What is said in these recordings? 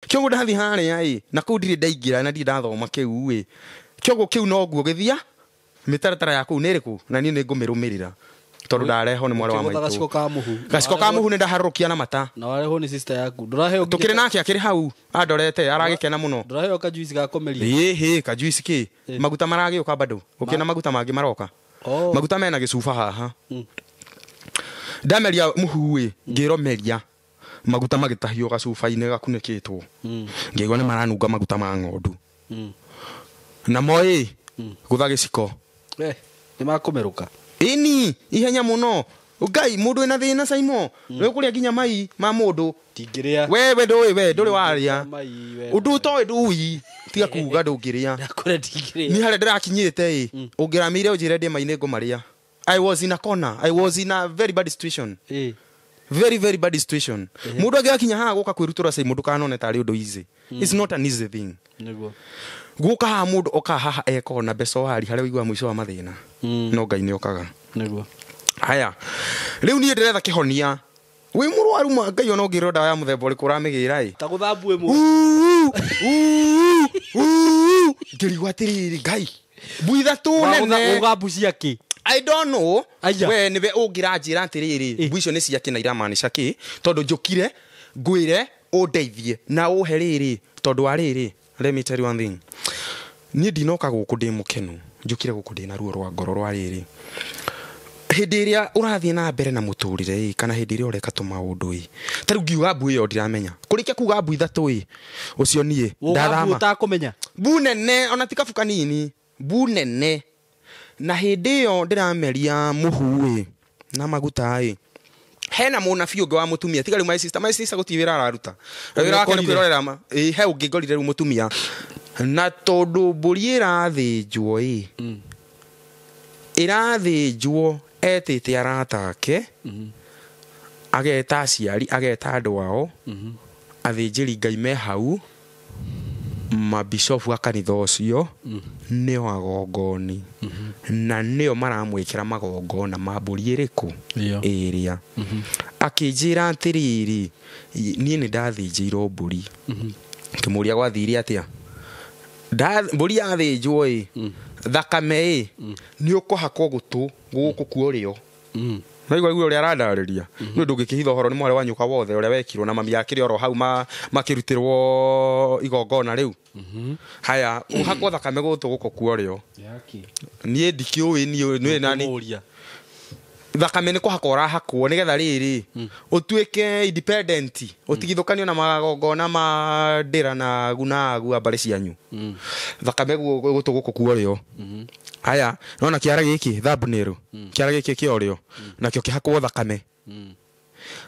Kĩoguo ndathi harĩa ĩ na kũu ndirĩ ndaingĩra na ndirĩ ndathoma kĩu ĩ kĩoguo kĩu noguo gĩthia mĩtaratara ya kũu nĩ ĩrĩkũ na niĩ nĩ ngũmĩrũmĩrĩra tondũ ndarehwo nĩ mwarĩ wa Ũkĩgũtha maitũ. Gaciko ka mũhu. Gaciko ka mũhu nĩ ndaharũrũkia na mata. Na warehwo nĩ sister yaku. Ndũraheo nginya Tũkĩrĩ nake akĩrĩ hau andorete aragĩkena mũno. Ndũraheo kajuici ga kũmeria. Ĩhĩ kajuici kĩ maguta maragĩũka bado gũkĩna maguta mangĩ maroka. Oh. Maguta mena gĩcuba haha. Ndameria mũhu ĩ ngĩrwo meria maguta magĩtahio gacuba-inĩ gakunĩkĩtwo. Ngĩigua nĩ maranunga maguta ma ng'ondu. Namo ĩ gũtha gĩciko. Eh, nĩ makũmerũka. Ĩni ihenya mũno. Ngai mũndũ wĩna thĩna Saimo nĩ ũkũrĩa nginya mai ma mũndũ. Ndingĩrĩa. We ndũĩ we ndũrĩ warĩa. Mai we. Ũndũ ũtoĩ ndũi tiga kuga ndũngĩrĩa. Ndakũrĩa ndingĩrĩa. Niĩ harĩa ndĩrakinyĩte ĩ ũngĩramĩire ũnjĩre ndĩe mai nĩ ngũmarĩa. I was in a corner. I was in a very bad situation. Ĩ. Very very bad situation. Mũndũ angĩgakinya haha gũka kwĩrutũra Saimo ndũkanone tarĩ ũndũ easy. It's not an easy thing. Nĩguo. Gũka haha mũndũ oka haha ekona mbeca wari harĩa ũiguaga mũico wa mathĩna. No Ngai nĩ okaga. Nĩguo. Haya. Rĩu niĩ ndĩretha kĩhonia. Wĩ mũrwaru ma Ngai ona ũngĩrwo ndawa ya mũthemba ũrĩkũ ũramĩgĩra ĩ. Ta gũthambue mũhu. Uu, uu, uu. Ngĩrigwo atĩrĩrĩ Ngai. Mbu ithatũ nene. Ũgambu ciakĩ. I don't know. Aya. We nĩwe ũngĩranjĩra atĩrĩrĩ mbu icio nĩ ciakĩ na iramaanisha kĩ tondũ njũkire ngwĩre ũndeithie na ũhe rĩrĩ tondũ wa rĩrĩ let me tell you one thing. Niĩ ndinoka gũkũ ndĩ mũkenu njũkire gũkũ ndĩ na ruo rwa ngoro rwa rĩrĩ hĩndĩ ĩrĩa ũrathiĩ na mbere na mũtũrĩre ĩ kana hĩndĩ ĩrĩa ũreka tũmaũndũ ĩ ta rĩu ngiuga mbu ĩyo ndiramenya kũrĩkia kuga mbu ithatũ ĩ ũcio niĩ Ũgambu ndathama ũtakũmenya. mbu nene ona ti kabu kanini mbu nene na hĩndĩ ĩyo ndĩrameria mũhu ĩ na maguta ĩ hena mũnabii ũngĩ wa mũtumia tiga rĩu my sister my sister gũtirĩ wĩra araruta wĩra wake nĩ ũkorire. kwĩrorera ma ĩ he ũngĩ ngorire rĩu mũtumia na tondũ mbũri ĩrathĩnjwo ĩ ĩrathĩnjwo etĩte arata ake ageta aciari ageta andũ ao athĩnjĩri Ngai me hau mabishofu a kanitha ũcio nĩo agongoni na nĩo maramwĩkĩra magongona ma mbũri ĩrĩkũ Ĩyo. ĩrĩa akĩnjĩra atĩrĩrĩ niĩ nĩ ndathĩnjĩirwo mbũri ngĩmũria gwathire atĩa mbũri yathĩnjwo ĩ thakame ĩ nĩ ũkũhakwo gũtũ gũkũ kwa ũrĩo naigua rĩu ũrĩa arandarĩria nĩ ũndũ ũngĩkĩhitha ũhoro nĩ mwarĩ wa nyũka wothe ũrĩa wekirwo na mami akĩrĩ oro hau makĩrutĩrwo igongona rĩu haya ũhakwo thakame gũtũ gũkũ kwa ũrĩo niĩ ndikĩũĩ niĩ nĩ nani Kũmũria. thakame nĩ kũhakwo ũrahakwo nĩgetha rĩrĩ ũtuĩke independent ũtigithũkanio na magongona ma ndĩra na gunagu a mbarĩ cianyu thakame gũtũ gũkũ kwa ũrĩo haya nona kĩara gĩkĩ thumbnail kĩara gĩkĩ kĩa ũrĩo nakĩo kĩhakwo thakame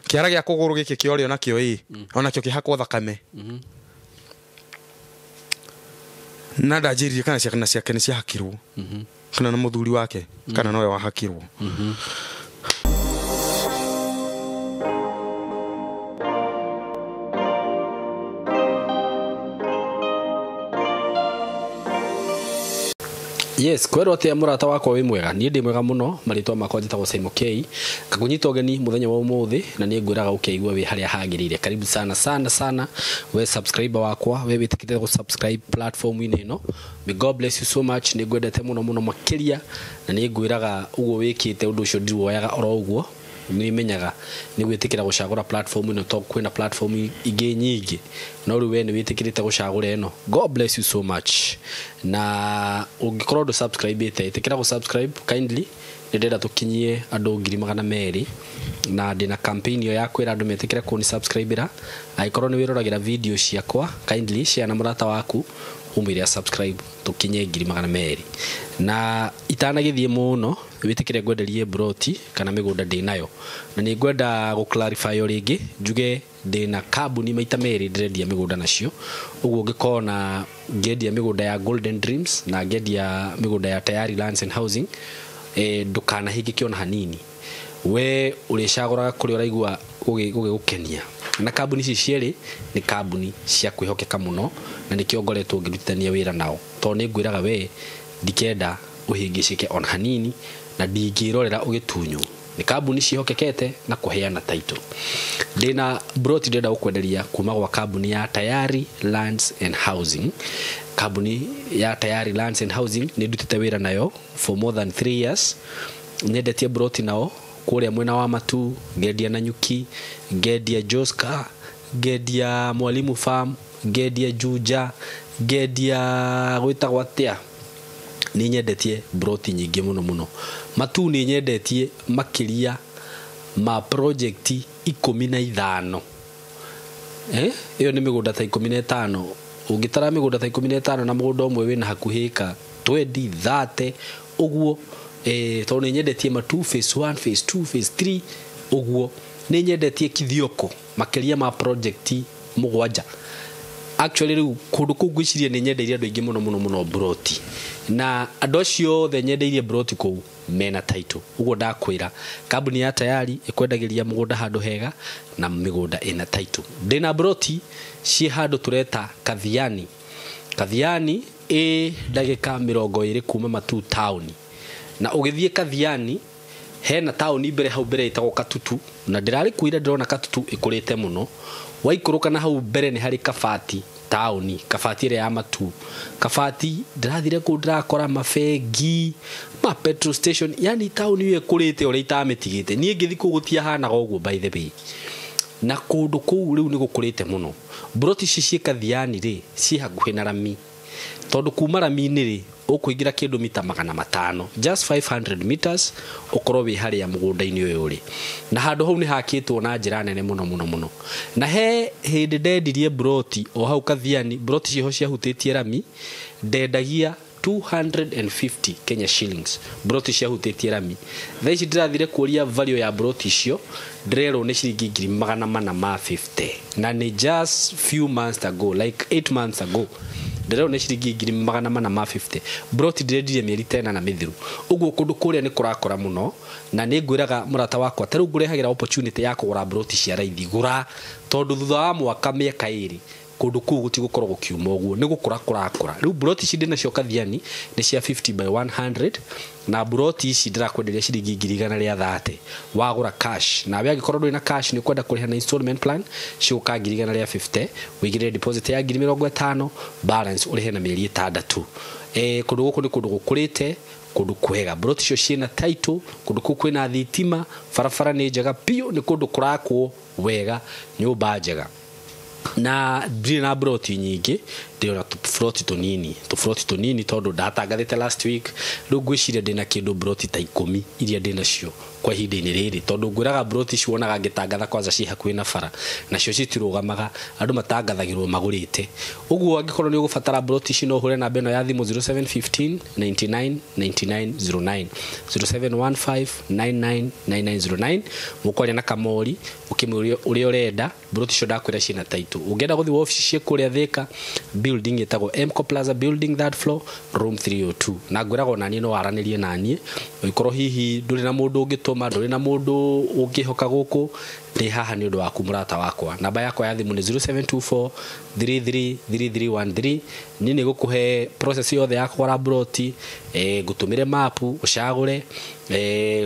kĩara gĩa kũgũrũ gĩkĩ kĩa ũrĩo nakĩo ĩ onakĩo kĩhakwo thakame na ndanjĩrire kana ciana ciake nĩ ciahakirwo kana na mũthuri wake kana nowe wahakirwo. Yes, kwerwo atia mũrata wakwa wĩ mwega niĩ ndĩ mwega mũno marĩtwa makwa njĩtagwo Simon K ngakũnyita ũgeni mũthenya wa ũmũthĩ na nĩ ngwĩraga ũkĩigua wĩ harĩa hagĩrĩire karibu sana sana sana we subscriber wakwa we wĩtĩkĩte gũ subscribe platform-inĩ ĩno may God bless you so much nĩ ngwendete mũno mũno makĩria na nĩ ngwĩraga ũguo wĩkĩte ũndũ ũcio ndiwoyaga oro ũguo nĩ menyaga nĩ gwĩtĩkĩra gũcagũra platform ĩno to kwĩna platform ingĩ nyingĩ no rĩu we nĩ wĩtĩkĩrĩte gũcagũra ĩno God bless you so much na ũngĩkorwo ndũ subscribe ĩte ĩtĩkĩra gũ subscribe kindly nĩ ndĩrenda tũkinyie andũ 200,000 na ndĩna campaign ĩyo ya kwĩra andũ metĩkĩre kũni subscribe ra angĩkorwo nĩ wĩroragĩra video ciakwa kindly share na mũrata waku umwĩre subscribe tũkinye 200,000 na itanagĩthiĩ mũno wĩtĩkĩre ngwenderie broti kana mĩgũnda ndĩnayo na nĩ ngwenda gũ clarify o rĩngĩ njuge ndĩna kambuni maita merĩ ndĩrendia mĩgũnda nacio ũguo ũngĩkona ngĩendia mĩgũnda ya Golden Dreams na ngĩendia mĩgũnda ya Tayari Lands and Housing ndũkanahingĩke ona hanini we ũrĩcagũraga kũrĩa ũraigua gũgĩgũkenia na kambuni ici cierĩ nĩ kambuni cia kwĩhokeka mũno na nĩkĩo ngoretwo ngĩrutithania wĩra nao tondũ nĩ ngwĩraga we ndikenda ũhĩngĩcĩke ona hanini na ndingĩrorera ũgĩtunywo nĩ kambuni ciĩhokekete na kũheana title. Ndina broti ndĩrenda gũkwenderia kuma gwa kambuni ya Tayari Lands and Housing. Kambuni ya Tayari Lands and Housing nĩ ndutĩte wĩra nayo for more than 3 years. Nyendetie broti nao kũrĩa mwena wa Matu, ngendia Nanyuki, ngendia Joska, ngendia Mwalimu Farm, ngendia Juja, ngendia gwĩtagwo atĩa, nĩ nyendetie broti nyingĩ mũno mũno. Matu nĩ nyendetie makĩria ma project 15. Ĩyo nĩ mĩgũnda ta 15. Ũngĩtara mĩgũnda ta 15 na mũgũnda ũmwe wĩna hakuhĩ ĩka 20 30 ũguo. Tondũ nĩ nyendetie Matu phase 1, phase 2, phase 3 ũguo. Nĩ nyendetie Kithioko makĩria ma project 7. Actually rĩu kũndũ kũu ngwĩciria nĩ nyendeirie andũ aingĩ mũno mũno mũno broti, na andũ acio othe nyendeirie broti kũu mena title. Ũguo ndakwĩra kambuni ya Tayari ĩkwendagĩria mũgũnda handũ hega na mĩgũnda ĩna title. Ndĩna broti ciĩ handũ tũreta Kathiani. Kathiani ĩ ndagĩka 20 kuma Matu taũni, na ũgĩthiĩ Kathiani hena taũni mbere hau mbere ĩtagwo Katutu, na ndĩrarĩ kuira ndĩrona Katutu ĩkũrĩte mũno. Waikũrũka na hau mbere nĩ harĩ Kabati taũni, Kabati ĩrĩa ya Matu. Kabati ndĩrathire kũu ndĩrakora mabengi, ma petrol station, yani taũni ĩyo ĩkũrĩte ũrĩa itamĩtigĩte. Niĩ ngĩthiĩ kũu gũtiahanaga ũguo by the way. Na kũndũ kũu rĩu nĩ gũkũrĩte mũno. Broti ici ciĩ Kathiani rĩ ciĩ hakuhĩ na rami, tondũ kuma rami-inĩ rĩ ũkũingĩra kĩndũ mita 500, just 500 meters ũkorwo wĩ harĩa mũgũnda-inĩ ũyũ ũrĩ. Na handũ hau nĩ hakĩtwo na njĩra nene mũno mũno mũno. Na he hĩndĩ ndendirie broti o hau Kathiani, broti ciho ciahutĩtie rami, ndendagia 250 Kenya shillings broti ciahutĩtie rami. Thaa ici ndĩrathire kũria value ya broti icio, ndĩrerwo nĩ ciringi 450, na nĩ just few months ago, like 8 months ago ndĩrerwo nĩ ciringi 450. Broti ndĩrendirie mĩeri 10 na mĩthiru. Ũguo kũndũ kũrĩa nĩ kũrakũra mũno, na nĩ ngwĩraga mũrata wakwa ta rĩu ngũrehagĩra opportunity ya kũgũra broti cia raithi, gũra, tondũ thutha wa mwaka mĩaka 2 kũndũ kũu gũtigũkorwo gũkiuma ũguo, nĩ gũkũra kũrakũra. Rĩu broti ici ndĩnacio Kathiani nĩ cia 50 by 100, na broti ici ndĩrakwenderia ciringi 130 wagũra cash. Nawe angĩkorwo ndũrĩ na cash nĩ ũkwenda kũrĩha na installment plan, cigũka 150, wĩigĩrĩre deposit ya 50,000, balance ũrĩhe na mĩeri 6. Kũndũ gũkũ nĩ kũndũ gũkũrĩte, kũndũ kwega. Broti icio ciĩna title, kũndũ kũu kwĩna thitima, barabara nĩ njega biũ, nĩ kũndũ kũrakwo wega, nyũmba njega. Na ndirĩ na broti nyingĩ, ndĩrona tũbroti tũnini, tũbroti tũnini tondũ ndatangathĩte last week. Rĩu ngwĩciria ndĩna kĩndũ broti ta 10 iria ndĩnacio kwa ihinda-inĩ rĩrĩ, tondũ ngwĩraga broti ici wonaga ngĩtangatha kwanza ciĩ hakuhĩ na bara, nacio citirũgamaga, andũ matangathagĩrwo magũrĩte. Ũguo angĩkorwo nĩ ũgũbatara broti ici no ũhũre namba ĩno ya thimũ 0715 99 99 09, 0715 99 99 09. Mũkwaria na Kamori ũkĩmũria ũrĩa ũrenda. Broti icio ndakwĩra ciĩna title. Ũngĩenda gũthiĩ wabici ciĩ kũrĩa Thika, building ĩtagwo Mco Plaza building, third floor, room 302. Na ngwĩraga ona niĩ no waranĩrie naniĩ, ũngĩkorwo hihi ndũrĩ na mũndũ ũngĩtũma, ndũrĩ na mũndũ ũngĩhoka gũkũ, ndĩ haha nĩ ũndũ waku mũrata wakwa. Namba yakwa ya thimũ nĩ 0724 33 3313. Niĩ nĩ ngũkũhe process yothe ya kũgũra broti, ngũtũmĩre mapu ũcagũre,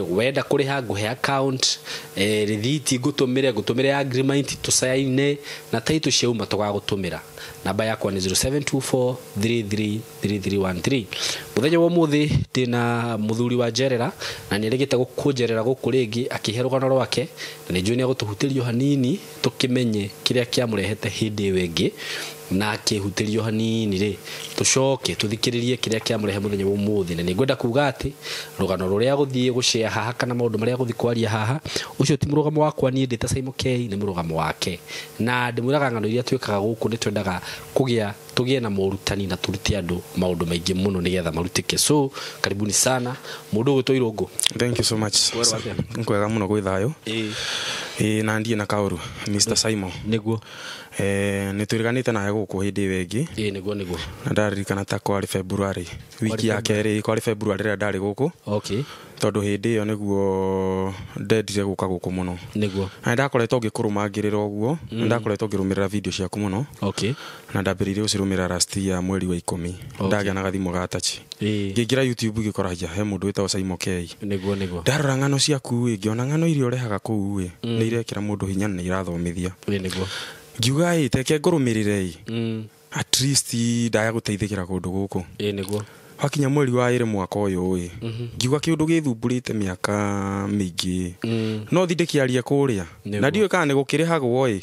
wenda kũrĩha ngũhe account, rĩthiti ngũtũmĩre agreement tũcaine, na title ciauma tũgagũtũmĩra. Namba yakwa nĩ 0724 33 3313. Mũthenya wa ũmũthĩ ndĩna mũthuri wa Njerera, na nĩ erĩgĩte gũkũnjerera gũkũ rĩngĩ akĩhe rũgano rwake, na nĩ njũĩ nĩ egũtũhutĩrio hanini tũkĩmenye kĩrĩa kĩamũrehete hĩndĩ ĩyo ĩngĩ, na akĩhutĩrio hanini rĩ tũcoke tũthikĩrĩrie kĩrĩa kĩamũrehe mũthenya wa ũmũthĩ. Na nĩ ngwenda kuga atĩ rũgano rũrĩa gũthiĩ gũshare haha kana maũndũ marĩa gũthiĩ kwaria haha, ũcio ti mũrũgamo wakwa niĩ ndĩ ta Simon K, nĩ mũrũgamo wake. Na ndĩmwĩraga ng'ano iria twĩkaga gũkũ nĩ twendaga tũgĩe na morutani na tũrute andũ maũndũ maingĩ mũno nĩgetha marutĩke. So karibuni sana mũndũ ũgwĩtwo Irũngũ. Thank you so much. Nkwega mũno gwĩ thayũ. Na ndiĩ na kaũru Mr Simon. Nĩguo. Nĩ twĩrĩganĩte nawe gũkũ hĩndĩ ĩyo ĩngĩ. Nĩguo nĩguo. Na ndaririkana ta kwarĩ February, wiki ya kerĩ kwarĩ February rĩrĩa ndarĩ gũkũ. Okay. Tondũ hĩndĩ ĩyo nĩguo ndendire gũka gũkũ mũno. Nĩguo. Na ndakoretwo ngĩkũrũmangĩrĩra ũguo, ndakoretwo ngĩrũmĩrĩra video ciaku mũno. Okay. Na ndambĩrĩirie gũcirũmĩrĩra last year mweri wa 10. Okay. Ndagĩa na gathimũ ga touch. Ngĩingĩra YouTube ngĩkora hia he mũndũ wĩtagwo Saimo K. Nĩguo nĩguo. Ndarora ng'ano ciaku ĩ, ngĩona ng'ano iria ũrehaga kũu ĩ, nĩ irekĩra mũndũ hinya na nĩ irathomithia. Nĩguo. Ngiuga ĩ, teke ngũrũmĩrĩre ĩ. At least ndaya gũteithĩkĩra kũndũ gũkũ. Nĩguo. Wakinya mweri wa 2 mwaka ũyũ ĩ, ngiuga kĩũndũ gĩthumbũrĩte mĩaka mĩingĩ. No thi ndĩkĩarie kũrĩa. Na ndiũĩ kana nĩ gũkĩrĩhagwo ĩ.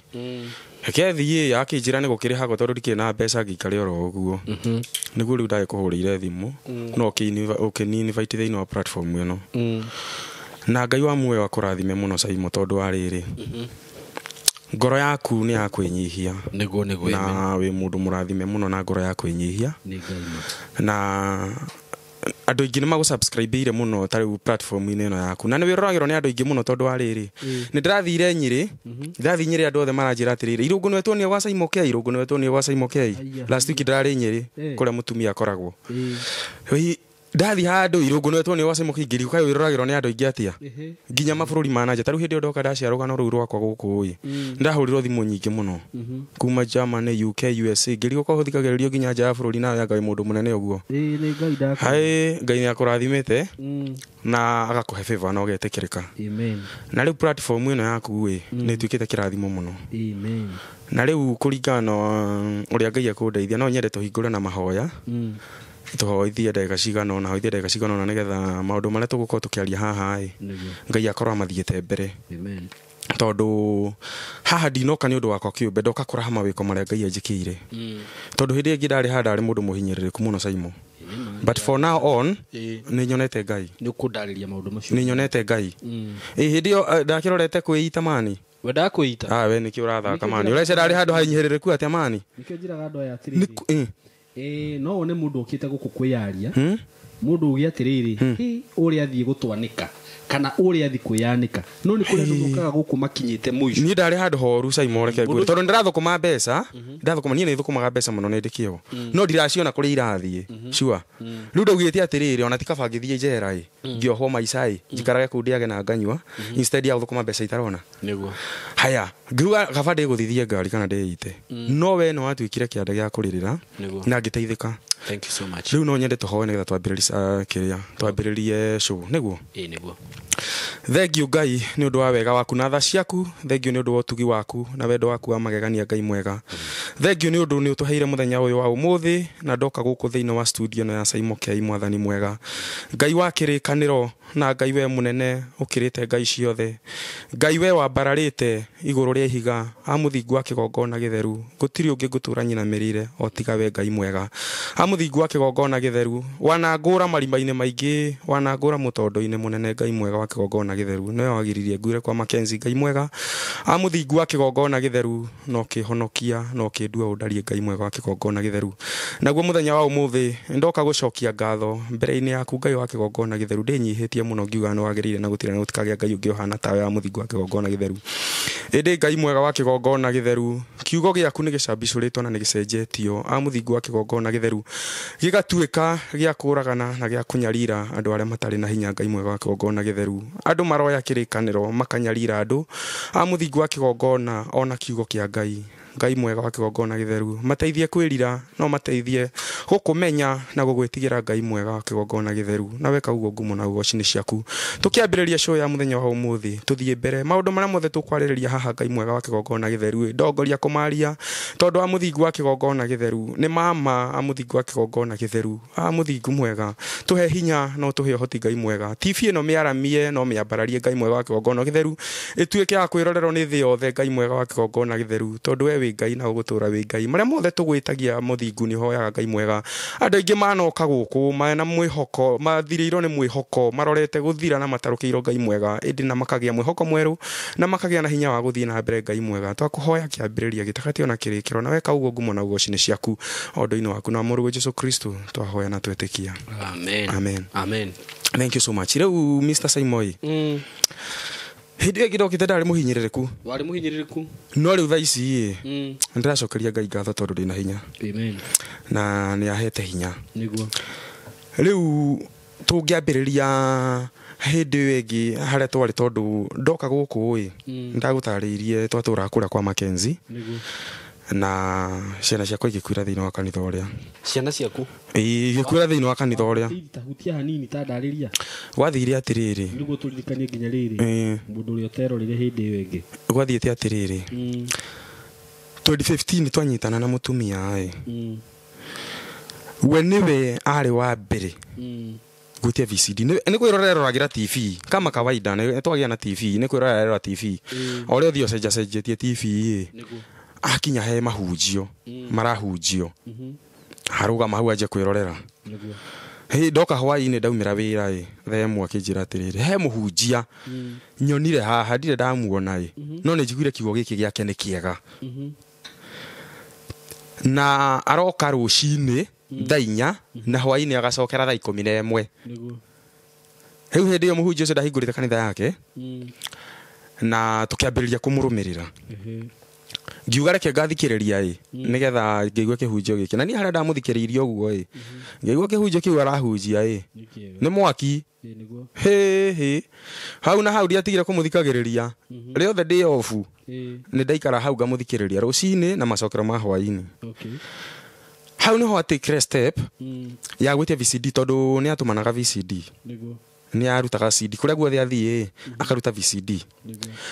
Reke thiĩ akĩnjĩra nĩ gũkĩrĩhagwo tondũ ndikĩrĩ na mbeca ngĩikare oro ũguo. Nĩguo rĩu ndagĩkũhũrĩire thimũ no ũkĩni-invite thĩinĩ wa platform ĩno. Na Ngai wa muoyo akũrathime mũno Saimo tondũ wa rĩrĩ. Ngoro yaku nĩ ya kwĩnyihia. Nĩguo nĩguo. Na wĩ mũndũ mũrathime mũno na ngoro ya kwĩnyihia. Nĩ Ngai. Na andũ aingĩ nĩ magũsubscribe-ire mũno ta rĩu platform-inĩ ĩno yaku. Na nĩ wĩroragĩrwo nĩ andũ aingĩ mũno tondũ wa rĩrĩ. Nĩ ndĩrathire Nyĩrĩ, ndathiĩ Nyĩrĩ andũ othe maranjĩra atĩrĩrĩ, irũngũ nĩwe tuonire gwa Saimo K, irũngũ nĩwe tuonire gwa Saimo K. Last week ndĩrarĩ Nyĩrĩ kũrĩa mũtumia akoragwo. Ndathi handũ irũngũ nĩwe tuonire gwa Saimo K, ngĩrigwo kaĩ wĩroragĩrwo nĩ andũ aingĩ atĩa. Nginya mabũrũri ma nanja. Ta rĩu hĩndĩ ĩyo ndoka ndacia rũgano rũu rwakwa gũkũ ĩ, ndahũrirwo thimũ nyingĩ mũno kuma Germany, UK, USA, ngĩrigwo ko hũthikagĩrĩrio nginya nja ya bũrũri nawe anga wĩ mũndũ mũnene ũguo. Nĩ Ngai ndakũ. Haĩ, Ngai nĩ akũrathimĩte na agakũhe favor na ũgetĩkĩrĩka. Amen. Na rĩu platform ĩno yaku ĩ, nĩ ĩtuĩkĩte kĩrathimo mũno. Amen. Na rĩu kũringana na ũrĩa Ngai ekũndeithia, no nyende tũhingũre na mahoya. Tũhoithie ndagĩka cigana ũna, hoithie ndagĩka cigana ũna nĩgetha maũndũ marĩa tũgũkorwo tũkĩaria haha ĩ, Ngai akorwo amathiĩte mbere. Amen. Tondũ haha ndinoka nĩ ũndũ wakwa kĩũmbe, ndoka kũraha mawĩko marĩa Ngai anjĩkĩire. Tondũ hĩndĩ ĩngĩ ndarĩ haha ndarĩ mũndũ mũhinyĩrĩrĩku mũno Saimo. But for now on, nĩ nyonete Ngai. Nĩ ũkũndarĩria maũndũ macio. Nĩ nyonete Ngai. Hĩndĩ ĩyo ndakĩrorete kwĩita mani. Wendaga kwĩita? Ah, we nĩkĩ ũrathaka mani? Ũreca ndarĩ handũ hahinyĩrĩrĩku atĩa mani? Nĩkĩo njĩraga andũ aya atĩrĩrĩ. No wone mũndũ ũkĩte gũkũ kwĩyaria, mũndũ uge atĩrĩrĩ, ũrĩa athiĩ gũtwanĩka kana ũrĩa athiĩ kwĩyanĩka, no nĩ kũrĩ andũ mokaga gũkũ makinyĩte mũico. Niĩ ndarĩ handũ horu Saimo, reke ngwĩre, tondũ ndĩrathũkũma mbeca, ndĩrathũkũma, niĩ nĩ thũkũmaga mbeca mũno nĩ ndĩ kĩo, no ndiraciona kũrĩa irathiĩ, sure. Rĩu ndaugĩte atĩrĩrĩ, ona ti kaba ngĩthiĩ njera ĩ, ngĩohwo maica ĩ, njikarage kũu ndĩage na nganyua, instead ya gũthũkũma mbeca itarona. Nĩguo. Haya, ngiuga kaba ndĩgũthithie ngari kana ndĩite. No we no watuĩkire kĩanda gĩa kũrĩrĩra na ngĩteithĩka. Thank you so much. Rĩu no nyende tũhoe nĩgetha twambĩrĩrie kĩrĩa, twambĩrĩrie show, nĩguo? Nĩguo. Thank you Ngai nĩ ũndũ wa wega waku na tha ciaku, thank you nĩ ũndũ wa ũtugi waku na wendo waku wa magegania Ngai mwega. Thank you nĩ ũndũ nĩ ũtũheire mũthenya ũyũ wa ũmũthĩ na ndoka gũkũ thĩinĩ wa studio ĩno ya Saimo K, mwathani mwega. Ngai wa kĩrĩkanĩro na Ngai we mũnene ũkĩrĩte Ngai ciothe. Ngai we wambararĩte igũrũ rĩa ihiga, amũthingu wa kĩgongona gĩtheru, gũtirĩ ũngĩ ngũtũũra nyinamĩrĩire o tiga we Ngai mwega. Amũthingu wa kĩgongona gĩtheru, wanangũra marima-inĩ maingĩ, wanangũra mũtondo-inĩ mũnene Ngai mwega wa kĩgongona gĩtheru, nĩwe wagiririe nguire kwa Mackenzie Ngai mwega. Amũthingu wa kĩgongona gĩtheru, no kĩhonokia, no kĩndua ũndarie Ngai mwega wa kĩgongona gĩtheru. Naguo mũthenya wa ũmũthĩ ndoka gũcokia ngatho mbere-inĩ yaku Ngai wa kĩgongona gĩtheru, ndĩnyihĩtie mũno ngiuga nĩ wagĩrĩire na gũtirĩ na gũtikagĩa Ngai ũngĩ ũhana tawe wa mũthingu wa kĩgongona gĩtheru. Ĩndĩ Ngai mwega wa kĩgongona gĩtheru, kiugo gĩaku nĩ gĩcabicũrĩtwo na nĩ gĩcenjetio, a mũthingu wa kĩgongona gĩtheru gĩgatuĩka gĩa kũragana na gĩa kũnyarira andũ arĩa matarĩ na hinya Ngai mwega wa kĩgongona gĩtheru. Andũ maroya kĩrĩkanĩro makanyarira andũ a mũthingu wa kĩgongona ona kiugo kĩa Ngai. Ngai mwega wa kĩgongona gĩtheru, mateithie kwĩrira, no mateithie gũkũmenya na gũgwĩtigĩra Ngai mwega wa kĩgongona gĩtheru, na weka ũguo ngumo na ũgoci nĩ ciaku. Tũkĩambĩrĩria show ya mũthenya wa ũmũthĩ, tũthiĩ mbere maũndũ marĩa mothe tũkwarĩrĩria haha Ngai mwega wa kĩgongona gĩtheru, ndongoria kũmaria tondũ wa mũthingu wa kĩgongona gĩtheru nĩ mama a mũthingu wa kĩgongona gĩtheru, a mũthingu mwega, tũhe hinya no tũhe ũhoti Ngai mwega. TV ĩno mĩaramie no mĩambararie Ngai mwega wa kĩgongona gĩtheru, ĩtuĩke ya kwĩrorerwo nĩ thĩ yothe Ngai mwega wa kĩgongona gĩtheru, tondũ we wĩ Ngai na ũgũtũũra wĩ Ngai. Marĩa mothe tũgwĩtagia mũthingu nĩ hoyaga Ngai mwega. Andũ aingĩ manoka gũkũ mena mwĩhoko, mathirĩirwo nĩ mwĩhoko, marorete gũthira na matarũkĩirwo Ngai mwega, ĩndĩ na makagĩa mwĩhoko mwerũ na makagĩa na hinya wa gũthiĩ na mbere Ngai mwega. Twakũhoya kĩambĩrĩria gĩtakatĩ ona kĩrĩkĩro, na weka ũguo ngumo na ũgoci nĩ ciaku ũndũ-inĩ waku na mũrũguo Jesũ Kristo twahoya na twetĩkia. Amen. Amen. Amen. Thank you so much. Rĩu Mr. Saimoi, hĩndĩ ĩyo ĩngĩ ndokĩte ndarĩ mũhinyĩrĩrĩku. Warĩ mũhinyĩrĩrĩku. No rĩu thaa ici ĩ, nĩndĩracokeria Ngai ngatho tondũ ndĩna hinya. Amen. Na nĩ ahete hinya. Nĩguo. Rĩu tũngĩambĩrĩria Hĩndĩ ĩyo ĩngĩ harĩa twarĩ tondũ ndoka gũkũ ĩ ndagũtarĩirie twatũraga kũrĩa kwa Mackenzie na ciana ciakwa igĩkuĩra thĩinĩ wa kanitha ũrĩa. Ciana ciaku? Ĩĩ, igĩkuĩra thĩinĩ wa kanitha ũrĩa. Tahutia hanini ta ndarĩria. Gwathire atĩrĩrĩ. Nĩguo tũririkanie nginya rĩrĩ. Mũndũ ũrĩa ũterorire hĩndĩ ĩyo ĩngĩ. Gwathiĩte atĩrĩrĩ. 2015 twanyitana na mũtumia ĩ. We nĩwe arĩ wa mbere gwĩtia VCD. Nĩ kwĩrorera roragira TV kama kawaida, nĩ twagĩa na TV, nĩ kwĩrorera rora TV. O ũrĩa ũthiĩ ũcenjacenjetie TV ĩ. Akinya he mahunjio marahunjio harũgama hau anjie kwĩrorera. Hĩ ndoka hwaĩ-inĩ ndaumĩra wĩra ĩ themũ akĩnjĩra atĩrĩrĩ he mũhunjia nyonire haha ndirĩ ndamuona ĩ no nĩ njiguire kiugo gĩkĩ gĩake nĩ kĩega na aroka rũcinĩ thaa 4 na hwaĩ-inĩ agacokera thaa 11. Rĩu hĩndĩ ĩyo mũhunjia ũcio ndahingũrĩte kanitha yake na tũkĩambĩrĩria kũmũrũmĩrĩra. Ngiuga reke ngathikĩrĩria ĩ nĩgetha ngĩigue kĩhunjio gĩkĩ na niĩ harĩa ndamũthikĩrĩirie ũguo ĩ ngĩigua kĩhunjio kĩu arahunjia ĩ nĩ mwaki hĩ hau na hau ndiatigire kũmũthikagĩrĩria rĩothe ndĩ obu nĩ ndaikara hau ngamũthikĩrĩria rũcinĩ na macokero ma hwaĩ-inĩ. Hau nĩho atakire step ya gwĩtia VCD tondũ nĩ atũmanaga VCD nĩ arutaga CD kũrĩa guothe athiĩ akaruta VCD.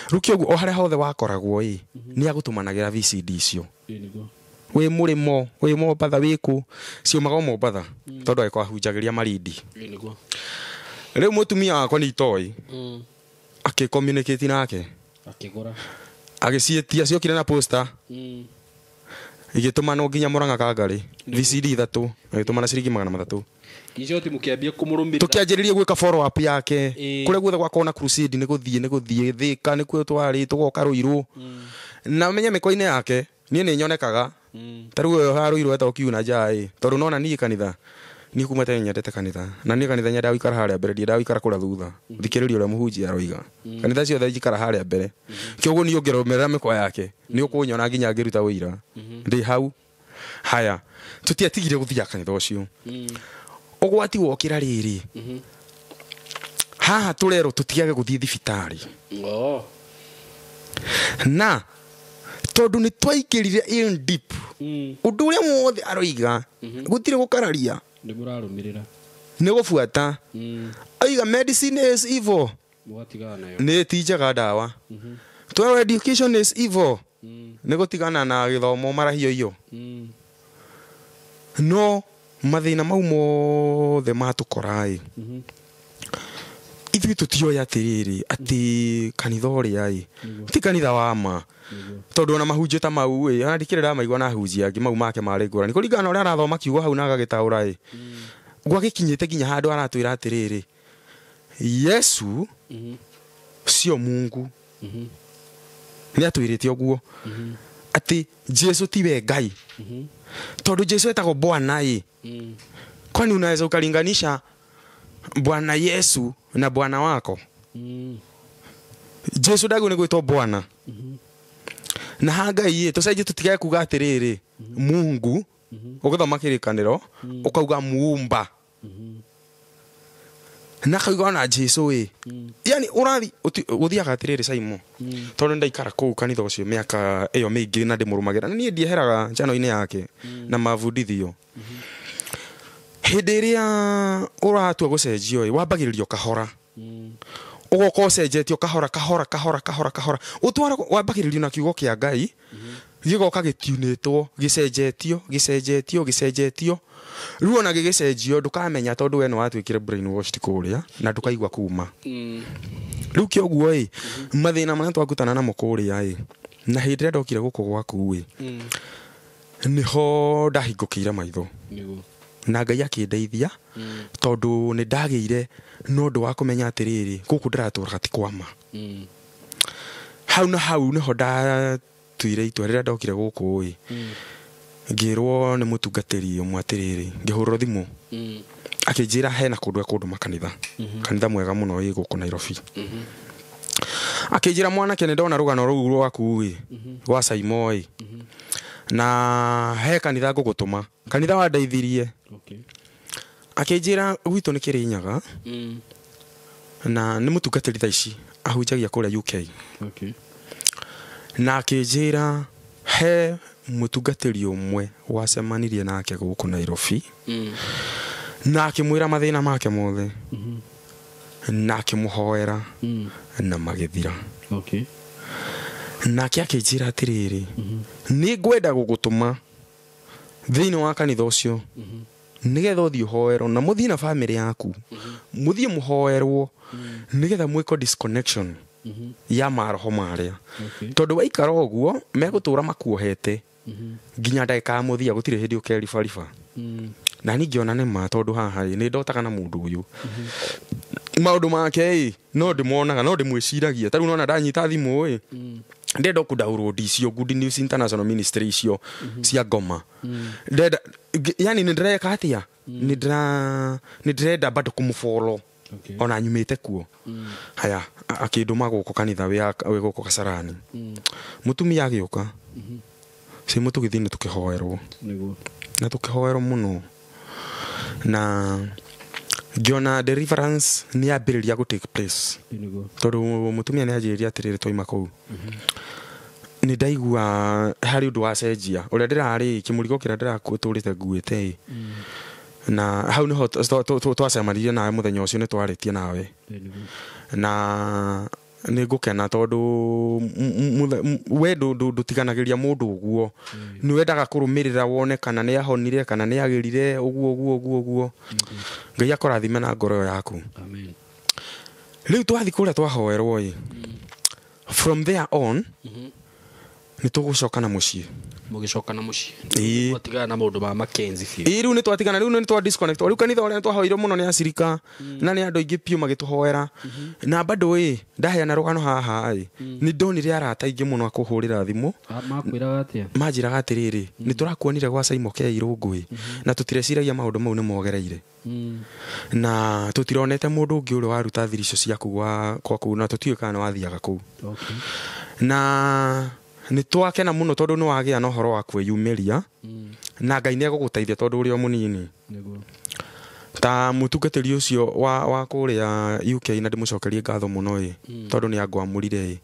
Rĩu kĩoguo o harĩa hothe wakoragwo ĩ nĩ agũtũmanagĩra VCD icio. Wĩ mũrĩmo wĩ Mombatha wĩ kũ ciumaga o Mombatha tondũ agĩkorwo ahunjagĩria Malindi. Rĩu mũtumia wakwa nĩ itoĩ akĩ-communicate nake akĩgũra agĩciĩtia ciokire na posta igĩtũmanwo nginya Murang'a Kangarĩ VCD 3 agĩtũmana ciringi 300. Icio ti mũkĩambia kũmũrũmĩrĩra tũkĩanjĩrĩria gwĩka follow up yake kũrĩa guothe gwakorwo na crusade nĩ gũthiĩ Thĩka nĩkuo twarĩ tũgoka Rũirũ na menye mĩkwa-inĩ yake niĩ nĩ nyonekaga ta rĩu ũyũ ha Rũirũ etagwo Kiuna Njaa ĩ tondũ nona niĩ kanitha niĩ kuma tene nyendete kanitha na niĩ kanitha nyendaga gũikara harĩa mbere ndiendaga gũikara kũrĩa thutha thikĩrĩria ũrĩa mũhunjia aroiga kanitha ciothe njikara harĩa mbere kĩoguo niĩ ũngĩrũmĩrĩra mĩkwa yake nĩ ũkũnyona nginya ngĩruta ũira ndĩ hau. Haya tũtiatigire gũthiaga kanitha ũcio. Ũgwati wokĩra rĩrĩ haha tũrerwo tũtigage gũthiĩ thibitarĩ na tondũ nĩ twaingĩrire in deep ũndũ ũrĩa wothe aroiga gũtirĩ gũkararia nĩ mũrarũmĩrĩra nĩ gũbuata. Aiga medicine is evil mũgatigana nayo nĩ ti njega ndawa. Twerwo education is evil nĩ gũtigana na gĩthomo marahio iyo. No mathĩna mau mothe matũkora ĩ ithuĩ tũtioĩ atĩrĩrĩ atĩ kanitha ũrĩa ĩ ti kanitha wa ma tondũ ona mahunjio ta mau ĩ ona ndikĩrĩ ndamaigua na ahunjia angĩ mau make marĩ ngũrani kũringana na ũrĩa arathoma kiugo hau na agagĩtaũra ĩ gwagĩkinyĩte nginya handũ aratwĩra atĩrĩrĩ Yesu sio Mungu. Nĩ atwĩrĩte ũguo atĩ Jesu tiwe Ngai tondũ Jesu etagwo Bwana ĩ kwani unaweza ukalinganisha Bwana Yesu na bwana wako? Jesu ndagwo nĩ gwĩtwo Bwana na ha Ngai ĩ tũcenjie tũtigage kuga atĩrĩrĩ Mungu ũgĩthoma kĩrĩkanĩro ũkauga muumba na kauga ona Jesu ĩ yani ũrathi ũthiaga atĩrĩrĩ Saimo tondũ ndaikara kũu kanitha ũcio mĩaka ĩyo mĩingĩ na ndĩmũrũmagĩra na niĩ ndieheraga njano-inĩ yake na mabundithio. Hĩndĩ ĩrĩa ũratua gũcenjio ĩ wambagĩrĩrio kahora ũgoka ũcenjetio kahora kahora kahora kahora kahora ũtwara wambagĩrĩrio na kiugo kĩa Ngai gĩgoka gĩtiunĩtwo gĩcenjetio gĩcenjetio gĩcenjetio rĩu ona gĩgĩcenjio ndũkamenya tondũ we nĩ watuĩkire brainwashed kũrĩa na ndũkaigua kuma. Rĩu kĩoguo ĩ mathĩna marĩa twakutana namo kũrĩa ĩ na hĩndĩ ĩrĩa ndokire gũkũ gwaku ĩ nĩho ndahingũkĩire maitho na Ngai akĩndeithia tondũ nĩ ndagĩire na ũndũ wa kũmenya atĩrĩrĩ gũkũ ndĩratũraga ti kwama. Hau na hau nĩho ndatuire itua rĩrĩa ndokire gũkũ ĩ ngĩrwo nĩ mũtungatĩri ũmwe atĩrĩrĩ ngĩhũrĩrwo thimũ akĩnjĩra hena kũndũ ekũndũma kanitha kanitha mwega mũno wĩ gũkũ Nairobi. Akĩnjĩra mwanake nĩ ndona rũgano rũu rwaku ĩ rwa Saimo ĩ na he kanitha ngũgũtũma kanitha wandeithirie. Akĩnjĩra gwitũ nĩ Kĩrĩnyaga Na nĩ mũtungatĩri thaa ici ahunjagia kũrĩa UK. Okay. Na akĩnjĩra he mũtungatĩri ũmwe wacemanirie nake gũkũ Nairobi. Na akĩmwĩra mathĩna make mothe. Na akĩmũhoera na magĩthira. Okay. Nake akĩnjĩra atĩrĩrĩ, nĩ ngwenda gũgũtũma thĩinĩ wa kanitha ũcio nĩgetha ũthiĩ ũhoerwo na mũthiĩ na bamĩrĩ yaku, mũthiĩ mũhoerwo nĩgetha mwĩko disconnection ya maroho marĩa. Tondũ waikara ũguo megũtũra makuohete nginya ndagĩka ya mũthia, gũtirĩ hĩndĩ ũkeribariba. Na niĩ ngĩona nĩ ma, tondũ haha ĩ nĩ ndotaga na mũndũ ũyũ, maũndũ make ĩ no ndĩmonaga, no ndĩmwĩciragia. Ta rĩu nona ndanyita thimũ ĩ ndenda kũ download icio Good News International Ministry icio cia ngoma, ndenda yani nĩ ndĩreka atĩa, nĩ ndĩrenda bado kũmũfollow. Okay. Ona nyumĩte kuo. Haya, akĩndũma gũkũ kanitha wĩ gũkũ Kasarani. Mũtumia agĩũka cimu tũgĩthiĩ nĩ tũkĩhoerwo. Nĩguo. Na tũkĩhoerwo mũno, na ngĩona deliverance nĩ yambĩrĩria gũ take place. Nĩguo. Tondũ mũtumia nĩ anjĩrire atĩrĩrĩ, twaima kũu nĩ ndaigua harĩ ũndũ wacenjia ũrĩa ndĩrarĩ kĩmũrigo kĩrĩa ndĩratũrĩte nguĩte ĩ. Na hau nĩho twacemanirie nawe mũthenya ũcio, nĩ twarĩtie nawe. Nĩguo. Na nĩ ngũkena tondũ we ndũtiganagĩria mũndũ ũguo, nĩ wendaga kũrũmĩrĩra wone kana nĩ ahonire kana nĩ agĩrire ũguo ũguo ũguo ũguo. Ngai akũrathime na ngoro ĩyo yaku. Amen. Rĩu twathiĩ kũrĩa twahoerwo ĩ, from there on nĩ tũgũcoka na mũciĩ. Mũgĩcoka na mũciĩ. Ĩĩ. Mwatigana na maũndũ ma Mackenzie biũ. Ĩĩ, rĩu nĩ twatigana, rĩu nĩ twa disconnect. Rĩu kanitha ũrĩa twahoirwo mũno nĩ acirika na nĩ andũ aingĩ biũ magĩtũhoera. Na bado ĩ ndaheana rũgano haha ĩ, nĩ ndonire arata aingĩ mũno a kũhũrĩra thimũ. Makwĩraga atĩa? Manjĩraga atĩrĩrĩ, nĩ tũrakuonire gwa Simon K Irũngũ ĩ, na tũtireciragia maũndũ mau nĩ mogereire. Na tũtironete mũndũ ũngĩ ũrĩa waruta thiri icio ciaku gwa kũu, na tũtiũĩ kana nĩ wathiaga kũu. Okay. Na nĩ twakena mũno tondũ nĩ wagĩa na ũhoro wa kwĩyumĩria, na Ngai nĩ egũgũteithia tondũ ũrĩ o mũnini. Nĩguo. Ta mũtungatĩri ũcio wa kũrĩa UK, na ndĩmũcokerie ngatho mũno ĩ, tondũ nĩ angwamũrire ĩ,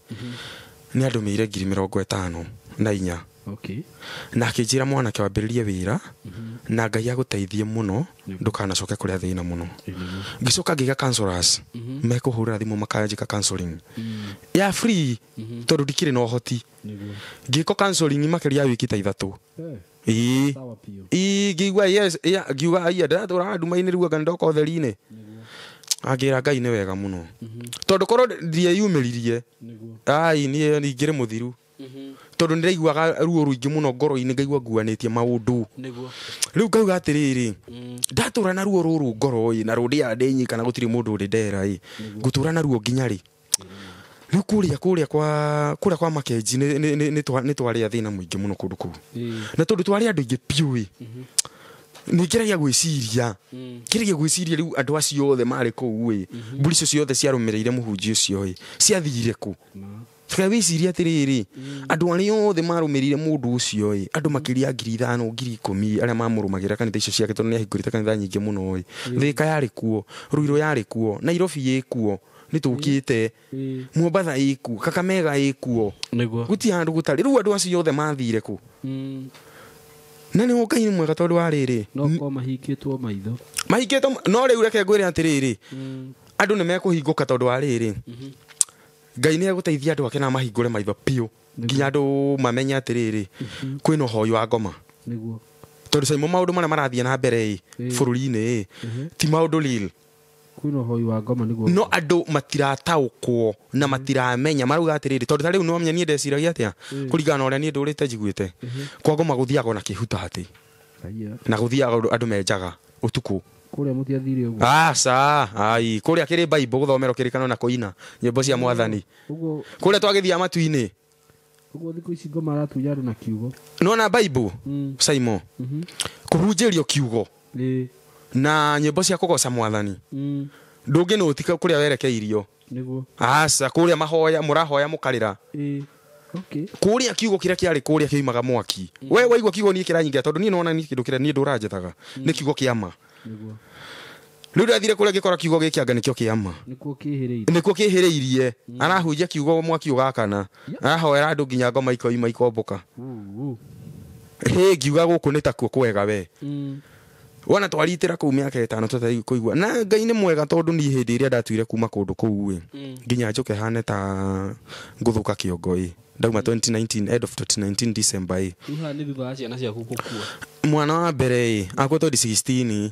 nĩ andũmĩire 54,000. Okay. Na akĩnjĩra mwanake wambĩrĩrie wĩra na Ngai agũteithie mũno, ndũkanacoke kũrĩa thĩna mũno. Ngĩcoka ngĩiga counselors mekũhũrĩra thimũ makanjĩka counseling ya free, tondũ ndikĩrĩ na ũhoti. Nĩguo. Ngĩko counseling makĩria ya wiki ta 3. Ĩĩ. Sawa biũ. Ĩĩ, ngĩigua yes, yeah, ngiuga aiya ndĩratũraga nduma-inĩ rĩu anga nĩndoka ũtheri-inĩ. Angĩra Ngai nĩ wega mũno, tondũ korwo ndieyumĩririe Nĩguo. ai niĩ ningĩrĩ mũthiru, tondũ nĩndaiguaga ruo rũingĩ mũno ngoro-inĩ, ngaigua nguanĩtie maũndũ. Nĩguo. Rĩu ngauga atĩrĩrĩ, ndatũra na ruo rũrũ ngoro ĩ, na rũndĩaga ndĩ nyika na gũtirĩ mũndũ ũrĩ ndera ĩ, ngũtũra na ruo nginya rĩ? Rĩu kũrĩa kwa Makenji nĩ twarĩa thĩna mũingĩ mũno kũndũ kũu. Na tondũ twarĩ andũ aingĩ biũ ĩ, nĩ ngeragia gwĩciria, ngeragia gwĩciria rĩu andũ acio othe marĩ kũu ĩ, mbũri icio ciothe ciarũmĩrĩire mũhunjia ũcio ĩ, ciathire kũ? Tiga wĩcirie atĩrĩrĩ, andũ arĩa othe marũmĩrĩire mũndũ ũcio ĩ, andũ makĩria 5,000 10,000 arĩa mamũrũmagĩrĩra kanitha icio ciake, tondũ nĩ ahingũrĩte kanitha nyingĩ mũno ĩ. Thika yarĩ kuo, Ruiru yarĩ kuo, Nairobi ĩ kuo, nĩ tũkĩte, Mombatha ĩ kuo, Kakamega ĩ kuo. Nĩguo. Gũtirĩ handũ gũtarĩ. Rĩu andũ acio othe mathire kũ? Na nĩ Ngai nĩ mwega tondũ wa rĩrĩ, No korwo mahingĩtwo maitho. mahingĩtwo, no rĩu reke ngwĩre atĩrĩrĩ, andũ nĩ mekũhingũka tondũ wa rĩrĩ, Ngai nĩ egũteithia andũ ake na mahingũre maitho biũ, nginya andũ mamenye atĩrĩrĩ, kwĩna ũhoi wa ngoma. Nĩguo. Tondũ Simon maũndũ marĩa marathiĩ na mbere ĩ bũrũri-inĩ ĩ, ti maũndũ real. Kwĩna ũhoi wa ngoma nĩguo. No andũ matirataũkwo na matiramenya, marauga atĩrĩrĩ, tondũ ta rĩu nĩwamenya niĩ ndeciragia atĩa, kũringana na ũrĩa niĩ ndũrĩte njiguĩte, kwa ngoma gũthiaga ona kĩhuta atĩ, na gũthiaga andũ menjaga ũtukũ. Kũrĩa mũtiathire ũguo. Aca, ai, kũrĩa kĩrĩ Bible gũthomerwo kĩrĩkano na kũina nyĩmbo cia mwathani. Ũguo Kũrĩa twagĩthiaga matu-inĩ. Ũguo thikũ ici ngoma aratunya andũ na kiugo. Nĩwona Bible, Simon, kũhunjĩrio kiugo na nyĩmbo cia kũgoca mwathani, ndũngĩnũtika kũrĩa werekeirio. Nĩguo. Aca, kũrĩa mahoya, mũrahoya mũkarĩra. Okay. Kũrĩa kiugo kĩrĩa kĩarĩ kũrĩa kĩoimaga mwaki. We waigua kiugo niĩ kĩranyingira, tondũ niĩ nĩwona niĩ kĩndũ kĩrĩa niĩ ndũranjethaga nĩ kiugo kĩa ma. Nĩguo. Rĩu ndathire kũrĩa ngĩkora kiugo gĩkĩ anga nĩkĩo kĩama. Nĩkuo kĩhĩrĩirie. Nĩkuo kĩhĩrĩirie. Arahunjia kiugo mwaki ũgakana. Arahoera andũ nginya ngoma ikoima ikombũka. Hĩ ngiuga gũkũ nĩ takuo kwega we. Wona twaritĩra kũu mĩaka 5 tũtarĩ kũigua. Na Ngai nĩ mwega tondũ niĩ hĩndĩ ĩrĩa ndatuire kuma kũndũ kũu ĩ. Nginya njũke hane ta ngũthũka kĩongo ĩ. Ndauma 2019 end of 2019 December ĩ. Rĩu haha nĩ thutha wa ciana ciaku gũkua. Mwana wa mbere ĩ akwa 2016.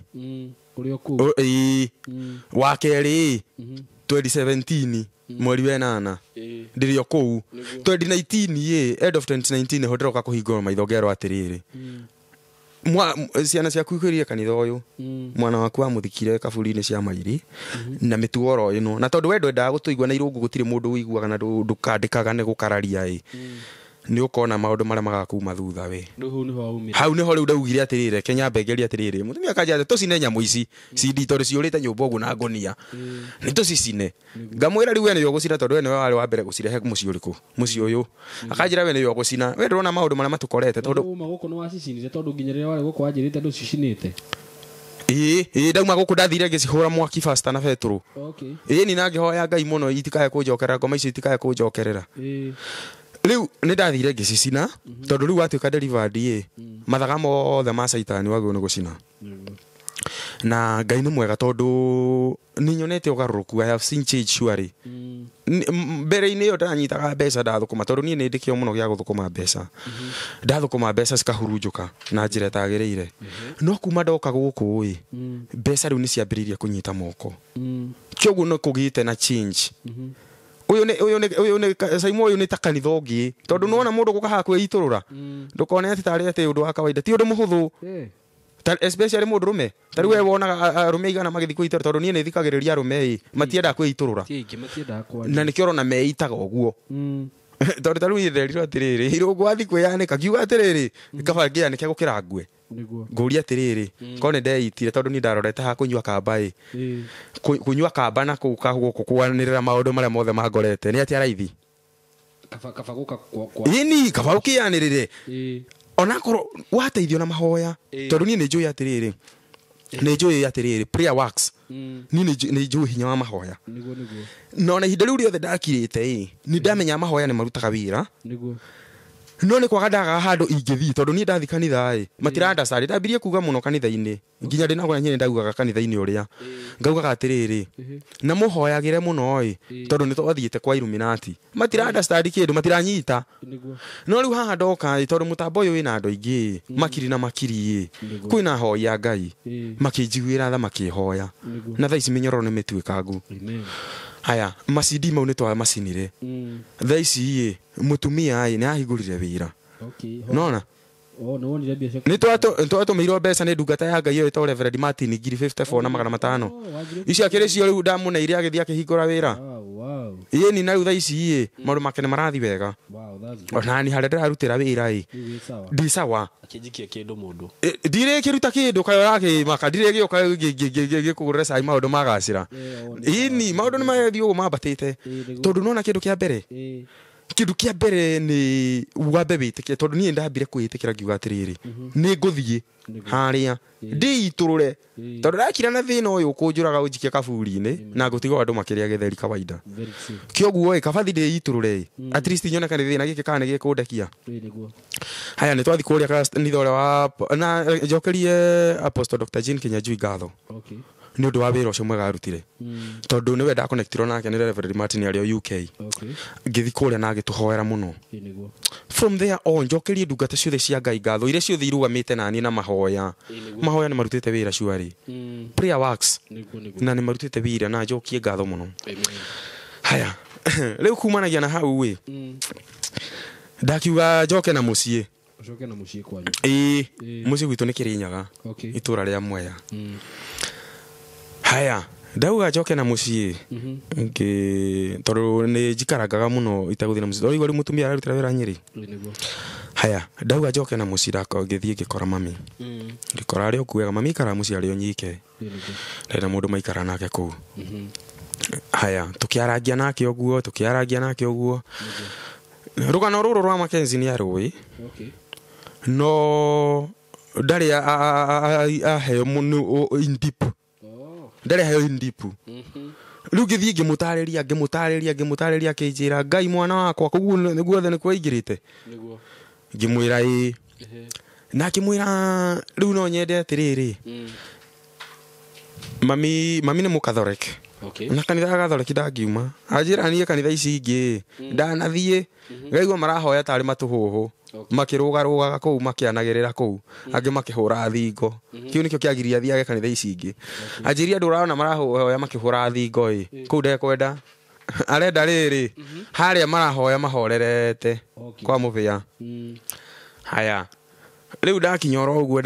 Ũrĩ o kũu. Ĩ. Wa kerĩ 2017 mweri wa 8. Ndĩrĩ o kũu. 2019 ĩ end of 2019 nĩho ndĩroka kũhingũra maitho ngerwo atĩrĩrĩ. Ciana ciaku ikwĩrire kanitha ũyũ. Mwana waku amũthikire kaburi-inĩ cia mairi na mĩtugo oro ĩno. Na tondũ we ndwendaga gũtũigua na irũngũ gũtirĩ mũndũ ũiguaga na ndũkandĩkaga nĩ gũkararia ĩ. Nĩ ũkona maũndũ marĩa magakuma thutha we. Rĩu hau nĩho waumire. Hau nĩho rĩu ndaugire atĩrĩrĩ, Kenya mbengeria atĩrĩrĩ. Mũtumia akanja atĩ tũcine nyamũ ici. CD tondũ ciũrĩte nyũmba ũguo na ngũnia. Nĩ tũcicine. Ngamwĩra rĩu we nĩwe ũgũcina tondũ we nĩwe warĩ wa mbere gũcirehe mũciĩ ũrĩkũ? Mũciĩ ũyũ. Akanjĩra we nĩwe ũgũcina. We ndũrona maũndũ marĩa matũkorete tondũ Uma gũkũ nĩ wacicinire tondũ nginya rĩrĩa warĩ gũkũ wanjĩrĩte ndũcicinĩte. Ĩĩ ndauma gũkũ ndathire ngĩcihũra mwaki faster na betũrũ. Okay. Ĩĩ ni na ngĩhoya Ngai mũno itikae kũnjokerera, ngoma icio itikae kũnjokerera. Rĩu nĩ ndathire ngĩcicina tondũ rĩu watuĩka delivered ĩ mathaga mothe ma caitani wagĩrĩirwo nĩ gũcina. Na Ngai nĩ mwega tondũ nĩ nyonete ũgarũrũku. I have seen change surely. Mbere-inĩ ĩyo ndanyitaga mbeca ndathũkũma tondũ niĩ nĩ ndĩ kĩo mũno gĩa gũthũkũma mbeca. Ndathũkũma mbeca cikahurunjũka na njĩra ĩtagĩrĩire. No kuma ndoka gũkũ ĩ mbeca rĩu nĩ ciambĩrĩirie kũnyita moko. Kĩoguo nĩ kũgĩte na change. Ũyũ nĩ Saimo ũyũ nĩ ta kanitha ũngĩ tondũ nĩwona mũndũ gũka haha kwĩitũrũra. Ndũkone atĩ tarĩ atĩ ũndũ wa kawaida, ti ũndũ mũhũthũ. Especially mũndũ rũme. Ta rĩu we wonaga arũme igana magĩthiĩ kwĩitũrũra tondũ niĩ nĩ thikagĩrĩria arũme ĩ matiendaga kwĩitũrũra. Ti aingĩ matiendaga kwaria. Na nĩkĩo ũrona meitaga ũguo. Tondũ ta rĩu niĩ nderirwo atĩrĩrĩ, irũngũ wathiĩ kwĩyanĩka, ngiuga atĩrĩrĩ, kaba ngĩyanĩke gũkĩra ngue. Ngũria atĩrĩrĩ, korwo nĩ ndeitire tondũ niĩ ndarorete haha kũnyua kamba ĩ. Kũnyua kamba na kũka gũkũ kwanĩrĩra maũndũ marĩa mothe mangorete nĩ atĩa raithi? Kaba gũka kwa. Ĩni, kaba ũkĩyanĩrĩre. Onakorwo wateithio na mahoya tondũ niĩ nĩ njũĩ atĩrĩrĩ, nĩ njũĩ atĩrĩrĩ prayer works. Niĩ nĩ njũĩ hinya wa mahoya. Nĩguo. Na ona ihinda rĩu rĩothe ndakirĩte ĩ nĩ ndamenya mahoya nĩ marutaga wĩra. Nĩguo. No nĩ kwaga ndagaga handũ ingĩthiĩ tondũ niĩ ndathiĩ kanitha ĩ matirandasarĩ. Ndambirie kuga mũno kanitha-inĩ nginya ndĩ na niĩ ndaugaga kanitha-inĩ ũrĩa ngaugaga atĩrĩrĩ na mũhoyagĩre mũno ĩ tondũ nĩ twathiĩte kwa Illuminati matirandastandi kĩndũ matiranyita. No rĩu haha ndoka ĩ tondũ mũtambo ũyũ wĩna andũ aingĩ ĩ makiri na makiri ĩ kwĩna ahoi a Ngai makĩnjiguĩra tha makĩhoya na thaa ici mĩnyororo nĩ mĩtuĩkangu. Haya macidi mau nĩ twamacinire. Thaa ici ĩ mũtumia ĩ nĩ ahingũrire wĩra. Nona nĩ twatũmĩirwo mbeca nĩ ndungata ya Ngai ĩyo ĩtagwo Reverend Martin 54 na 500. Icio akĩrĩ cio rĩu ndamũneire agĩthiĩ akĩhingũra wĩra. Ĩĩ ni na rĩu thaa ici ĩ maũndũ make nĩ marathiĩ wega. Ona ni harĩa ndĩrarutĩra wĩra ĩ ndĩ sawa. Akĩnjikia kĩndũ mũndũ. Ndirĩkĩruta kĩndũ kaĩ ũrakĩmaka ndirĩgĩũka gĩkũgũrĩre cai maũndũ magacĩra. Ĩni maũndũ nĩ marathiĩ ũguo mambatĩte tondũ nona kĩndũ kĩa mbere. Kĩndũ kĩa mbere nĩ wambe wĩtĩkie tondũ niĩ ndambire kwĩĩtĩkĩra ngiuga atĩrĩrĩ nĩ ngũthiĩ harĩa ndĩitũrũre tondũ ndakira na thĩna ũyũ ũkũnjũraga ũnjikie kaburi-inĩ na ngũtigwo andũ makĩrĩa gĩtheri kawaida. Kĩoguo ĩ kabathi ndĩitũrũre ĩ at least nyone kana thĩna gĩkĩ kana nĩ gĩkũndekia. Haya nĩ twathiĩ kũrĩa kanitha ũrĩa wa na njokerie Apostle Dr. Jean Kinyanjui ngatho nĩ ũndũ wa wĩra ũcio mwega arutire tondũ nĩwe ndakonektirwo nake nĩ Reverend Martin arĩ o UK. Ngĩthiĩ kũrĩa na agĩtũhoera mũno. From there on njokerie ndungata ciothe cia Ngai ngatho iria ciothe irũgamĩte naniĩ na mahoya. Mahoya nĩ marutĩte wĩra surely. Prayer works. Na nĩ marutĩte wĩra na njokie ngatho mũno. Haya rĩu kumanagia na hau ĩ ndakiuga njoke na mũciĩ. Ũcoke na mũciĩ kwanyu. Ĩĩ mũciĩ gwitũ nĩ Kĩrĩnyaga itũra rĩa Mwea. Haya ndauga njoke na mũciĩ tondũ nĩ njikarangaga mũno itegũthiĩ na mũciĩ tondũ rĩu mũtumia ararutĩra wĩra Nyĩrĩ. Haya ndauga njoke na mũciĩ ngĩthiĩ ngĩkora mami. Ngĩkora arĩ o kuega mami aikaraga mũciĩ arĩ o nyike. Ndarĩ na mũndũ maikara nake kũu. Haya tũkĩarangia nake ũguo tũkĩarangia nake ũguo. Rũgano rũrũ rwa Mackenzie nĩ arũĩ. No ndarĩ aheo mũno in deep. Ndarĩ aheo in deep. Rĩu ngĩthiĩ ngĩmũtarĩria ngĩmũtarĩria ngĩmũtarĩria, akĩnjĩra Ngai mwana wakwa koguo guothe nĩkuo aingĩrĩte. Nĩguo. Ngĩmwĩra ĩĩ. Na akĩmwĩra rĩu no nyende atĩrĩrĩ, mami mami nĩ mũkathoreke. Okay. Na kanitha ga gathoreki ndangiuma, anjĩra niĩ kanitha ici ingĩ ndanathiĩ ngaigua marahoya tarĩ matũhũhũ, makĩrũgarũgaga kũu, makĩanagĩrĩra kũu, angĩ makĩhũra thingo. Kĩu nĩkĩo kĩagiria athiage kanitha ici ingĩ. Anjĩria andũ ũrona marahoya makĩhũra thingo ĩ kũu ndekwenda, arenda rĩrĩ harĩa marahoya mahorerete kwa mũbĩa. Haya, rĩu ndakinya oro ũguo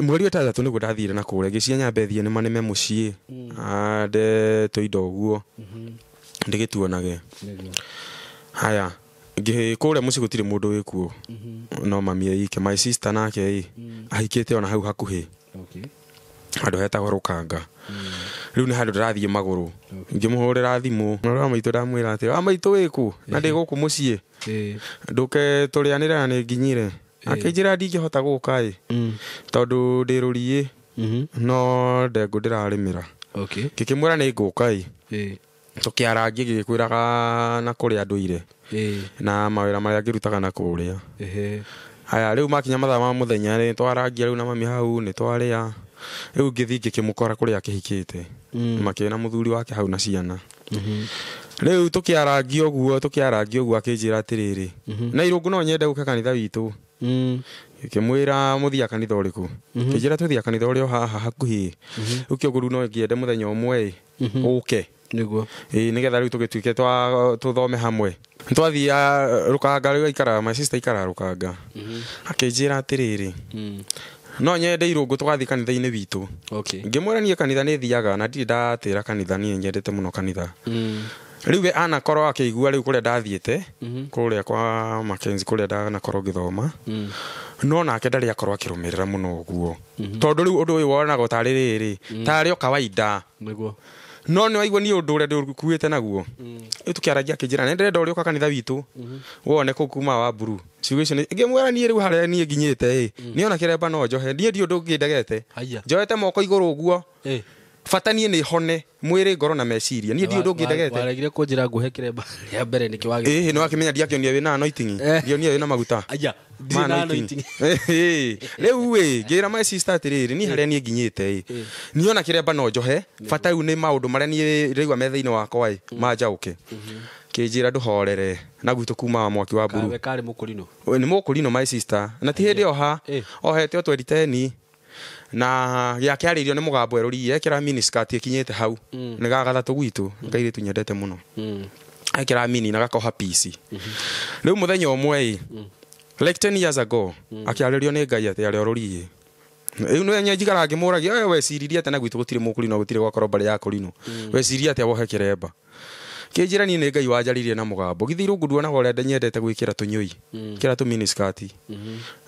mweri wa ĩtandatũ nĩguo ndathire na kũrĩa, ngĩciria nyambe thiĩ nĩma nĩme mũciĩ ande tũindo ũguo ndĩgĩtuonage. Haya, ngĩ kũrĩa mũciĩ gũtirĩ mũndũ wĩkuo no mami eike. My sister nake ĩ ahikĩte ona hau hakuhĩ, handũ hetagwo Rũkanga. Rĩu nĩ handũ ndĩrathiĩ magũrũ, ngĩmũhũrĩra thimũ wa maitũ, ndamwĩra atĩ wa maitũ wĩkũ na ndĩ gũkũ mũciĩ, ndũke tũrĩanĩre na nĩ nginyire. Akĩnjĩra ndingĩhota gũka ĩ tondũ ndĩ rũriĩ no ndengũ ndĩrarĩmĩra. Ngĩkĩmwĩra nĩ ngũka ĩ, tũkĩarangia gĩgĩkwĩraga na kũrĩa ndũire na mawĩra marĩa ngĩrutaga na kũrĩa. Haya, rĩu makinya mathaa ma mũthenya nĩ twarangia rĩu na mami hau, nĩ twarĩa. Rĩu ngĩthiĩ ngĩkĩmũkora kũrĩa akĩhikĩte, makĩona mũthuri wake hau na ciana. Rĩu tũkĩarangia ũguo tũkĩarangia ũguo, akĩnjĩra atĩrĩrĩ, na Irũngũ no nyende gũka kanitha witũ. Ngĩmwĩra mũthia kanitha ũrĩkũ? Kĩnjĩra tũthia kanitha ũrĩa o haha hakuhĩ. Rĩu kĩũngũ rĩu no ngĩende mũthenya ũmwe ĩ ũke. Nĩguo. Ĩĩ, nĩgetha rĩu tũgĩtuĩke twa tũthome hamwe. Twathiia Rũkanga, rĩu aikaraga, my sister aikaraga Rũkanga. Akĩnjĩra atĩrĩrĩ, no nyende Irũngũ tũgathiĩ kanitha-inĩ witũ. Ngĩmwĩra niĩ kanitha nĩ thiaga na ndirĩ ndatĩra kanitha, niĩ nyendete mũno kanitha. Rĩu we anakorwo akĩigua rĩu kũrĩa ndathiĩte, kũrĩa kwa Mackenzie, kũrĩa ndanakorwo ngĩthoma, no nake ndarĩ akorwo akĩrũmĩrĩra mũno ũguo, tondũ rĩu ũndũ ũyũ wonaga tarĩ rĩrĩ tarĩ o kawaida. Nĩguo. No nĩ waigua niĩ ũndũ ũrĩa ndĩkuĩte naguo. Rĩu tũkĩaragia akĩnjĩra nĩ ndĩrenda ũrĩũka kanitha witũ wone kũu kuma wa mburu ciugo icio. Ngĩmwĩra niĩ rĩu harĩa niĩ nginyĩte ĩ niĩ ona kĩremba no njohe, niĩ ndi ũndũ ũngĩ ndegete. Haya. Njoete moko igũrũ ũguo, bata niĩ nĩ hone mwĩrĩ, ngoro na meciria, niĩ ndi ũndũ ũngĩ ndegete. Waregire kũnjĩra nguhe kĩremba rĩa mbere nĩkĩ wagĩ? Ĩĩ, nĩ wakĩmenya ndiakĩonire wĩna anointing, ndionire wĩna maguta. Aya, ndirĩ na anointing. Rĩu ĩ ngĩra my sister atĩrĩrĩ, niĩ harĩa niĩ nginyĩte ĩ niĩ ona kĩremba no njohe, bata rĩu nĩ maũndũ marĩa niĩ ndĩraigua me thĩinĩ wakwa ĩ manjaũke. Kĩnjĩra ndũhorere na gwitũ kuma mwaki wa mburu. Kawe karĩ mũkũrinũ? Nĩ mũkũrinũ my sister, na ti hĩndĩ oha ohete o 2010 na gĩakĩarĩirio nĩ mũgambo erũri, ekĩra miniskirt ĩkinyĩte hau, nĩ ga gatatũ gwitũ, kairĩtu nyendete mũno, ekĩra mini na gakoha pici. Rĩu mũthenya ũmwe ĩ like 10 years ago akĩarĩrio nĩ Ngai atĩ arĩ orũriĩ. Rĩu nĩ njikara ngĩmũragia, "We weciririe atĩa na gwitũ gũtirĩ mũkũrinũ, gũtirĩ gwakorwo mbarĩ ya kũrinũ, wecirie atĩa wohe kĩremba?" Kĩnjĩra niĩ nĩ Ngai wanjaririe na mũgambo, githĩ Irũngũ nduonaga ũrĩa nyendete gwĩkĩra tũnyũi, kĩra tũ miniskirt,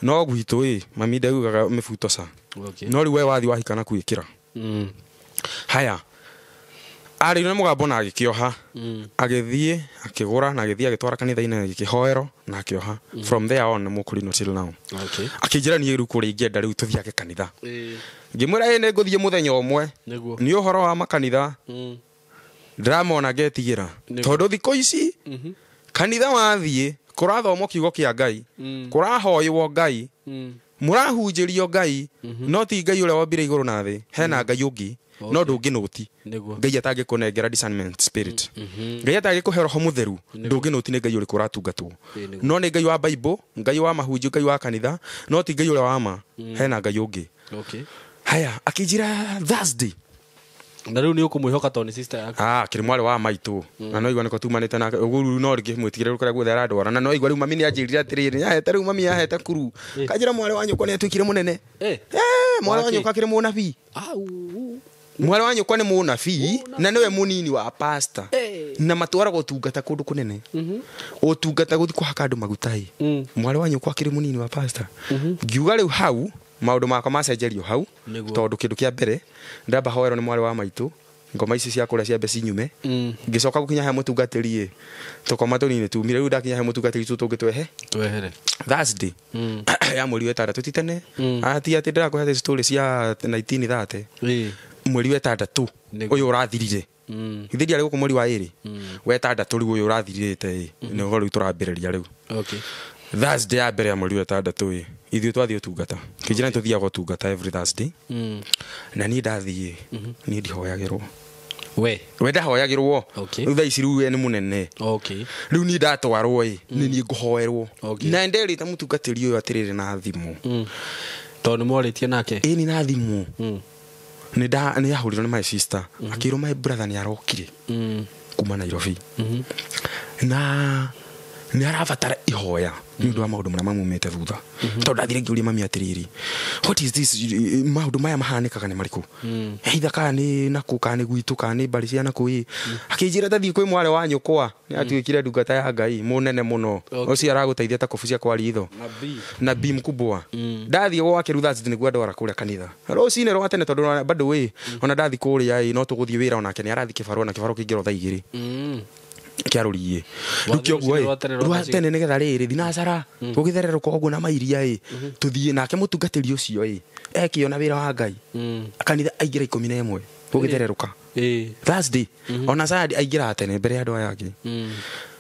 no gwitũ ĩ mami ndaugaga mĩbuto ca. No rĩu we wathi wahika na kwĩkĩra. Haya, arĩrio nĩ mũgambo na agĩkĩoha, agĩthiĩ akĩgũra na agĩthiĩ agĩtwara kanitha-inĩ agĩkĩhoerwo na akĩoha. From there on nĩ mũkũrinũ till now. Akĩnjĩra niĩ rĩu kũrĩa ingĩenda rĩu tũthiage kanitha. Ngĩmwĩra ĩ nĩ ngũthiĩ mũthenya ũmwe. Nĩguo. Nĩ ũhoro wa makanitha ndĩramona ngetigĩra, tondũ thikũ ici kanitha wathiĩ kũrathomwo kiugo kĩa Ngai, kũrahoywo Ngai, mũrahunjĩrio Ngai, no ti Ngai ũrĩa wombire igũrũ na thĩ. Hena Ngai ũngĩ no ndũngĩnũti. Ngai atangĩkũnengera discernment spirit, Ngai atangĩkũhe roho mũtheru, ndũngĩnũti nĩ Ngai ũrĩkũ ũratungatwo. Nĩguo. No nĩ Ngai wa Bible, Ngai wa mahunjio, Ngai wa kanitha, no ti Ngai ũrĩa wa ma. Hena Ngai ũngĩ. Haya, akĩnjĩra Thursday. Na rĩu nĩ ũkũmwĩhoka tondũ nĩ sister yaku? Ah, kĩrĩ mwarĩ wa maitũ na no igua nĩko tumanĩte nake ũguo, rĩu no rĩngĩ mwĩtigĩre kũrĩa guothe arandwara, na no igua rĩu mami nĩ anjĩrire atĩrĩrĩ, nĩahete rĩu mami ahete kuru kanjĩra mwarĩ wa nyũkwa nĩ atuĩkire mũnene. Eh, mwarĩ wa Wake? nyũkwa akĩrĩ mũnabii. Au. Mwarĩ wa nyũkwa nĩ mũnabii na nĩwe mũnini wa pastor na matwaraga ũtungata kũndũ kũnene, ũtungata gũthiĩ kũhaka andũ maguta ĩ. Mwarĩ wa nyũkwa akĩrĩ mũnini wa pastor. Ngiuga rĩu hau maũndũ makwa macenjerio hau. Nĩguo. Tondũ kĩndũ kĩa mbere ndamba hoerwo nĩ mwarĩ wa maitũ, ngoma ici cia kũrĩa ciambe cinyume. Ngĩcoka gũkinya he mũtungatĩri ĩ tũkoma tũnini tumire. Rĩu ndakinya he mũtungatĩri tũ tũngĩ twehe. Twehere. Thursday ya mweri wa ĩtandatũ, ti tene, ati atĩ ndĩrakũhe story cia 1930. Mweri wa ĩtandatũ ũyũ ũrathirire. Githĩ ndiarĩ gũkũ mweri wa 2? Wa ĩtandatũ rĩu ũyũ ũrathirĩte ĩ, nĩguo rĩu tũrambĩrĩria rĩu. Okay. Thursday ya mbere ya mweri wa ĩtandatũ ĩ, ithuĩ twathiĩ ũtungata. Kĩnjĩra nĩtũthiaga ũtungata every Thursday. Na niĩ ndathiĩ, niĩ ndihoyagĩrwo. We ndahoyagĩrwo. Okay. Rĩu thaa ici rĩu we nĩ mũnene. Okay. Rĩu niĩ ndatwarwo ĩ, nĩ niĩ ngũhoerwo. Okay. Na nderĩte mũtungatĩri ũyũ atĩrĩrĩ na thimũ. Tondũ nĩ mwarĩtie nake. Ĩni na thimũ. Nĩ ahũrirwo nĩ my sister. Akĩrwo my brother nĩ arokire kuma Nairobi. Na nĩ arabatara ihoya nĩ ũndũ wa maũndũ marĩa mamumĩte thutha. Tondũ ndathire ngĩũria mami atĩrĩrĩ, what is this, maũndũ maya mahanĩkaga nĩ marĩkũ? Either kana nĩ nakũ, kana nĩ gwitũ, kana nĩ mbarĩ cia nakũ ĩ. Akĩnjĩra tathiĩ kwĩ mwarĩ wa nyũkwa, nĩ atuĩkire ndungata ya Ngai mũnene mũno. Ũcio aragũteithia ta kũbucia kwa ritho. Nabii mkubwa. Ndathiĩ gwake rĩu Thursday nĩguo andwara kũrĩa kanitha. Rũcinĩ rwa tene tondũ bado ĩ, ona ndathiĩ kũrĩa ĩ, no tũgũthiĩ wĩra onake nĩ arathiĩ kĩbarũa na kĩbarũa kĩingĩra thaa 2. Kĩarũriĩ. Rĩu kĩoguo ĩ, rwa tene nĩgetha rĩrĩ thinacara gũgĩthererũka ũguo na mairia ĩ, tũthiĩ nake mũtungatĩri ũcio ĩ, ekĩona wĩra wa Ngai. Kanitha aingĩra 11 gũgĩthererũka. Thursday ona Saturday aingĩra tene mbere ya andũ aya angĩ.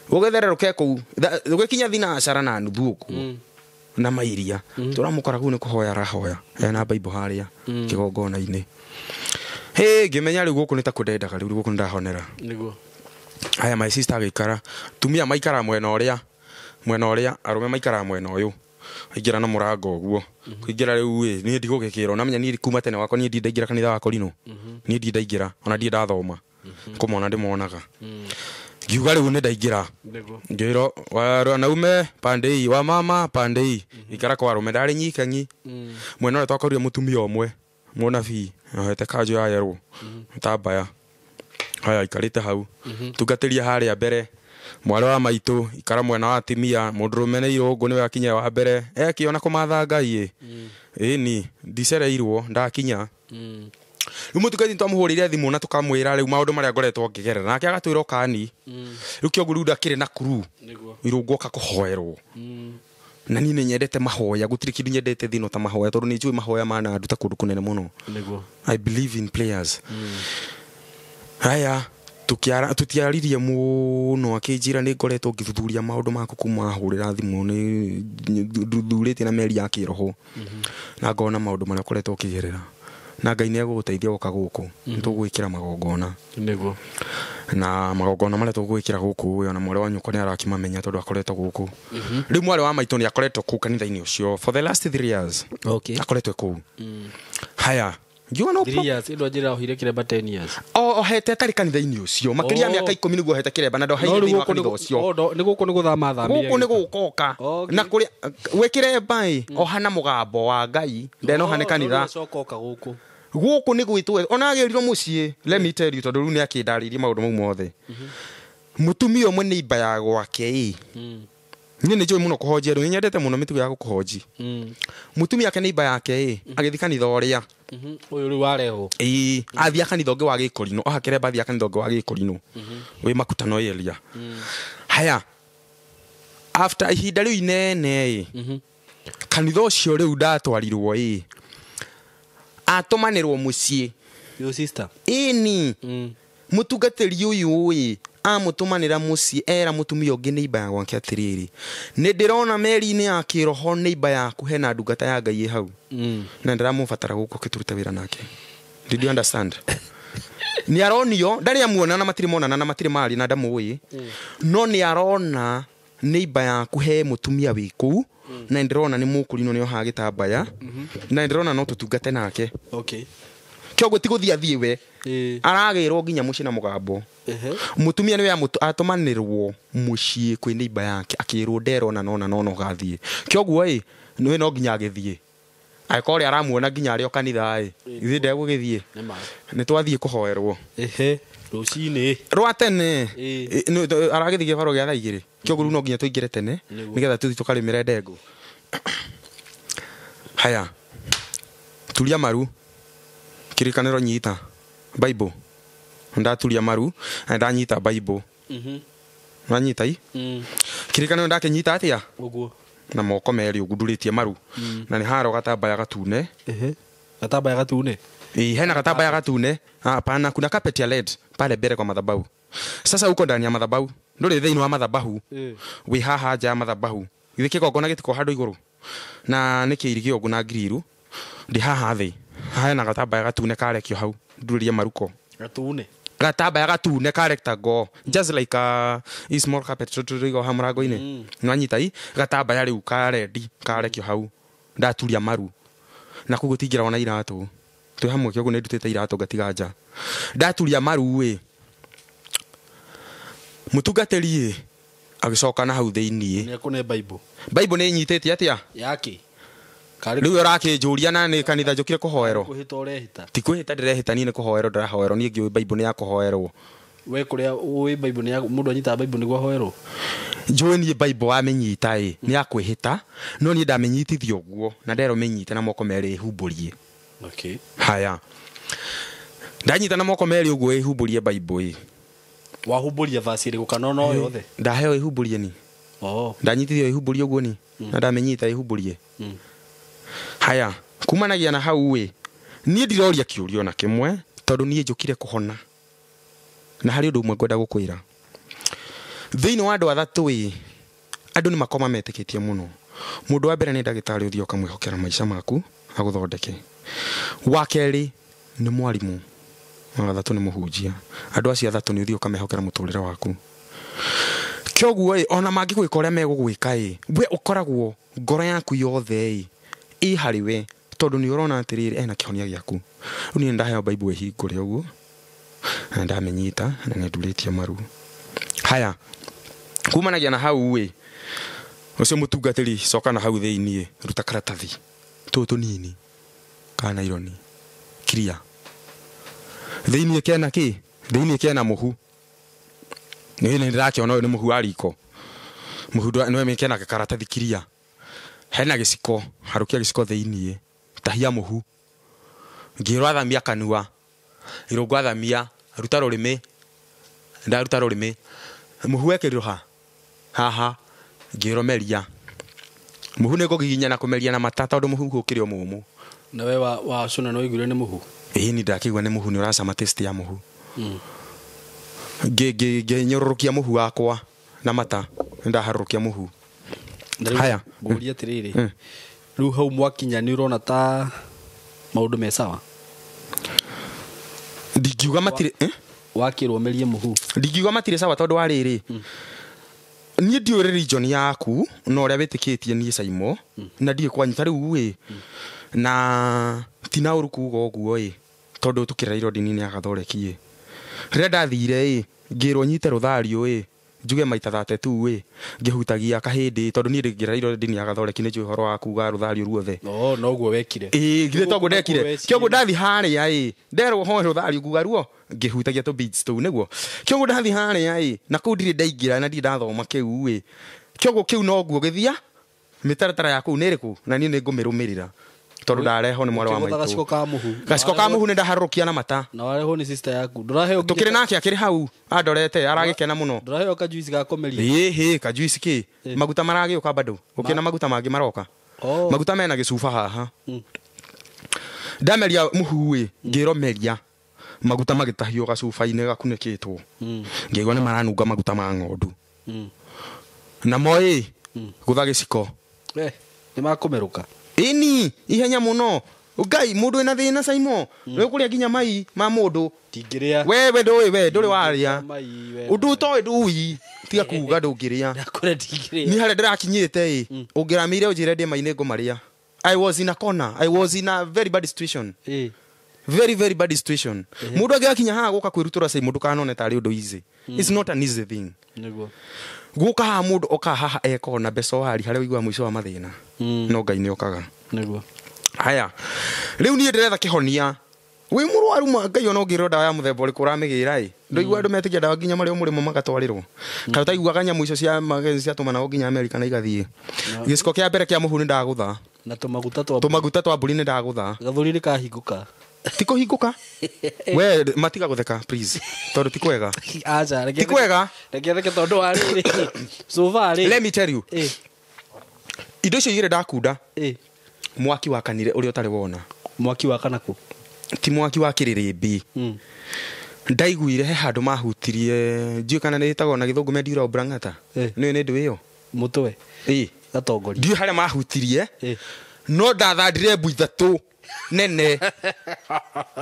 Gũgĩthererũke kũu, gũgĩkinya thinacara na nuthu ũguo na mairia. Tũramũkora kũu nĩ kũhoya arahoya ena Bible harĩa kĩgongona-inĩ. Hĩ, ngĩmenya rĩu gũkũ nĩ ta kũndendaga rĩu gũkũ nĩndahonera. Nĩguo. Aya my sister agĩikara, tumia maikara mwena ũrĩa, arũme maikara mwena ũyũ. Aingĩra na mũrango ũguo. Kũingĩra rĩu ĩ, niĩ ndigũgĩkĩrwo, namenya niĩ kuma tene wakwa niĩ ndindaingĩra kanitha wa Korino. Niĩ ndindaingĩra, ona ndirĩ ndathoma. Kũmona ndĩmonaga. Ngiuga rĩu nĩ ndaingĩra. Ngĩrwo wanaume pande hii, wa mama pande hii. Ikara kwa arũme ndarĩ nyikanyi. Mwena ũrĩa twakorire mũtumia ũmwe, mũnabii, ohete kanjũ ya yerũ, tambaya. Haya ikarĩte hau. Tungatĩria harĩa mbere. Mwarĩ wa maitũ ikara mwena wa atimia, mũndũrũme nĩ irũngũ nĩwe akinya wa mbere. Ekĩona kũmatha Ngai ĩ. Ĩni ndicereirwo ndakinya. Rĩu mũtungatĩri twamũhũrĩire thimũ na tũkamwĩra rĩu maũndũ marĩa ngoretwo ngĩgerera. Nake agatwĩra ũkani. Rĩu kĩoguo rĩu ndakĩrĩ na kuru. Irũngũ oka kũhoerwo. Na niĩ nĩ nyendete mahoya, gũtirĩ kĩndũ nyendete thĩ ĩno ta mahoya tondũ nĩ njũĩ mahoya mananduta kũndũ kũnene mũno. I believe in prayers. Haya tũtiaririe mũno, akĩnjĩra nĩ ngoretwo ngĩthuthuria maũndũ maku kuma hũrĩra thimũ, nĩ thuthurĩtie na meri ya kĩroho. Na ngona maũndũ marĩa ũkoretwo ũkĩgerera. Na Ngai nĩ egũgũteithia gũka gũkũ, nĩ tũgwĩkĩra magongona. Nĩguo. Na magongona marĩa tũgwĩkĩra gũkũ, ona mwarĩ wa nyũkwa nĩ arakĩmamenya tondũ akoretwo gũkũ. Rĩu mwarĩ wa maitũ nĩ akoretwo kũu kanitha-inĩ ũcio for the last 3 years. Okay. Akoretwo kũu. Haya. Ngiuga no 3 years, ĩndũ anjĩra ohire kĩremba 10 years. Ohete atarĩ kanitha-inĩ ũcio, makĩria ya mĩaka 10 nĩguo ohete kĩremba na ndoheire thĩinĩ wa kanitha ũcio. Nĩ gũkũ nĩ gũthama thamire. Gũkũ nĩ gũkoka. Na kũrĩa wĩ kĩremba ĩ, oha na mũgambo wa Ngai, ndenoha nĩ kanitha. Coka gũkũ. Gũkũ nĩ gwĩtwo, ona agĩrirwo mũciĩ, let me tell you tondũ rĩu nĩ akĩndarĩirie maũndũ mau mothe. Mũtumia ũmwe nĩ imba ya gwake ĩ. Niĩ nĩ njũĩ mũno kũhonjia andũ, nĩ nyendete mũno mĩtugo ya gũkũhonji. Mũtumia ake nĩ imba yake ĩ, agĩthiĩ kanitha ũrĩa. Ũyũ rĩu warehwo. Ĩĩ, athiĩ kanitha ũngĩ wa Gĩkũrinũ, oha kĩremba athiĩ kanitha ũngĩ wa Gĩkũrinũ. Wĩ makutano area. Haya. After ihinda rĩu inene ĩ, kanitha ũcio rĩu ndatwarirwo ĩ, atũmanĩrwo mũciĩ. Your sister. Ĩni. Mũtungatĩri ũyũ ĩ, amũtũmanĩra mũciĩ, era mũtumia ũngĩ nĩ imba ya gwake atĩrĩrĩ, nĩ ndĩrona meri-inĩ ya kĩroho nĩ imba yaku hena ndungata ya Ngai ĩ hau. Na ndĩramũbatara gũkũ akĩtũruta wĩra nake. Did you understand? Nĩ aronio, ndarĩ amuona na matirĩ monana na matirĩ maria na ndamũĩ. No nĩ arona nĩ imba yaku he mũtumia wĩ kũu, na ndĩrona nĩ mũkũrinũ nĩ oha gĩtambaya, na ndĩrona no tũtungate nake. Okay. Kĩoguo ti gũthiĩ athiĩ we. Aragĩrwo nginya mũciĩ na mũgambo. Mũtumia nĩwe atũmanĩrwo mũciĩ kwĩ neighbor yake, akĩrwo nderona nona nona ũgathiĩ. Kĩoguo ĩ, nĩwe no nginya agĩthiĩ. Angĩkorwo ũrĩa aramuona nginya arĩ o kanitha ĩ, ithuĩ ndegũgĩthiĩ. Nĩ twathiĩ kũhoerwo. Rũcinĩ. Rwa tene. Aragĩthiĩ kĩbaro gĩa thaa 2. Kĩoguo rĩu no nginya tũingĩre tene, nĩgetha tũthiĩ tũkarĩmĩre ndengũ. Haya. Turia maru. Kĩrĩkanĩro nyita. Bible. Ndaturia maru, na ndanyita Bible. Wanyita i? Kĩrĩkanĩro ndakĩnyita atĩa? Ũguo. Na moko merĩ ũguo ndurĩtie maru. Na nĩ haro gatambaya gatune. Gatambaya gatune. Ĩ, hena gatambaya gatune. Hapana, kuna carpet ya red pale mbere kwa madhabahu. Sasa huko ndani ya madhabahu, ndũrĩ thĩinĩ wa madhabahu, wĩ haha nja ya madhabahu. Githĩ kĩgongona gĩtiko handũ igũrũ na nĩ kĩirigĩ ũguo na ngiriru, ndĩ haha thĩ, hena gatambaya gatune karekio hau ndurĩrie maruko. Gatune. Gatambaya gatune ka rectangle, just like a small carpet tũtũrĩiga haha mũrango-inĩ. Nĩwanyita i gatambaya rĩu ka red karekio hau, ndaturia maru na kũu gũtingĩragwo na iratũ, twĩ hamwe kĩoguo nĩ ndutĩte iratũ ngatiga nja. Ndaturia maru ĩ, mũtungatĩri ĩ agĩcoka na hau thĩiniĩ. Nĩ akũne Bible. Bible nĩ ĩnyitĩte atĩa? Yake. Rĩu ũrakĩnjũria na nĩ kanitha njũkire kũhoerwo. Kũhĩta ũrehĩta. Ti kwĩhĩta ndĩrehĩta, niĩ nĩ kũhoerwo ndĩrahoerwo, niĩ ngĩũĩ Bible nĩ ya kũhoerwo. We kũrĩa ũĩ Bible nĩ ya mũndũ anyitaga Bible nĩguo ahoerwo. Njũĩ niĩ Bible wamĩnyita ĩ nĩ ya kwĩhĩta, no niĩ ndamĩnyitithia ũguo na nderwo mĩnyite na moko merĩ ĩhumbũrie. Okay. Haya, ndanyita na moko merĩ ũguo ĩhumbũrie Bible ĩ. Wahumbũria verse ĩrĩkũ kana no yothe? Ndaheo ĩhumbũrie ni. Oh. Ndanyitithio ĩhumbũrie ũguo ni na ndamĩnyita ĩhumbũrie. Haya, kumanagia na hau ĩ, niĩ ndiroria kĩũria ona kĩmwe tondũ niĩ njũkire kũhona. Na harĩ ũndũ ũmwe ngwenda gũkwĩra. Thĩinĩ wa andũ athatũ ĩ, andũ nĩ makoma metĩkĩtie mũno. Mũndũ wa mbere nĩ ndagĩtarĩ, ũthiĩ ũkamwĩhokera maica maku agũthondeke. Wa kerĩ nĩ mwarimũ. Wa gatatũ nĩ mũhunjia. Andũ acio athatũ nĩ ũthiĩ ũkamehokera mũtũrĩre waku. Kĩoguo ĩ, ona mangĩgwĩka ũrĩa megũgwĩka ĩ, we ũkoragwo ngoro yaku yothe ĩ ĩ harĩ we, tondũ nĩ ũrona atĩrĩrĩ ena kĩhonia gĩaku. Rĩu niĩ ndaheo Bible ĩhingũre ũguo na ndamĩnyita na nĩ ndurĩtie maru. Haya, kumanagia na hau ĩ, ũcio mũtungatĩri coka na hau thĩiniĩ, ruta karatathi tũtũ tũnini ka naironi clear. Thĩiniĩ kena kĩ? Thĩiniĩ kena mũhu. Nĩ ndĩrakĩona ũyũ nĩ mũhu wa riko. Mũhu nĩ kena karatathi clear. Hena gĩciko, harũkia gĩciko thĩiniĩ, tahia mũhu. Ngĩrwo athamia kanua, ngĩrwo ngwathamia, ruta rũrĩmĩ, ndaruta rũrĩmĩ. Mũhu wekĩrirwo ha? Haha, ngĩrwo meria. Mũhu nĩ ngũgiginya na kũmeria na mata tondũ mũhu ũkĩrĩ o mũmũ. Na we wa cũna no ũiguire nĩ mũhu? Ĩĩ ni ndakĩigua nĩ mũhu, nĩ ũracama taste ya mũhu. Ngĩnyũrũrũkia mũhu wakwa na mata, nĩndaharũrũkia mũhu. Haya. Ngũria atĩrĩrĩ, rĩu hau mwakinya nĩ ũrona ta maũndũ me sawa? Ndingiuga matirĩ, Wakĩrwo merie mũhu. Ndingiuga matirĩ sawa tondũ wa rĩrĩ, niĩ ndiũĩ religion yaku na ũrĩa wĩtĩkĩtie niĩ Saimo, na ndiũĩ kwanyu ta rĩu ĩ, na ti na ũru kuga ũguo ĩ, tondũ tũkĩrereirwo ndini-inĩ ya Gathoreki ĩ. Rĩrĩa ndathire ĩ, ngĩrwo nyite rũthario ĩ, njuge maita 32 ĩ, ngĩhutagia kahĩndĩ tondũ niĩ ndĩngĩrereirwo ndini ya Gathoreki nĩ njũĩ ũhoro wa kuga rũthario ruothe. Oh, noguo wekire. Ĩĩ, githĩ toguo ndekire. Kĩoguo ndathi harĩa ĩ, nderwo hoe rũthario nguga ruo, ngĩhutagia tũ beads tũu nĩguo. Kĩoguo ndathi harĩa ĩ, na kũu ndirĩ ndaingĩra na ndirĩ ndathoma kĩu ĩ. Kĩoguo kĩu noguo gĩthia, mĩtaratara ya kũu nĩ ĩrĩkũ, na niĩ nĩ ngũmĩrũmĩrĩra. Tondũ ndarehwo nĩ mwarĩ wa Ũkĩgũtha maitũ. gaciko ka mũhu. Gaciko ka mũhu nĩ ndaharũrũkia na mata. Na warehwo nĩ sister yaku. Ndũraheo nginya Tũkĩrĩ nake akĩrĩ hau andorete aragĩkena mũno. Ndũraheo kajuici ga kũmeria. Ĩĩ hĩ kajuici kĩ? Maguta maragĩũka bado. Gũkĩona maguta mangĩ maroka. Oh. Maguta mena gĩcuba haha. Ndameria mũhu ĩ, ngĩrwo meria. Maguta magĩtahio gacuba-inĩ gakunĩkĩtwo. Ngĩigua nĩ maranunga maguta ma ng'ondu. Namo ĩ, gũtha gĩciko. Nĩ makũmerũka. Ĩni, ihenya mũno. Ngai, mũndũ wĩna thĩna Saimo, nĩ ũkũrĩa nginya mai ma mũndũ. Ndingĩrĩa. We ndũĩ, we ndũrĩ warĩa. Mai, we. Ũndũ ũtoĩ ndũi, tiga kuga ndũngĩrĩa. Ndakũrĩa ndingĩrĩa. Niĩ harĩa ndĩrakinyĩte ĩ, ũngĩramĩire ũnjĩre ndĩe mai nĩ ngũmarĩa. I was in a corner. I was in a very bad situation. Very, very bad situation. Mũndũ angĩgakinya haha gũka kwĩrutũra Saimo ndũkanone tarĩ ũndũ easy. It's not an easy thing. Nĩguo. Gũka haha mũndũ oka haha ekona mbeca wari harĩa ũiguaga mũico wa mathĩna. No Ngai nĩ okaga. Nĩguo. Haya. Rĩu niĩ ndĩretha kĩhonia. Wĩ mũrwaru ma Ngai ona ũngĩrwo ndawa ya mũthemba ũrĩkũ ũramĩgĩra ĩ. Ndũiguaga andũ metĩkia ndawa nginya marĩ o mũrĩmo magatwarĩrwo. Kana ũtaiguaga nyamũ icio cia ciatũmanagwo nginya Amerika na igathiĩ. Gĩciko kĩa mbere kĩa mũhu nĩ ndagũtha. Na tũmaguta twa Tũmaguta twa mbũri nĩ ndagũtha. Gathũri nĩ kahingũka. Ti kũhingũka. We matiga gũtheka please. Tondũ ti kwega. Aca, Ti kwega. Reke theke tondũ wa rĩrĩ. So far rĩ. Let me tell you. Indo icio igĩrĩ ndakunda. Mwaki wakanire ũrĩa ũtarĩ wona. Mwaki wakana kũ? Ti mwaki wa kĩrĩrĩmbĩ. Ndaiguire he handũ mahutirie, ndiũĩ kana nĩ ĩtagwo na gĩthũngũ mendi oblongata. Nĩ nĩ ndũ ĩyo Mũtwe. Ĩ. Gatongoria. Ndiũĩ harĩa mahutirie, no ndathandire mbu ithatũ nene.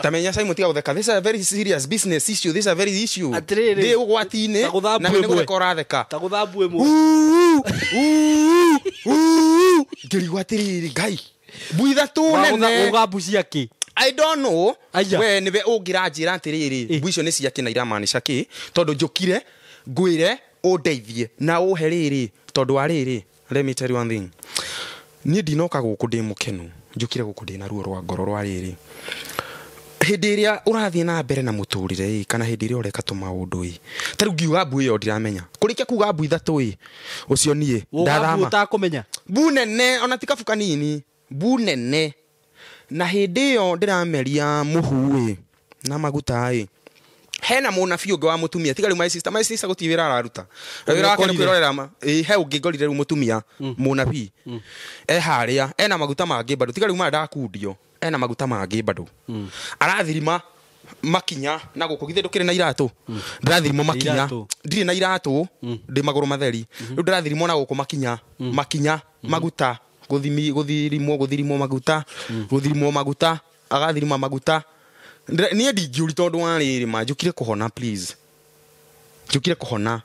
Tamenya, Simon, tiga gũtheka, this is a very serious business issue, this is a very issue. Atĩrĩrĩ, ndĩ ũgwati-inĩ ta gũthambwo na nĩ ĩmwe. gũtheka ũratheka. Ta gũthambwo ĩmwe. Uu, uu, uu. Ngĩrigwo atĩrĩrĩ, Ngai, mbu ithatũ nene. Ũgambu ciakĩ? I don't know. Aya. We nĩwe ũngĩranjĩra atĩrĩrĩ, mbu icio nĩ ciakĩ na iramaanisha kĩ, tondũ njũkire ngwĩre ũndeithie na ũhe rĩrĩ, tondũ wa rĩrĩ, let me tell you one thing, niĩ ndinoka gũkũ ndĩ mũkenu, njũkire gũkũ ndĩ na ruo rwa ngoro rwa rĩrĩ, hĩndĩ ĩrĩa ũrathiĩ na mbere na mũtũrĩre ĩ, kana hĩndĩ ĩrĩa ũreka tũmaũndũ ĩ, ta rĩu ngiuga mbu ĩyo ndiramenya kũrĩkia kuga mbu ithatũ ĩ, ũcio niĩ Ũgambu ndathama. ũtakũmenya. Mbu nene, ona ti kabu kanini, mbu nene. Na hĩndĩ ĩyo ndĩrameria mũhu ĩ na maguta ĩ, hena mũnabii ũngĩ wa mũtumia, tiga rĩu my sister, my sister gũtirĩ wĩra araruta. Wĩra wake nĩ Ũngĩ ũkorire. kwĩrorera ĩ, he ũngĩ ngorire rĩu mũtumia mũnabii e harĩa ena maguta mangĩ bado, tiga rĩu maya ndakundio, ena maguta mangĩ bado arathirima makinya na gũkũ. Githĩ ndũkĩrĩ na iratũ? Ndĩrathirimo makinya. Iratũ. Ndirĩ na iratũ, ndĩ magũrũ matheri. Rĩu ndĩrathirimo na gũkũ makinya, makinya maguta, gũthirimwo, gũthirimwo maguta, gũthirimwo maguta, agathirima maguta. Niĩ ndingĩũri tondũ wa rĩrĩ ma njũkire kũhona, please, njũkire kũhona.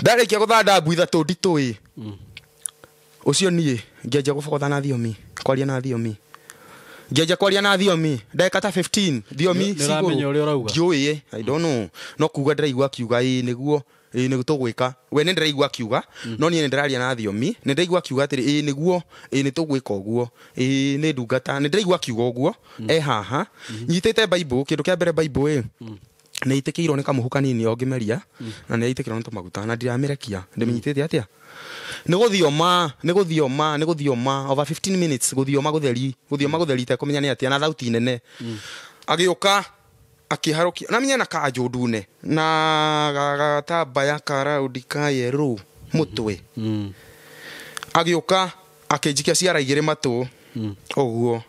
Ndarĩkia gũthanda mbu ithatũ nditũ ĩ, ũcio niĩ ngĩanjia gũbogotha na thiomi, kwaria na thiomi, ngĩanjia kwaria na thiomi ndagĩka ta 15, thiomi. Nĩ ũramenya ũrĩa ũrauga? Ndiũĩ, I don't know, no kuga ndĩraigua akiuga ĩ nĩguo, ĩ nĩguo tũgwĩka. We nĩ ndĩraigua akiuga, no niĩ nĩ ndĩraria na thiomi, nĩ ndĩraigua akiuga atĩrĩ, ĩ nĩguo, ĩ nĩ tũgwĩka ũguo, ĩ nĩ ndungata. Nĩ ndĩraigua akiuga ũguo e haha nyitĩte Bible. Kĩndũ kĩa mbere, Bible ĩ nĩ itĩkĩirwo nĩ kamũhu kanini o ngĩmeria, na nĩ itĩkĩirwo nĩ tũmaguta na ndiramĩrekia, ndĩmĩnyitĩte atĩa, nĩ gũthioma, nĩ gũthioma, nĩ gũthioma over 15 minutes, gũthioma gũtheri, gũthioma gũtheri itekũmenya nĩ atĩa, na thauti nene. Agĩũka akĩharũkia na menya na kanjũ ndune na gatambaya ka raundi ka yerũ mũtwe. Agĩũka akĩnjikia ciara igĩrĩ matũ ũguo,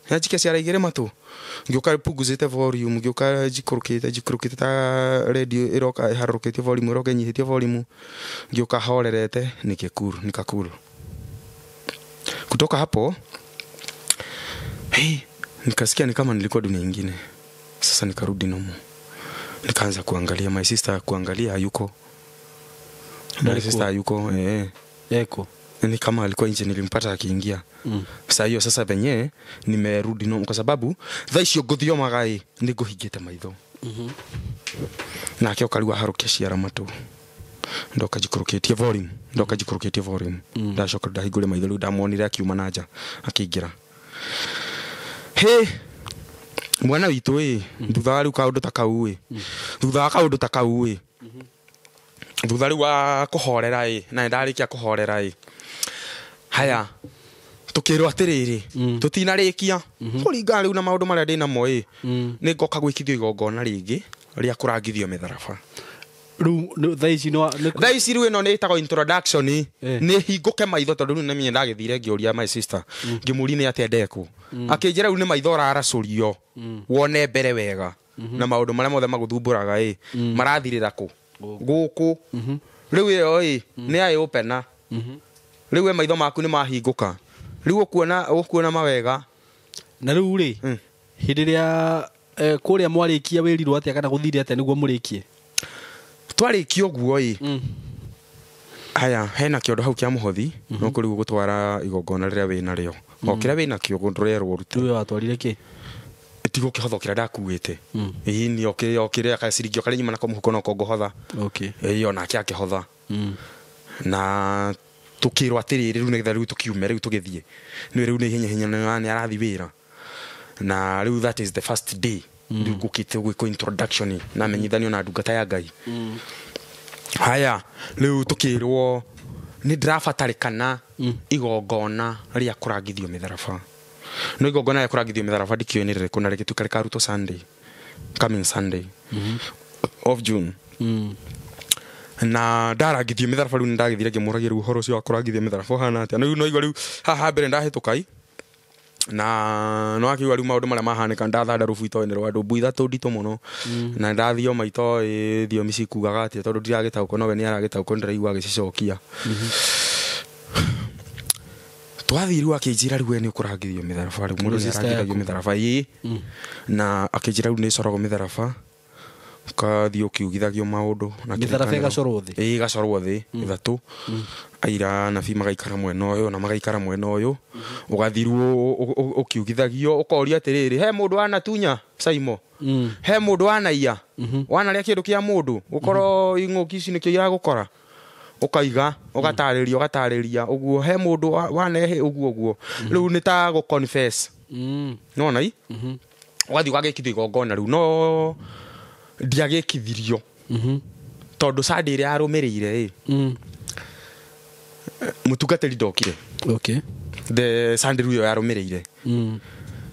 yanjikia ciara igĩrĩ matũ, ngĩũka punguzĩte volume, ngĩũka njikũrũkĩte, njikũrũkĩte ta radio ĩroka ĩharũrũkĩtie volume, ĩroka ĩnyihĩtie volume, ngĩũka horerete, nikĩkuru nikakuru. Kutoka hapo, hey, nikasikia ni kama nilikuwa dunia ingine. Sasa nikarudi nomo, nikaanza kuangalia my sister, kuangalia hayuko my Alikuwa? sister hayuko, eh. Eko. Ni kama alikuwa nje, nilimpata akiingia. Saa hiyo sasa venye nimerudi no, kwa sababu thaa icio ngũthiomaga ĩ nĩ ngũhingĩte maitho. Nake oka rĩu aharũkia ciara matũ, ndoka njikũrũkĩtie volume, ndoka njikũrũkĩtie volume. Ndacoka ndahingũre maitho, rĩu ndamuonire akiuma na nja akĩingĩra. He mwana witũ ĩ, thutha wa rĩu kaũndũ ta kau ĩ, thutha wa kaũndũ ta kau ĩ, thutha rĩu wa kũhorera ĩ, na nĩ ndarĩkia kũhorera ĩ, haya tukĩrwo atĩrĩrĩ, tũtinarĩkia kũringana rĩu na maũndũ marĩa ndĩnamo ĩ, nĩ ngoka gwĩkithio igongona rĩngĩ rĩa kũrangithio mĩtharaba. Rĩu thaa ici Thaa ici rĩu ĩno nĩ ĩtagwo introduction. Nĩ hingũke maitho, tondũ rĩu nĩmenye ndagĩthire ngĩũria my sister, ngĩmũria nĩ atĩa ndekwo, akĩnjĩra rĩu nĩ maitho ũraracũrio wone mbere wega, na maũndũ marĩa mothe magũthumbũraga ĩ marathirĩra kũ gũkũ. Rĩu ĩyo ĩ nĩ eye opener. Rĩu we maitho maku nĩ mahingũka, rĩu ũkuona, ũkuona mawega. Na rĩu rĩ, hĩndĩ ĩrĩa kũrĩa mwarĩkia wĩrirwo atĩa kana gũthire atĩa nĩguo mũrĩkie? Twarĩkia ũguo ĩ, haya hena kĩondo hau kĩa mũhothi, no kũrĩu gũtwara igongona rĩrĩa wĩ narĩo, o kĩrĩa wĩ nakĩo ndũrerwo ũrute. Rĩu we watwarire kĩ? Tigo kĩhotho kĩrĩa ndakuĩte. Ĩĩ ni o kĩrĩa gaciringi o karĩa nyuma nako mũhuko noko ngũhotha. Ĩĩ, onake akĩhotha. Na tukĩrwo atĩrĩrĩ, rĩu nĩgetha rĩu tũkiume, rĩu tũgĩthiĩ, nĩ rĩu nĩ ihenya ihenya nĩ arathi wĩra. Na rĩu that is the first day rĩu ngũkĩte gwĩkwo introduction na menyithanio na ndungata ya Ngai. Haya rĩu tũkĩrwo nĩ ndĩrabatarĩkana igongona rĩa kũrangithio mĩtharaba, no igongona rĩa kũrangithio mĩtharaba ndikĩũĩ nĩ rĩrĩkũ, na rĩgĩtuĩka rĩkarutwo Sunday, coming Sunday of June. Na ndarangithio mĩtharaba, rĩu nĩndagĩthire ngĩmũragia rĩu ũhoro ũcio wa kũrangithia mĩtharaba ũhana atĩa. Rĩu no igua rĩu haha mbere ndahĩtũka i Na no akiuga rĩu maũndũ marĩa mahanĩka ndathanda rũbu itoĩ-inĩ rwa andũ mbu ithatũ nditũ mũno na ndathioma itoĩ thiomi cikugaga atĩa tondũ ndiragĩtaũkwo nowe nĩ aragĩtaũkwo ndĩraigua agĩcicokia. Twathiĩ rĩu akĩnjĩra rĩu we nĩ ũkũrangithio mĩtharaba rĩu mũndũ Nĩ nĩ sister arangithagio yaku? mĩtharaba ĩĩ. Na akĩnjĩra rĩu nĩ ĩcoragwo mĩtharaba ũkathiĩ ũkiugithagio maũndũ na Mĩtharaba kĩrĩkanĩro. ĩgacorwo thĩ? Ĩĩ ĩgacorwo thĩ ĩthatũ aira anabii magaikara mwena ũyũ na magaikara mwena ũyũ ũgathirwo ũkiugithagio ũkoria atĩrĩrĩ he mũndũ wanatunya Saimo he mũndũ wanaiya wanarĩa kĩndũ kĩa mũndũ ũkorwo ing'ũki ici nĩkĩo iragũkora ũkaiga ũgatarĩria ũgatarĩria ũguo he mũndũ wanehe ũguo ũguo rĩu nĩ ta gũ confess nona i ũgathiĩ ũgagĩkithio igongona rĩu no ndiagĩkithirio tondũ Sunday ĩrĩa yarũmĩrĩire ĩ mũtungatĩri ndokire. Okay. The Sunday rĩu ĩyo yarũmĩrĩire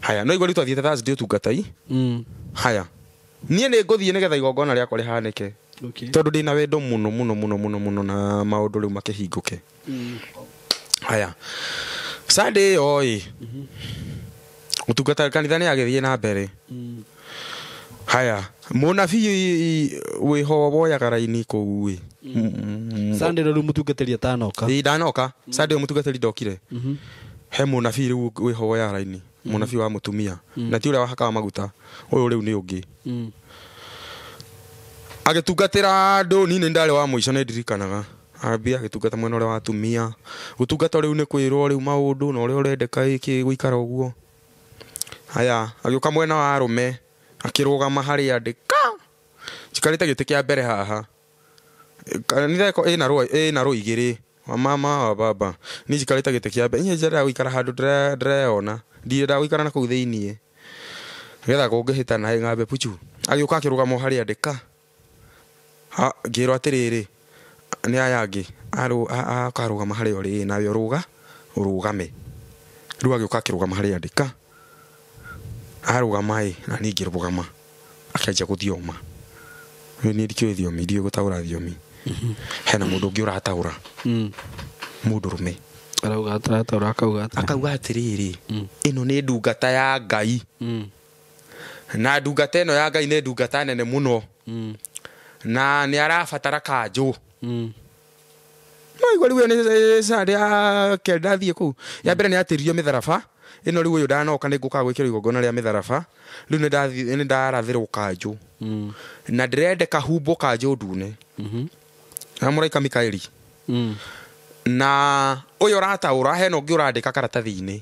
haya no igua rĩu twathiĩte Thursday ũtungatai haya niĩ nĩ ngũthiĩ nĩgetha igongona rĩakwa rĩhanĩke Okay. tondũ ndĩna wendo mũno mũno mũno mũno mũno na maũndũ rĩu makĩhingũke. Haya Sunday ĩyo ĩ ũtungata kanitha nĩ agĩthiĩ na mbere. Haya mũnabii wĩho woyaga raini kũu ĩ. Sunday rĩu mũtungatĩri atanoka. Ĩ ndanoka Sunday ĩyo mũtungatĩri ndokire he mũnabii rĩu wĩho woyaga raini mũnabii wa mũtumia na ti ũrĩa wahakaga maguta ũyũ rĩu nĩ ũngĩ agĩtungatĩra andũ niĩ nĩ ndarĩ wa mũico nĩ ndirikanaga ambia agĩtungata mwena ũrĩa wa atumia gũtungata rĩu nĩ kwĩrwo rĩu maũndũ na ũrĩa ũrendeka ĩkĩ gũikara ũguo. Haya agĩũka mwena wa arũme akĩrũgama harĩa ndĩ ka njikarĩte gĩtĩ kĩa mbere haha kanitha ĩna rũ igĩrĩ wa mama wa baba niĩ njikarĩte gĩtĩ kĩa mbere niĩ njendaga gũikara handũ ndĩreyona ndiendaga gũikara na kũu thĩiniĩ nĩgetha kũngĩhĩtana ng'ambe puchu agĩũka akĩrũgama o harĩa ndĩ ka ngĩrwo atĩrĩrĩ nĩ aya angĩ akarũgama harĩa ũrĩ nawe ũrũga ũrũgame rĩu agĩũka akĩrũgama harĩa ndĩ ka arũgama ĩ na niĩ ngĩrũgama akĩanjia gũthioma rĩu niĩ ndikĩũĩ thiomi ndiũĩ gũtaũra thiomi hena mũndũ ũngĩ ũrataũra mũndũ rũme Arauga atataũra akauga atĩa? Akauga atĩrĩrĩ ĩno nĩ ndungata ya Ngai na ndungata ĩno ya Ngai nĩ ndungata nene mũno na nĩ arabatara kanjũ no igua rĩu ĩyo nĩ Sunday ya kerĩ ndathiĩ kũu ya mbere nĩ yatĩririo mĩtharaba ĩno rĩu ũyũ ndanoka nĩ ngũkaga gwĩkĩrwo igongona rĩa mĩtharaba rĩu nĩ ndarathĩrwo kanjũ na ndĩrendeka humbwo kanjũ ndune na mũraika Mikaeli na ũyũ ũrataũra hena ũngĩ ũrandĩka karatathi-inĩ.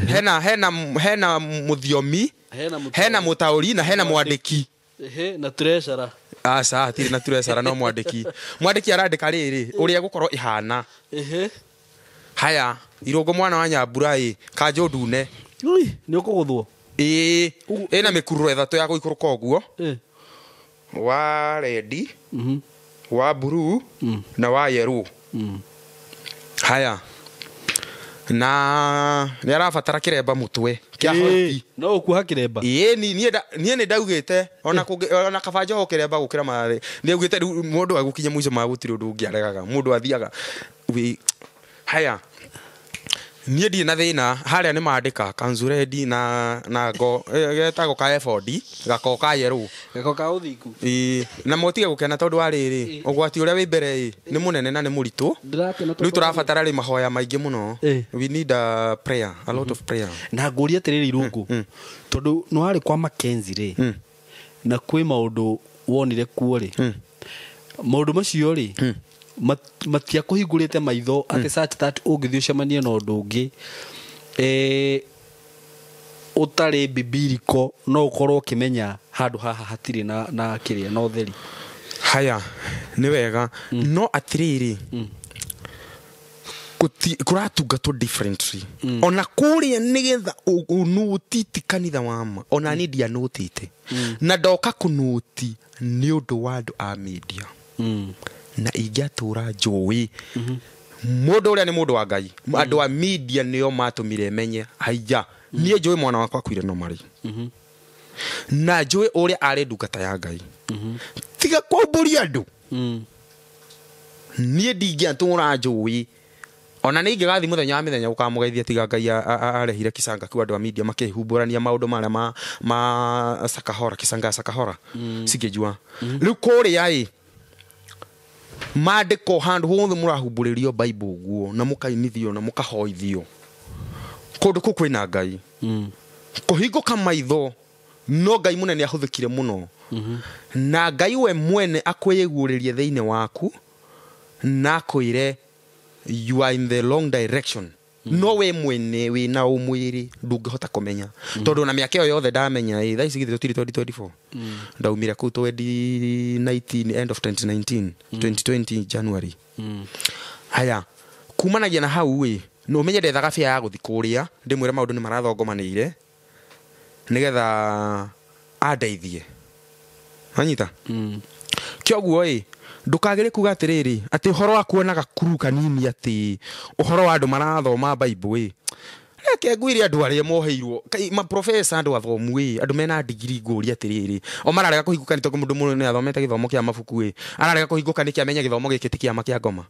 Hena hena hena mũthiomi hena mũtaũri na hena mwandĩki. Na treasurer. Aca hatirĩ na treasurer no mwandĩki mwandĩki arandĩka rĩrĩ ũrĩa gũkorwo ĩhana. Haya irũngũ mwana wa Nyambura ĩ kanjũ ndune. Nĩ ũkũgũthwo. Ĩĩ ĩna mĩkururo ĩthatũ ya gũikũrũka ũguo wa rendi wa blue na wa yellow. Haya na nĩ arabatara kĩremba mũtwe kĩa hoti. No ũkuoha kĩremba. Ĩĩ niĩ nĩ ndaugĩte ona ona kaba njoho kĩremba gũkĩra marĩ nĩ augĩte rĩu mũndũ agũkinya mũico ma gũtirĩ ũndũ ũngĩ aregaga mũndũ athiaga. Haya niĩ ndirĩ na thĩna harĩa nĩ mandĩka kanzu rendi na ngo getagwo ka ebodi gako ka yerũ Gako ka ũthingu. Ĩĩ na motige gũkena tondũ wa rĩrĩ ũgwati ũrĩa wĩ mbere ĩ nĩ mũnene na nĩ mũritũ Ndĩrakena rĩu tũrabatara rĩ mahoya maingĩ mũno. We need a prayer, a lot of prayer. Na ngũria atĩrĩrĩ irũngũ tondũ nĩ warĩ kwa Mackenzie rĩ na kwĩ maũndũ wonire kuo rĩ maũndũ macio rĩ matiakũhingũrĩte maitho atĩ such that ũngĩthiĩ ũcemanie na ũndũ ũngĩ ũtarĩ bibiriko no ũkorwo ũkĩmenya handũ haha hatirĩ na kĩrĩa na ũtheri. Haya nĩ wega no atĩrĩrĩ kũratungatwo differently ona kũrĩa nĩgetha ũnũtiti kanitha wa ma ona niĩ ndianũtĩte na ndoka kũnũti nĩ ũndũ wa andũ a media na ingĩatũra njũĩ mũndũ ũrĩa nĩ mũndũ wa Ngai andũ a media nĩo matũmire menye haiya niĩ njũĩ mwana wakwa akuire no marĩ na njũĩ ũrĩa arĩ ndungata ya Ngai tiga kwambũria andũ niĩ ndingĩatũra njũĩ Ona nĩ ingĩgathiĩ mũthenya wa mĩthenya gũkamũgeithia tiga Ngai arehire kicanga kĩu andũ a media makĩhumbũrania maũndũ marĩa ma Sakahora kisanga Sakahora singĩjua. Rĩu kũrĩa ĩ mandĩko handũ hothe mũrahumbũrĩrio Bible ũguo na mũkainithio na mũkahoithio kũndũ kũu kwĩna Ngai. Kũhingũka maitho no Ngai mũnene ahũthĩkire mũno na Ngai we mwene akwĩiguũrĩrie thĩinĩ waku na akwĩre you are in the wrong direction. No we mwene wĩna ũmwĩrĩ ndũngĩhota kũmenya tondũ na mĩaka ĩyo yothe ndamenya ĩ thaa ici githĩ tũtirĩ 2024 ndaumire kũu 2019 end of 2019 2020 January. Haya kumanagia na hau ĩ no ũmenye ndethaga bĩa ya gũthi kũrĩa ndĩmwĩre maũndũ nĩ marathongomanĩire nĩgetha andeithie wanyita. Kĩoguo ĩ ndũkagĩre kuga atĩrĩrĩ atĩ ũhoro wa kuonaga kuru kanini atĩ ũhoro wa andũ marathoma Bible ĩ reke ngwĩre andũ arĩa moheirwo maprofesa andũ athomu ĩ andũ mena ndigiri ngũria atĩrĩrĩ o mararega kũhingũka nĩ tondũ mũndũ mũndũ nĩ athomete gĩthomo kĩa mabuku ĩ ararega kũhingũka nĩkĩ amenya gĩthomo gĩkĩ ti kĩama kĩa ngoma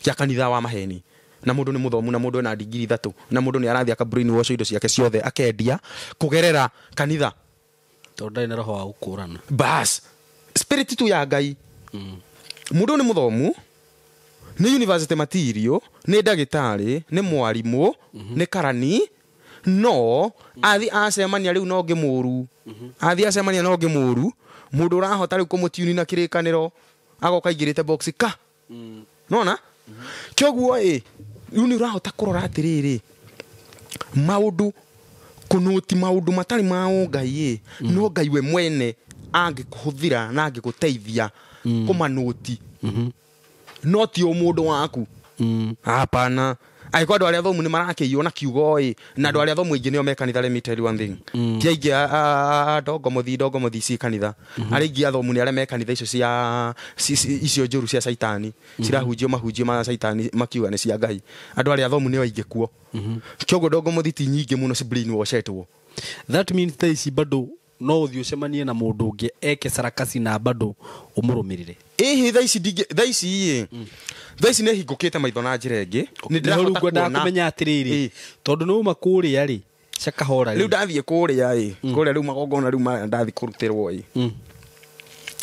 kĩa kanitha wa maheni na mũndũ nĩ mũthomu na mũndũ ena ndigiri ithatũ na mũndũ nĩ arathiĩ aka brain wash indo ciake ciothe akendia kũgerera kanitha tondũ ndarĩ na roho wa gũkũrana bas spirit tu ya Ngai. Mũndũ nĩ mũthomu nĩ university material nĩ ndagĩtarĩ nĩ mwarimũ nĩ karani no athi acemania rĩu no ũngĩ mũru athi acemania no ũngĩ mũru mũndũ ũrahota rĩu kũmũtiuni na kĩrĩkanĩro agoka aingĩrĩte box ka nona kĩoguo ĩ rĩu nĩ ũrahota kũrora atĩrĩrĩ maũndũ kũnũti maũndũ matarĩ ma ũngai ĩ no Ngai we mwene angĩkũhũthĩra na angĩgũteithia kũmanũti no ti ũmũndũ waku. Hapana angĩkorwo andũ arĩa athomu nĩ marakĩiywo na kiugo ĩ na andũ arĩa athomu aingĩ nĩo me kanitha let me tell you one thing ti aingĩ ndongo mũthi ci kanitha arĩa aingĩ athomu nĩ arĩa me kanitha icio cia icio njũru cia caitani cirahunjio mahunjio ma caitani makiuga nĩ cia Ngai andũ arĩa athomu nĩo aingĩ kuo kĩoguo ndongo mũthi ti nyingĩ mũno ci brainwashetwo. That means thaa ici bado no ũthiĩ ũcemanie na mũndũ ũngĩ eke sarakasi na bado ũmũrũmĩrĩre. Ĩhĩ thaa ici thaa ici ĩ thaa ici nĩ hingũkĩte maitho na njĩra ĩngĩ nĩ ndĩrahota kuona kũmenya atĩrĩrĩ tondũ nĩ uma kũrĩa rĩ Shakahola rĩu ndathiĩ kũrĩa ĩ kũrĩa rĩu magongona rĩu marĩa ndathiĩ kũrutĩrwo ĩ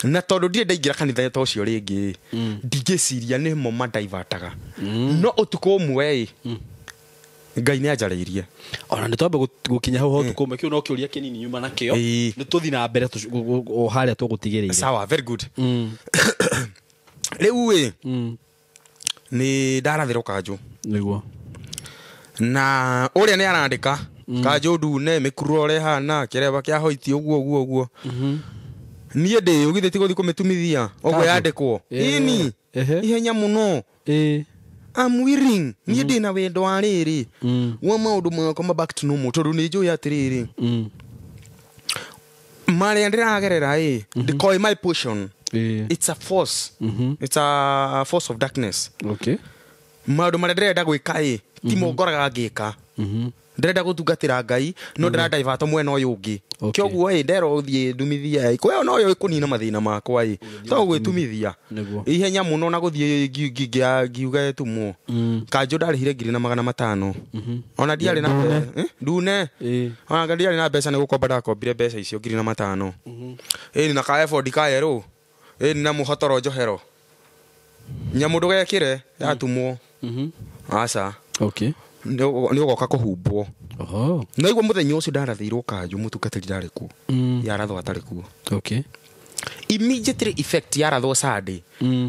na tondũ ndirĩ ndaingĩra kanitha ta ũcio rĩngĩ ndingĩciria nĩmo mandaivataga no ũtukũ ũmwe ĩ Ngai nĩ anjarĩirie ona nĩ twambe gũkinya hau ũtukũ ũmwe kĩu no kĩũria kĩnini nyuma nakĩo nĩ tũthiĩ na mbere o harĩa tũgũtigĩrĩire. Sawa, very good. Rĩu ĩ nĩ ndarathĩrwo kanjũ nĩguo na ũrĩa nĩ arandĩka kanjũ ndune mĩkururo ũrĩa ĩhana kĩreba kĩa hoiti ũguo ũguo ũguo niĩ ndĩ ũgithĩ ti gũthiĩ kũmĩtumithia ũguo yandĩkwo ĩni ihenya mũno I'm willing niĩ ndĩ na wendo wa rĩrĩ wa maũndũ makwa ma back to normal tondũ nĩ njũĩ atĩrĩrĩ marĩa ndĩragerera ĩ ndĩkoĩ my portion. It's a force. It's a force of darkness. Okay. Maũndũ marĩa ndĩrenda gwĩka ĩ ti mo ngoraga ngĩka ndĩrenda gũtungatĩra Ngai no ndĩrandaivato mwena ũyũ ũngĩ kĩoguo ĩ nderwo ũthiĩ ndumithia ĩ kwĩyo no yo ĩkũnina mathĩna makwa ĩ to gwĩtumithia ihenya mũno na gũthiĩ ngiuga ĩtumwo kanjũ ndarĩhire 1500 ona ndiarĩ na ndune ona ndiarĩ na mbeca nĩ gũkomba ndakombire mbeca icio 1500 ĩni na ka effort ka yerũ ĩni na mũhotoro njohero nyamũ ndũgekĩre yatumwo aca Okay. Nĩ ũgoka kũhumbwo na igua mũthenya ũcio ndarathĩirwo kanjũ mũtungatĩri ndarĩ kuo yarathwo atarĩ kuo. Okay. Immediately effect yarathwo Sunday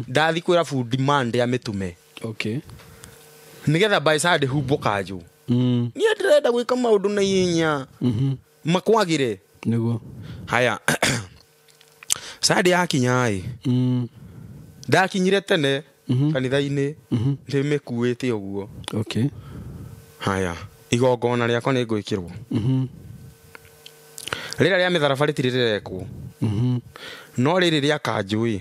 ndathi kwĩra bundi Monday amĩtume. Okay. Nĩgetha by Sunday humbwo kanjũ niĩ ndĩrenda gwĩka maũndũ na ihenya makwagĩre nĩguo. Haya Sunday yakinya ĩ ndakinyire tene kanitha-inĩ ndĩmĩkuĩte ũguo. Okay. Haya igongona rĩakwa nĩ ngwĩkĩrwo rĩrĩa rĩa mĩtharaba rĩtirĩ rĩrekwo no rĩrĩ rĩa kanjũ ĩ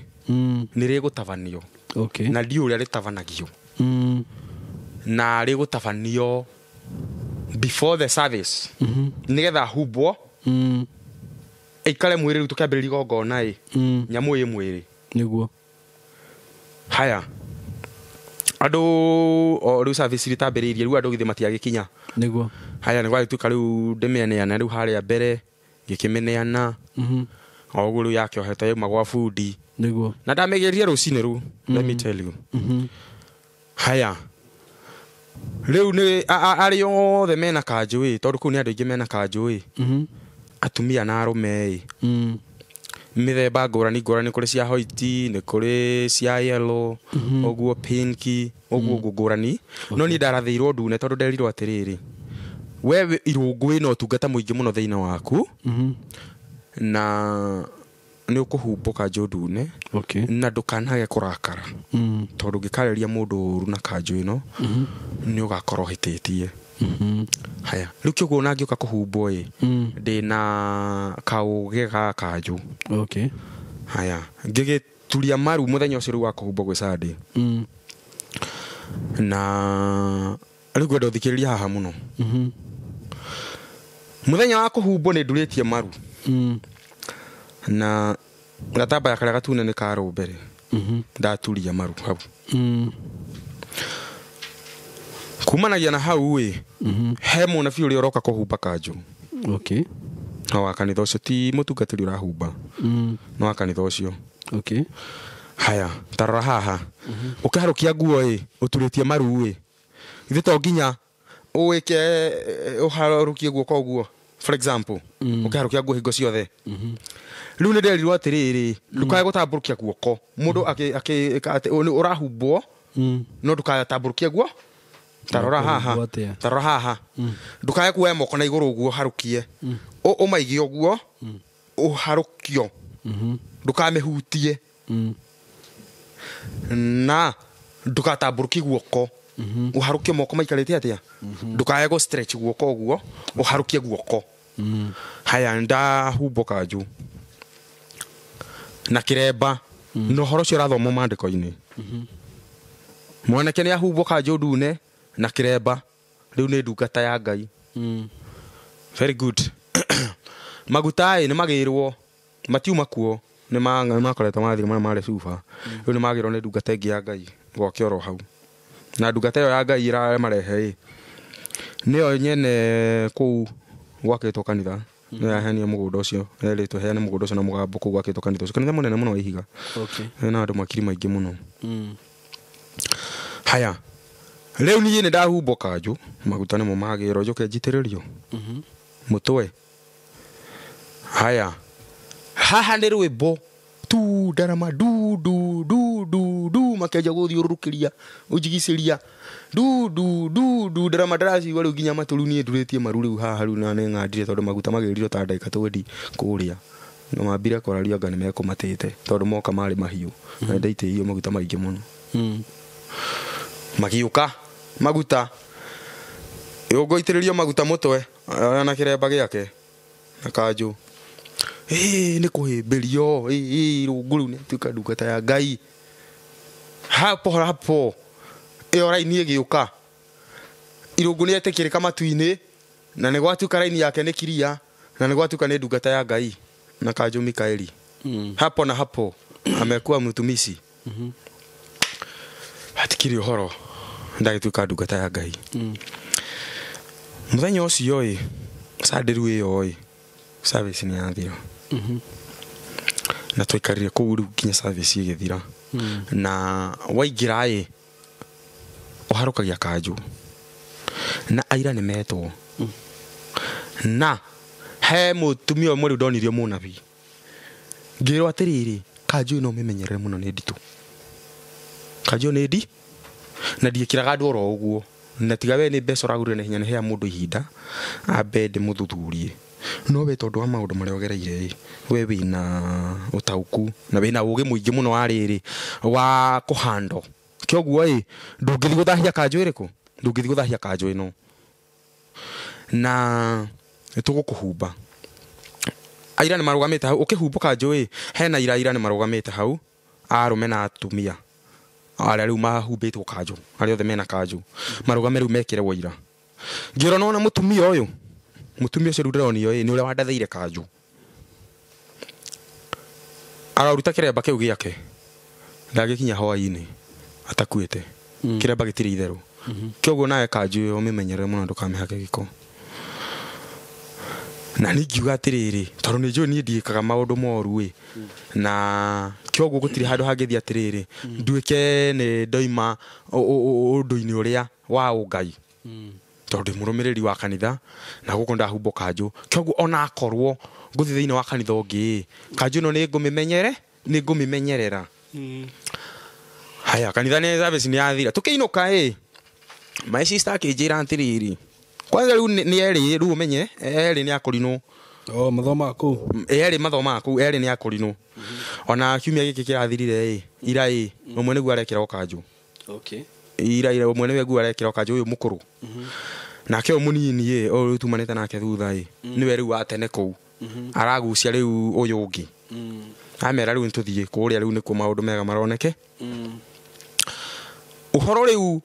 nĩ rĩgũtabanio. Okay. Na ndiũ ũrĩa rĩtabanagio na rĩgũtabanio before the service nĩgetha humbwo ĩikare mwĩrĩ rĩu tũkĩambĩrĩria igongona ĩ nyamũ ĩ mwĩrĩ nĩguo. Haya Andũ o rĩu service rĩtambĩrĩirie rĩu andũ githĩ matiagĩkinya. Nĩguo. Haya nĩ gwagĩtuĩka rĩu ndĩmĩneana rĩu harĩa mbere ngĩkĩmĩneana. O ũguo rĩu yakĩohete yauma gwa bundi. Nĩguo. Na ndamĩgĩrire rũcinĩ rũu. Let me tell you. Haya rĩu nĩ arĩa othe mena kanjũ ĩ, tondũ kũu nĩ andũ aingĩ mena kanjũ ĩ, atumia na arũme ĩ, mĩthemba ngũrani ngũrani, kũrĩ cia white, nĩ kũrĩ cia yellow, ũguo pinki, ũguo ũguo ngũrani. No niĩ ndarathĩirwo ndune tondũ nderirwo atĩrĩrĩ, we irũngũ wĩna ũtungata mũingĩ mũno thĩinĩ waku, na nĩ ũkũhumbwo kanjũ ndune, na ndũkanage kũrakara, tondũ ũngĩkarĩria mũndũ ũru na kanjũ ĩno nĩ ũgakorwo ũhĩtĩtie. Haya rĩu kĩoguo ona ngĩũka kũhumbwo ĩ, ndĩna kaũgĩ ga kanjũ. Haya ngĩgĩturia maru mũthenya ũcio rĩu wa kũhumbwo gwĩ Sunday. Na rĩu ngwenda ũthikĩrĩrie haha mũno. Mũthenya wa kũhumbwo nĩ ndurĩtie maru. Na gatambaya karĩa gatune nĩ karũ mbere. Ndaturia maru hau. Kumanagia na hau ĩ, he mũnabii ũrĩa ũroka kũhumba kanjũ. No wa kanitha ũcio, ti mũtungatĩri ũrahumba. No wa kanitha ũcio. Haya, tarora haha. Ũkĩharũkia nguo ĩ, ũturĩtie maru ĩ, ithe to nginya ũĩke ũharũkie guoko ũguo. For example, ũkĩharũkia nguo hingo ciothe. Rĩu nĩ nderirwo atĩrĩrĩ, ndũkae gũtambũrũkia guoko. Mũndũ akĩka atĩ ũrahumbwo, no ndũkatambũrũkie guo. Tarora haha. Tarora haha. Ndũkae kuoya moko na igũrũ ũguo ũharũkie. Ũmaige ũguo, ũharũkio. Ndũkamĩhutie. Na ndũgatambũrũkie guoko. Ũharũkie moko maikarĩte atĩa? Ndũkae gũ stretch guoko ũguo, ũharũkie guoko. Haya ndahumbwo kanjũ na kĩremba, na ũhoro ũcio ũrathomwo maandĩko-inĩ. Mwanake nĩ ahumbwo kanjũ ndune na kĩremba, rĩu nĩ ndungata ya Ngai. Very good. Maguta ĩ nĩ magĩrwo, matiuma kuo, nĩ makoretwo mathira marĩa marĩ cuba. Rĩu nĩ magĩrwo nĩ ndungata ĩngĩ ya Ngai gwake oro hau. Na ndungata ĩyo ya Ngai ĩramarehe ĩ, nĩyo nyene kũu gwakĩtwo kanitha. Nĩyo yaheanire mũgũnda ũcio, yerĩtwo heane mũgũnda ũcio na mũgambo kũu gwakĩtwo kanitha ũcio. Kanitha mũnene mũno wa Ihiga. Wĩna andũ makiri maingĩ mũno. Haya, rĩu niĩ nĩ ndahumbwo kanjũ, maguta nĩmo magĩrwo njũke njitĩrĩrio mũtwe. Haya, haha nĩ rwĩmbo tu ndarama du du du du du, makĩanjia gũthiũrũrũkĩria ũnjigicĩria du du du du, ndarama ndĩracigua rĩu nginya matũ. Rĩu niĩ ndurĩtie maru rĩu haha rĩu na nĩ ng'andire tondũ maguta magĩriro ta ndagĩka 20 kũrĩa. Na mambire kũraria anga nĩ mekũmatĩte tondũ moka marĩ mahiũ. Na ndaitĩirio maguta maingĩ mũno. Magĩũka maguta, ũngũitĩrĩrio maguta mũtwe na kĩremba gĩake na kanjũ. Nĩ kũhĩmbĩrio, rũngũ rĩu nĩatuĩka ndungata ya Ngai. Hapo hapo ĩyo raini ĩgĩũka, irũngũ nĩ etĩkĩrĩka matu-inĩ, na nĩ gwatuĩka raini yake nĩ kiria, na nĩ gwatuĩka nĩ ndungata ya Ngai na kanjũ Mikaeli. Hapo na hapo amekuwa mtumishi. Hatikiri ũhoro ndagĩtuĩka ndungata ya Ngai. Mũthenya ũcio ĩ, Sunday rĩu ĩyo ĩ, service nĩ yathira. Na twaikarire kũu rĩu nginya service ĩgĩthira. Na waingĩra ĩ, ũharũkagia kanjũ. Na aira nĩ metwo. Na he mũtumia ũmwe rĩu ndonirio mũnabii. Ngĩrwo atĩrĩrĩ, kanjũ ĩno ũmĩmenyerere mũno nĩ nditũ. Kanjũ nĩ ndi na ndiĩkĩraga andũ oro ũguo. Na tiga we nĩ mbeca ũragũrire na hinya, nĩ hea mũndũ ihinda ambe ndĩmũthuthurie. No we tondũ wa maũndũ marĩa ũgereire ĩ, we wĩna ũtaũku na wĩna ũgĩ mũingĩ mũno wa rĩrĩ wa kũhandwo. Kĩoguo ĩ, ndũngĩthiĩ gũthahia kanjũ ĩrĩkũ? Ndũngĩthiĩ gũthahia kanjũ ĩno. Na nĩtũgũkũhumba. Aira nĩ marũgamĩte hau, ũkĩhumbwo kanjũ ĩ, hena ira aira nĩ marũgamĩte hau, arũme na atumia. Arĩa rĩu mahumbĩtwo kanjũ, arĩa othe mena kanjũ, marũgame rĩu mekĩre wũira. Ngĩrwo nona mũtumia ũyũ, mũtumia ũcio rĩu ndĩronio ĩ, nĩ ũrĩa wandathĩire kanjũ. Araruta kĩremba kĩu gĩake, ndagĩkinya hwaĩ-inĩ atakuĩte. Kĩremba gĩtirĩ itherũ. Kĩoguo nawe kanjũ ĩyo ũmĩmenyerere mũno ndũkamĩhake gĩko. Na niĩ ngiuga atĩrĩrĩ, tondũ nĩ njũĩ niĩ ndiĩkaga maũndũ moru ĩ, na kĩoguo gũtirĩ handũ hangĩthiĩ atĩrĩrĩ nduĩke nĩ ndoima ũndũ-inĩ ũrĩa wa ũngai, tondũ ndĩ mũrũmĩrĩri wa kanitha na gũkũ ndahumbwo kanjũ. Kĩoguo onakorwo ngũthiĩ thĩinĩ wa kanitha ũngĩ ĩ, kanjũ ĩno nĩ ngũmĩmenyere, nĩ ngũmĩmenyerera. Haya, kanitha nĩ service nĩ yathira, tũkĩinũka ĩ, my sister akĩnjĩra atĩrĩrĩ, kwanza rĩu nĩ erĩ, rĩu ũmenye erĩ nĩ akũrinũ. Oh, mathomaga kũu. Erĩ mathomaga kũu, erĩ nĩ akũrinũ. Ona kiumia gĩkĩ kĩrathirire ĩ, ira ĩ, ũmwe nĩguo arekĩra kanjũ. Okay. Ira ira ũmwe nĩwe guo arekĩra kanjũ, ũyũ mũkũrũ. Nake ũyũ mũnini ĩ, ũyũ rĩu tumanĩte nake thutha ĩ, nĩwe rĩu wa tene kũu. Aragucia rĩu ũyũ ũngĩ. Amera rĩu nĩtũthiĩ kũrĩa, rĩu nĩkuo maũndũ mega maroneke. Ũhoro rĩu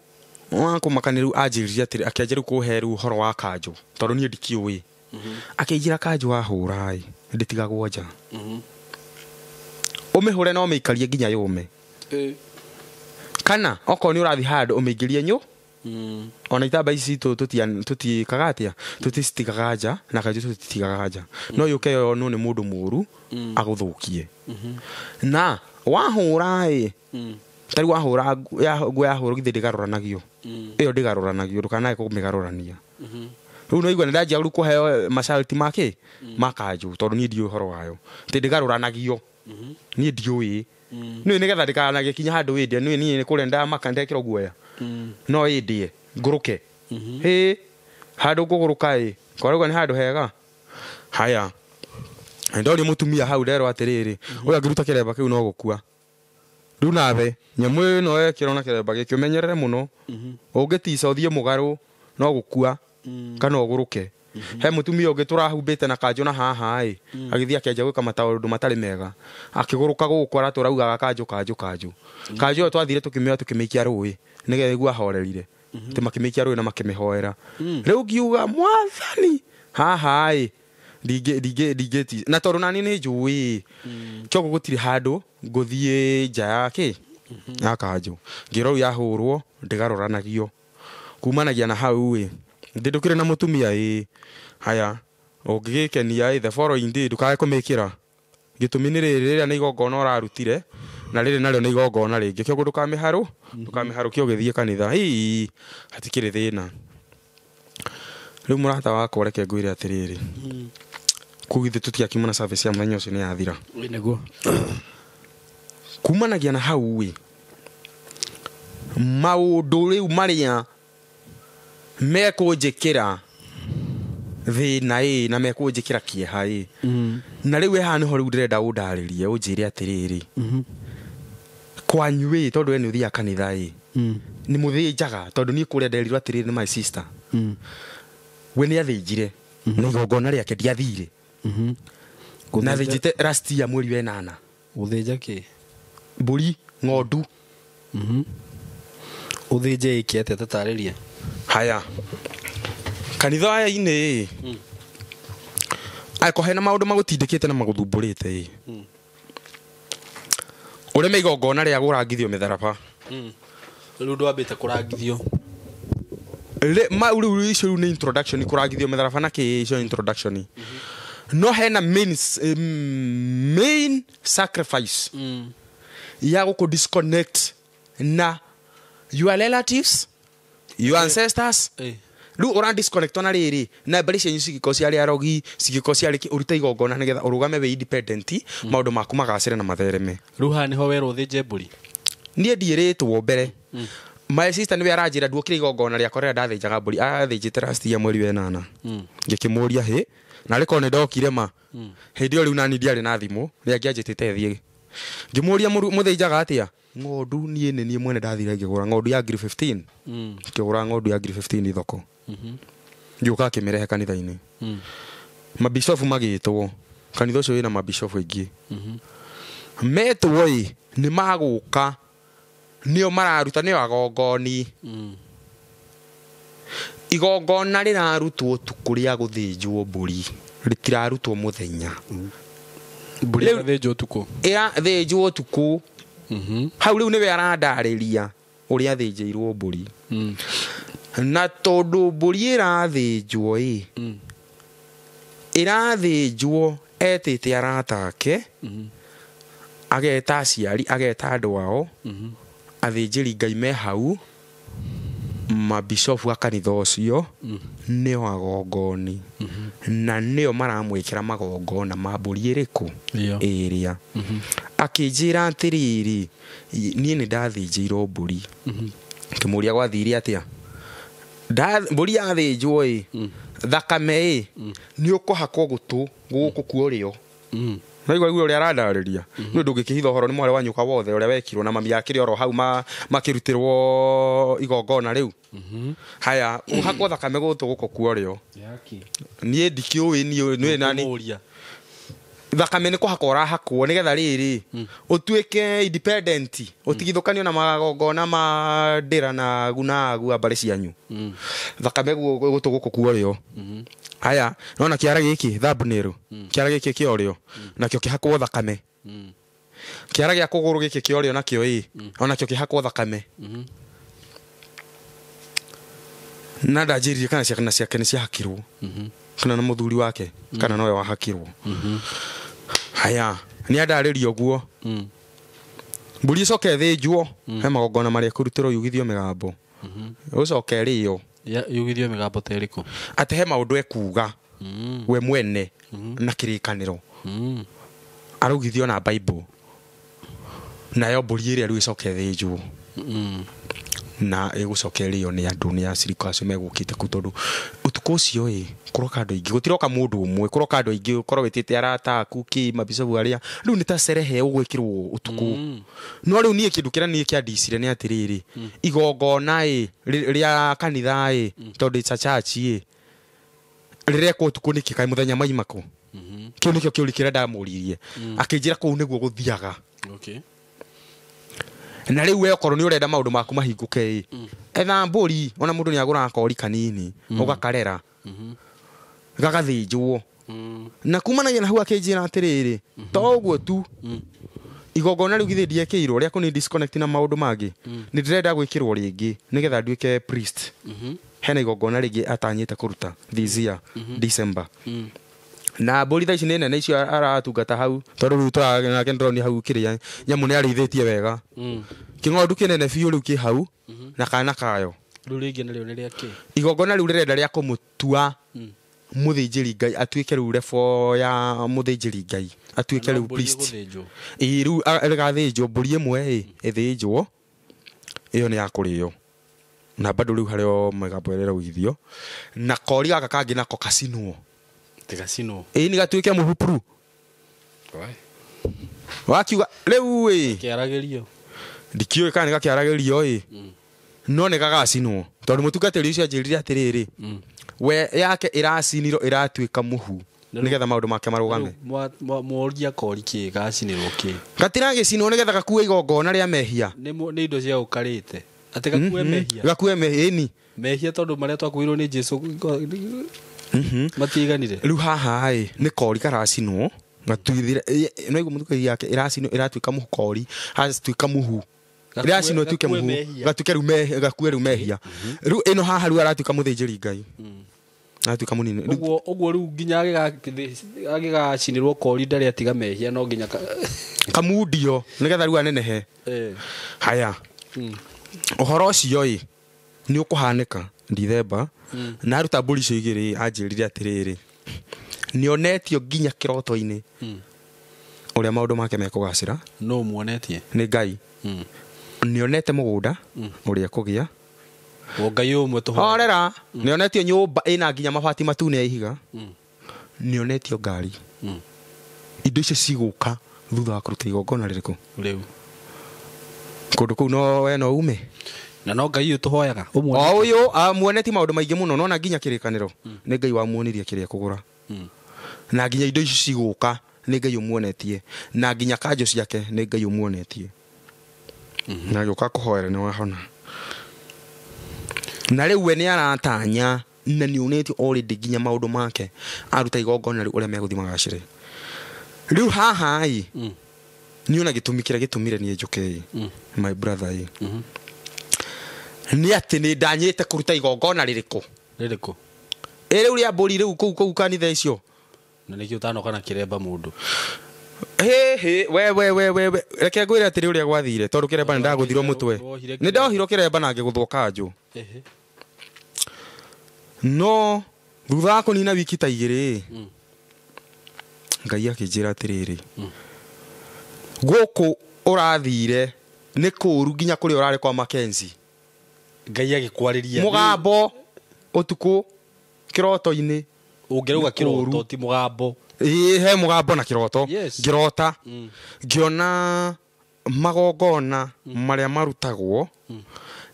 wa kũmakania rĩu anjĩrire atĩrĩ, akĩanjia rĩu kũhe rĩu ũhoro wa kanjũ, tondũ niĩ ndikĩũĩ. Akĩnjĩra kanjũ wahũra ĩ, ndĩtigagwo nja. Ũmĩhũre na ũmĩikarie nginya yũme. Kana okorwo nĩ ũrathiĩ handũ ũmĩingĩrie nyũ, ona itamba ici citũ tũtiĩkaga atĩa, tũticitigaga nja, na kanjũ tũtitigaga nja. No yũke yonwo nĩ mũndũ mũũru agũthũkie. Na wahũra ĩ, ta rĩu wahũra nguo yahũrwo githĩ ndĩgarũranagio. Ĩyo ndĩgarũranagio, ndũkanae kũmĩgarũrania. Rĩu no igua nĩ ndanjia rĩu kũheo masharti ma kĩ? Ma kanjũ, tondũ niĩ ndiũĩ ũhoro wayo. Atĩ ndĩgarũranagio. Niĩ ndiũĩ. Nĩũĩ nĩgetha ndĩkanagĩkinya handũ ĩndĩe, nĩũĩ niĩ kũrĩa ndamaka ndekĩrwo guoya. No ĩndĩe, ngũrũke. Hĩ, handũ ngũgũrũka ĩ, kwarauga nĩ handũ hega. Haya. Ndoria mũtumia hau nderwo atĩrĩrĩ, ũyũ angĩruta kĩremba kĩu no gũkua. Rĩu nawe, nyamũ ĩno ĩkĩrwo na kĩremba gĩkĩ ũmenyerere mũno. Ũngĩtica ũthiĩ mũgarũ no gũkua kana ũgũrũke. He mũtumia ũngĩ tũrahumbĩte na kanjũ na haha ĩ, agĩthiĩ akĩanjia gwĩka maũndũ matarĩ mega. Akĩgũrũka gũkũ aratũraugaga kanjũ kanjũ kanjũ. Kanjũ ĩyo twathire tũkĩmĩoya tũkĩmĩikia rũĩ, nĩgetha nĩguo ahorerire. Atĩ makĩmĩikia rũĩ na makĩmĩhoera. Rĩu ngiuga mwathani haha ĩ, ndingĩ na tondũ nani nĩ njũĩ, kĩoguo gũtirĩ handũ ngũthiĩ nja ya kĩ? Ya kanjũ. Ngĩrwo rĩu yahũrwo ndĩgarũranagio. Kumanagia na hau ĩ, ndĩndũkĩrĩ na mũtumia ĩ, haya, ũngĩgĩkenia ĩ, the following day ndũkae kũmĩkĩra. Gĩtũmi nĩ rĩrĩ, rĩrĩa nĩ igongona ũrarutire, na rĩrĩ narĩo nĩ igongona rĩngĩ. Kĩoguo ndũkamĩharũkie ũgĩthiĩ kanitha. Ii, hatikĩrĩ thĩna. Rĩu mũrata wakwa reke ngwĩre atĩrĩrĩ, kũu githĩ tũtiakiuma na service ya mũthenya ũcio nĩ yathira. Nĩguo. Kumanagia na hau ĩ, maũndũ rĩu marĩa mekũnjĩkĩra thĩna ĩ, na mekũnjĩkĩra kĩeha ĩ. Na rĩu haha nĩho rĩu ndĩrenda ũndarĩrie, ũnjĩre atĩrĩrĩ, kwanyu ĩ, tondũ we nĩ ũthiaga kanitha ĩ, nĩ mũthĩnjaga, tondũ niĩ kũrĩa nderirwo atĩrĩrĩ nĩ my sister. We nĩ athĩnjire, na igongona rĩake ndiathire. Na athĩnjĩte last year mweri wa ĩnana. Gũthĩnja kĩ? Mbũri, ng'ondu. Ũthĩnje ĩke atĩa, tatarĩria. Haya. Kanitha-inĩ ĩ, angĩkorwo hena maũndũ magũtindĩkĩte na magũthumbũrĩte ĩ, ũreme igongona rĩa kũrangithio mĩtharaba. Rĩu ndwambĩte kũrangithio. Mau rĩu icio rĩu nĩ introduction, kũrangithio mĩtharaba na kĩ, icio introduction. No hena main sacrifice ya gũkũ disconnect na your relatives, your ancestors. Rĩu ũra disconnect ona rĩrĩ, na mbarĩ cianyu cingĩkorwo ciarĩ arogi, cingĩkorwo ciarĩ kĩ, ũrute igongona nĩgetha ũrũgame wĩ independent, maũndũ maku magacĩre na mathereme. Rĩu haha nĩho werwo ũthĩnje mbũri. Niĩ ndiĩrĩtwo mbere. My sister nĩwe aranjĩra nduokire igongona rĩakwa rĩrĩa ndathĩnjaga mbũri, athĩnjĩte last year mweri wa ĩnana. Ngĩkĩmũria hĩ, na rĩkorwo nĩ ndokire ma. Hĩndĩ ĩyo rĩu nani ndiarĩ na thimũ, nĩ angĩanjĩtĩte thiĩ. Ngĩmũria mũthĩnjaga atĩa? Ng'ondu niĩ nĩ niĩ mwene ndathire ngĩgũra ng'ondu ya ngiri 15. Ngĩgũra ng'ondu ya ngiri 15 thoko. Ngĩũka akĩmĩrehe kanitha-inĩ. Mabishofu magĩtwo. Kanitha ũcio wĩna mabishofu aingĩ. Metwo ĩ, nĩ magũka. Nĩo mararuta, nĩo agongoni. Igongona rĩrarutwo ũtukũ rĩa gũthĩnjwo mbũri, rĩtirarutwo mũthenya. Mbũri ĩrathĩnjwo ũtukũ. Ĩrathĩnjwo ũtukũ. Hau rĩu nĩwe arandarĩria. Ũrĩa athĩnjĩirwo mbũri. Na tondũ mbũri ĩrathĩnjwo ĩ, ĩrathĩnjwo etĩte arata ake, ageta aciari, ageta andũ ao, athĩnjĩri Ngai me hau, mabishofu a kanitha ũcio nĩo agongoni, na nĩo maramwĩkĩra magongona ma mbũri ĩrĩkũ? Ĩyo. Ĩrĩa. Akĩnjĩra atĩrĩrĩ, niĩ nĩ ndathĩnjĩirwo mbũri. Ngĩmũria gwathire atĩa. Mbũri yathĩnjwo ĩ, thakame ĩ, nĩ ũkũhakwo gũtũ gũkũ kuo ũrĩo. Naigua rĩu ũrĩa arandarĩria, nĩ ũndũ ũngĩkĩhitha ũhoro nĩ mwarĩ wa nyũka wothe ũrĩa wekirwo na mami akĩrĩ oro hau makĩrutĩrwo igongona rĩu. Haya, ũhakwo thakame gũtũ gũkũ kuo ũrĩo. Niĩ ndikĩũĩ niĩ nĩ nani. Mũria. Thakame nĩ kũhakwo ũrahakwo nĩgetha rĩrĩ ũtuĩke independent, ũtigithũkanio na magongona ma ndĩra na gunagu a mbarĩ cianyu. Thakame gũtũ gũkũ kuo ũrĩo. Haya, nona kĩara gĩkĩ thumbnail, kĩara gĩkĩ kĩa ũrĩo nakĩo kĩhakwo thakame. Kĩara gĩa kũgũrũ gĩkĩ kĩa ũrĩo nakĩo ĩ, onakĩo kĩhakwo thakame. Na ndanjĩrire kana ciana ciake nĩ ciahakirwo, kana na mũthuri wake, kana nowe wahakirwo. Haya, nĩ andarĩria ũguo. Mbũri ĩcoke ĩthĩnjwo, he magongona marĩa ĩkũrutĩrwo yugithio mĩgambo, ũcoke ĩrĩo. Yugithio mĩgambo ta ĩrĩkũ? Atĩ he maũndũ ekuga we mwene na kĩrĩkanĩro, araugithio na Bible, nayo mbũri ĩrĩa rĩu ĩcoke ĩthĩnjwo, na ĩgũcoka ĩrĩo nĩ andũ, nĩ acirika acio megũkĩte kũu, tondũ ũtukũ ũcio ĩ kũroka andũ aingĩ, gũtiroka mũndũ ũmwe, kũroka andũ aingĩ, ũkorwo wĩtĩte arata aku kĩ mabicabu arĩa rĩu nĩ ta cerehe ũgwĩkĩrwo ũtukũ. No rĩu niĩ kĩndũ kĩrĩa niĩ kĩandicire nĩ atĩrĩrĩ, igongona ĩ rĩa kanitha ĩ, tondũ it's a church ĩ, rĩrekwo ũtukũ nĩkĩ kaĩ mũthenya maima kũ? Kĩu nĩkĩo kĩũria kĩrĩa ndamũririe. Akĩnjĩra kũu nĩguo gũthiaga. Na rĩu we okorwo nĩ ũrenda maũndũ maku mahingũke ĩ, etha mbũri, ona mũndũ nĩ agũraga kori kanini, ũgakarera, gagathĩnjwo. Na kumanagia na hau akĩnjĩra atĩrĩrĩ, to ũguo tu, igongona rĩu githĩ ndiekĩirwo rĩa kũni disconnect na maũndũ mangĩ, nĩ ndĩrenda gwĩkĩrwo rĩngĩ nĩgetha nduĩke priest. Hena igongona rĩngĩ atanyĩte kũruta this year December. Na mbũri thaa ici nĩ nene icio aratungata hau, tondũ rĩu tũranake ndĩronia hau kĩrĩa nyamũ nĩ arĩithĩtie wega. Kĩng'ondu kĩnene biũ rĩu kĩ hau na kana kayo. Rĩu rĩngĩ narĩo nĩ rĩa kĩ? Igongona rĩu rĩrenda rĩa kũmũtua mũthĩnjĩri Ngai, atuĩke rĩu level ya mũthĩnjĩri Ngai, atuĩke rĩu priest. Ĩĩ, rĩu rĩgathĩnjwo mbũri ĩmwe ĩ, ĩthĩnjwo, ĩyo nĩ ya kũrĩo. Na bado rĩu harĩ o mĩgambo ĩrĩa ĩraugithio. Na kori gaka kangĩ nako kacinwo. Tigacinwo. Ĩĩ, nĩ gatuĩke mũhupuru. Wakiuga rĩu ĩ, Kĩaragĩrio. Ndikĩũĩ kana nĩ gakĩaragĩrio ĩ, no nĩ gagacinwo. Tondũ mũtungatĩri ũcio anjĩrire atĩrĩrĩ, we yake ĩracinirwo ĩratuĩka mũhu nĩgetha maũndũ make marũgame. Mworia kori kĩ gacinĩrwo kĩ? Gatiragĩcinwo nĩgetha gakue igongona rĩa mehia. Nĩ indo cia ũkarĩte. Atĩ gakue mehia. Gakue mehia, ĩni. Mehia tondũ marĩa twakuirwo nĩ Jesũ matiiganire. Rĩu haha ĩ, nĩ kori karacinwo, gatuithire, no igũ mũthukĩri yake ĩracinwo ĩratuĩka mũhu kori, hatuĩka mũhu. Ĩracinwo ĩtuĩke mũhu, gatuĩke rĩu mehia, gakue rĩu mehia. Rĩu ĩno haha rĩu aratuĩka mũthĩnjĩri Ngai. Aratuĩka mũnini. Ũguo, ũguo rĩu nginya agĩgacinĩrwo kori ndarĩ atiga mehia, no nginya kamundio nĩgetha rĩu anenehe. Haya. Ũhoro ũcio ĩ, nĩ ũkũhanĩka Dithemba. Na aruta mbũri icio igĩrĩ anjĩrire atĩrĩrĩ, nĩonetio nginya kĩroto-inĩ ũrĩa maũndũ make mekũgacĩra. No muonetie? Nĩ Ngai. Nĩonete mũgũnda ũrĩa ekũgĩa. O Ngai ũmwe tũhoe. Horera. Nĩonetio nyũmba ĩna nginya mabati matune ya ihiga. Nĩonetio ngari. Indo icio cigũka thutha wa kũruta igongona rĩrĩkũ? Rĩu. Kũndũ kũu no we no ume. Na no Ngai ũyũ tũhoyaga, ũmuonete. O ũyũ, amuoneti maũndũ maingĩ mũno, nona nginya kĩrĩkanĩro. Nĩ Ngai wamuonirie kĩrĩa ekũgũra. Na nginya indo icio cigũka nĩ Ngai ũmuonetie. Na nginya kanjũ ciake nĩ Ngai ũmuonetie. Na agĩũka kũhoera nĩ wahona. Na rĩu we nĩ aratanya na nĩ onetio already nginya maũndũ make aruta igongona rĩu ũrĩa megũthiĩ magacĩre. Rĩu haha ĩ, nĩ ona gĩtũmi kĩrĩa gĩtũmire niĩ njũke ĩ, my brother ĩ. Nĩ atĩ nĩ ndanyĩte kũruta igongona rĩrĩkũ? Rĩrĩkũ? Ĩ rĩu rĩa mbũri rĩu kũu kanitha icio. Na nĩkĩo ũtanoka na kĩremba mũndũ. Hĩ we we we we we reke ngwĩre atĩrĩ ũrĩa gwathire tondũ kĩremba nĩ ndagũthirwo mũtwe. Nĩ ndohirwo kĩremba na ngĩgũthwo kanjũ. No thutha wa kũnina wiki ta igĩrĩ Ngai akĩnjĩra atĩrĩrĩ, gũkũ ũrathire nĩ kũũru nginya kũrĩa ũrarĩ kwa Mackenzie. Ngai agĩkwarĩria mũgambo ũtukũ kĩroto-inĩ. Ũngĩrauga kĩroto ti mũgambo. Ĩĩ he mũgambo na kĩroto. Ngĩrota ngĩona magongona marĩa marutagwo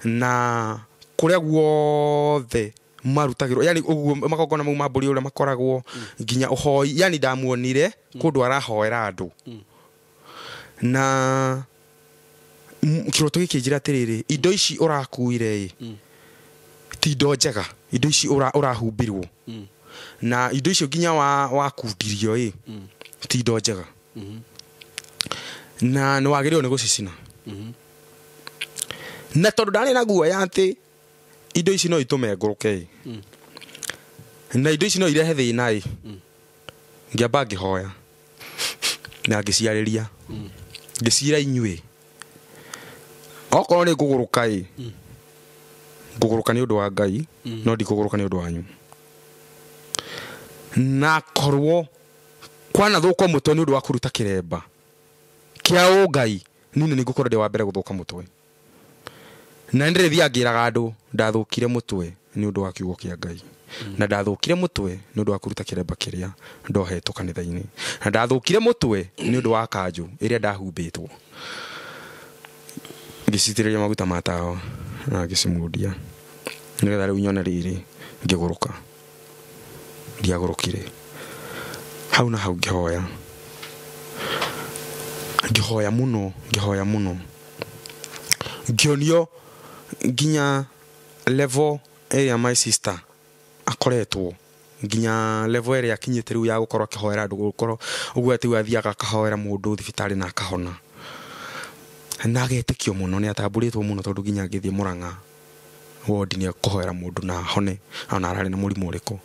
na kũrĩa guothe marutagĩrwo, yani ũguo magongona mau ma mbũri ũrĩa makoragwo nginya ũhoi, yani ndamuonire kũndũ arahoera andũ. Na kĩroto gĩkĩ njĩra atĩrĩrĩ, indo ici ũrakuire ĩ ti indo njega, indo ici ũrahumbirwo na indo icio nginya wakundirio ĩ ti indo njega na nĩ wagĩrĩirwo nĩ gũcicina. Na tondũ ndarĩ na guoya atĩ indo ici no itũme ngũrũke ĩ na indo ici no irehe thĩna ĩ, ngĩamba ngĩhoya na ngĩciarĩria ngĩcira inyuĩ okorwo nĩ ngũgũrũka ĩ ngũgũrũka nĩ ũndũ wa Ngai no ndikũgũrũka nĩ ũndũ wanyu. Na korwo kwanathũkwo mũtwe nĩ ũndũ wa kũruta kĩremba kĩa ũngai, niĩ nĩ ngũkorwo ndĩ wa mbere gũthũka mũtwe. Na nĩ ndĩrĩthiaga ngĩraga andũ ndathũkire mũtwe nĩ ũndũ wa kiugo kĩa Ngai, na ndathũkire mũtwe nĩ ũndũ wa kũruta kĩremba kĩrĩa ndohetwo kanitha-inĩ, na ndathũkire mũtwe nĩ ũndũ wa kanjũ ĩrĩa ndahumbĩtwo. Ngĩcitĩrĩria maguta ma tawa na ngĩcimundia nĩgetha rĩu nyone rĩrĩ ngĩgũrũka. Ndiagũrũkire hau na hau ngĩhoya, ngĩhoya mũno, ngĩhoya mũno, ngĩonio nginya level ĩrĩa my sister akoretwo, nginya level ĩrĩa akinyĩte rĩu ya gũkorwo akĩhoera andũ, gũkorwo ũguo atĩ rĩu athiaga akahoera mũndũ thibitarĩ na akahona na agetĩkio mũno, nĩ atambũrĩtwo mũno tondũ nginya angĩthiĩ Mũrang'a wodi nĩ ekũhoera mũndũ na ahone ona ararĩ na mũrimũ ũrĩkũ.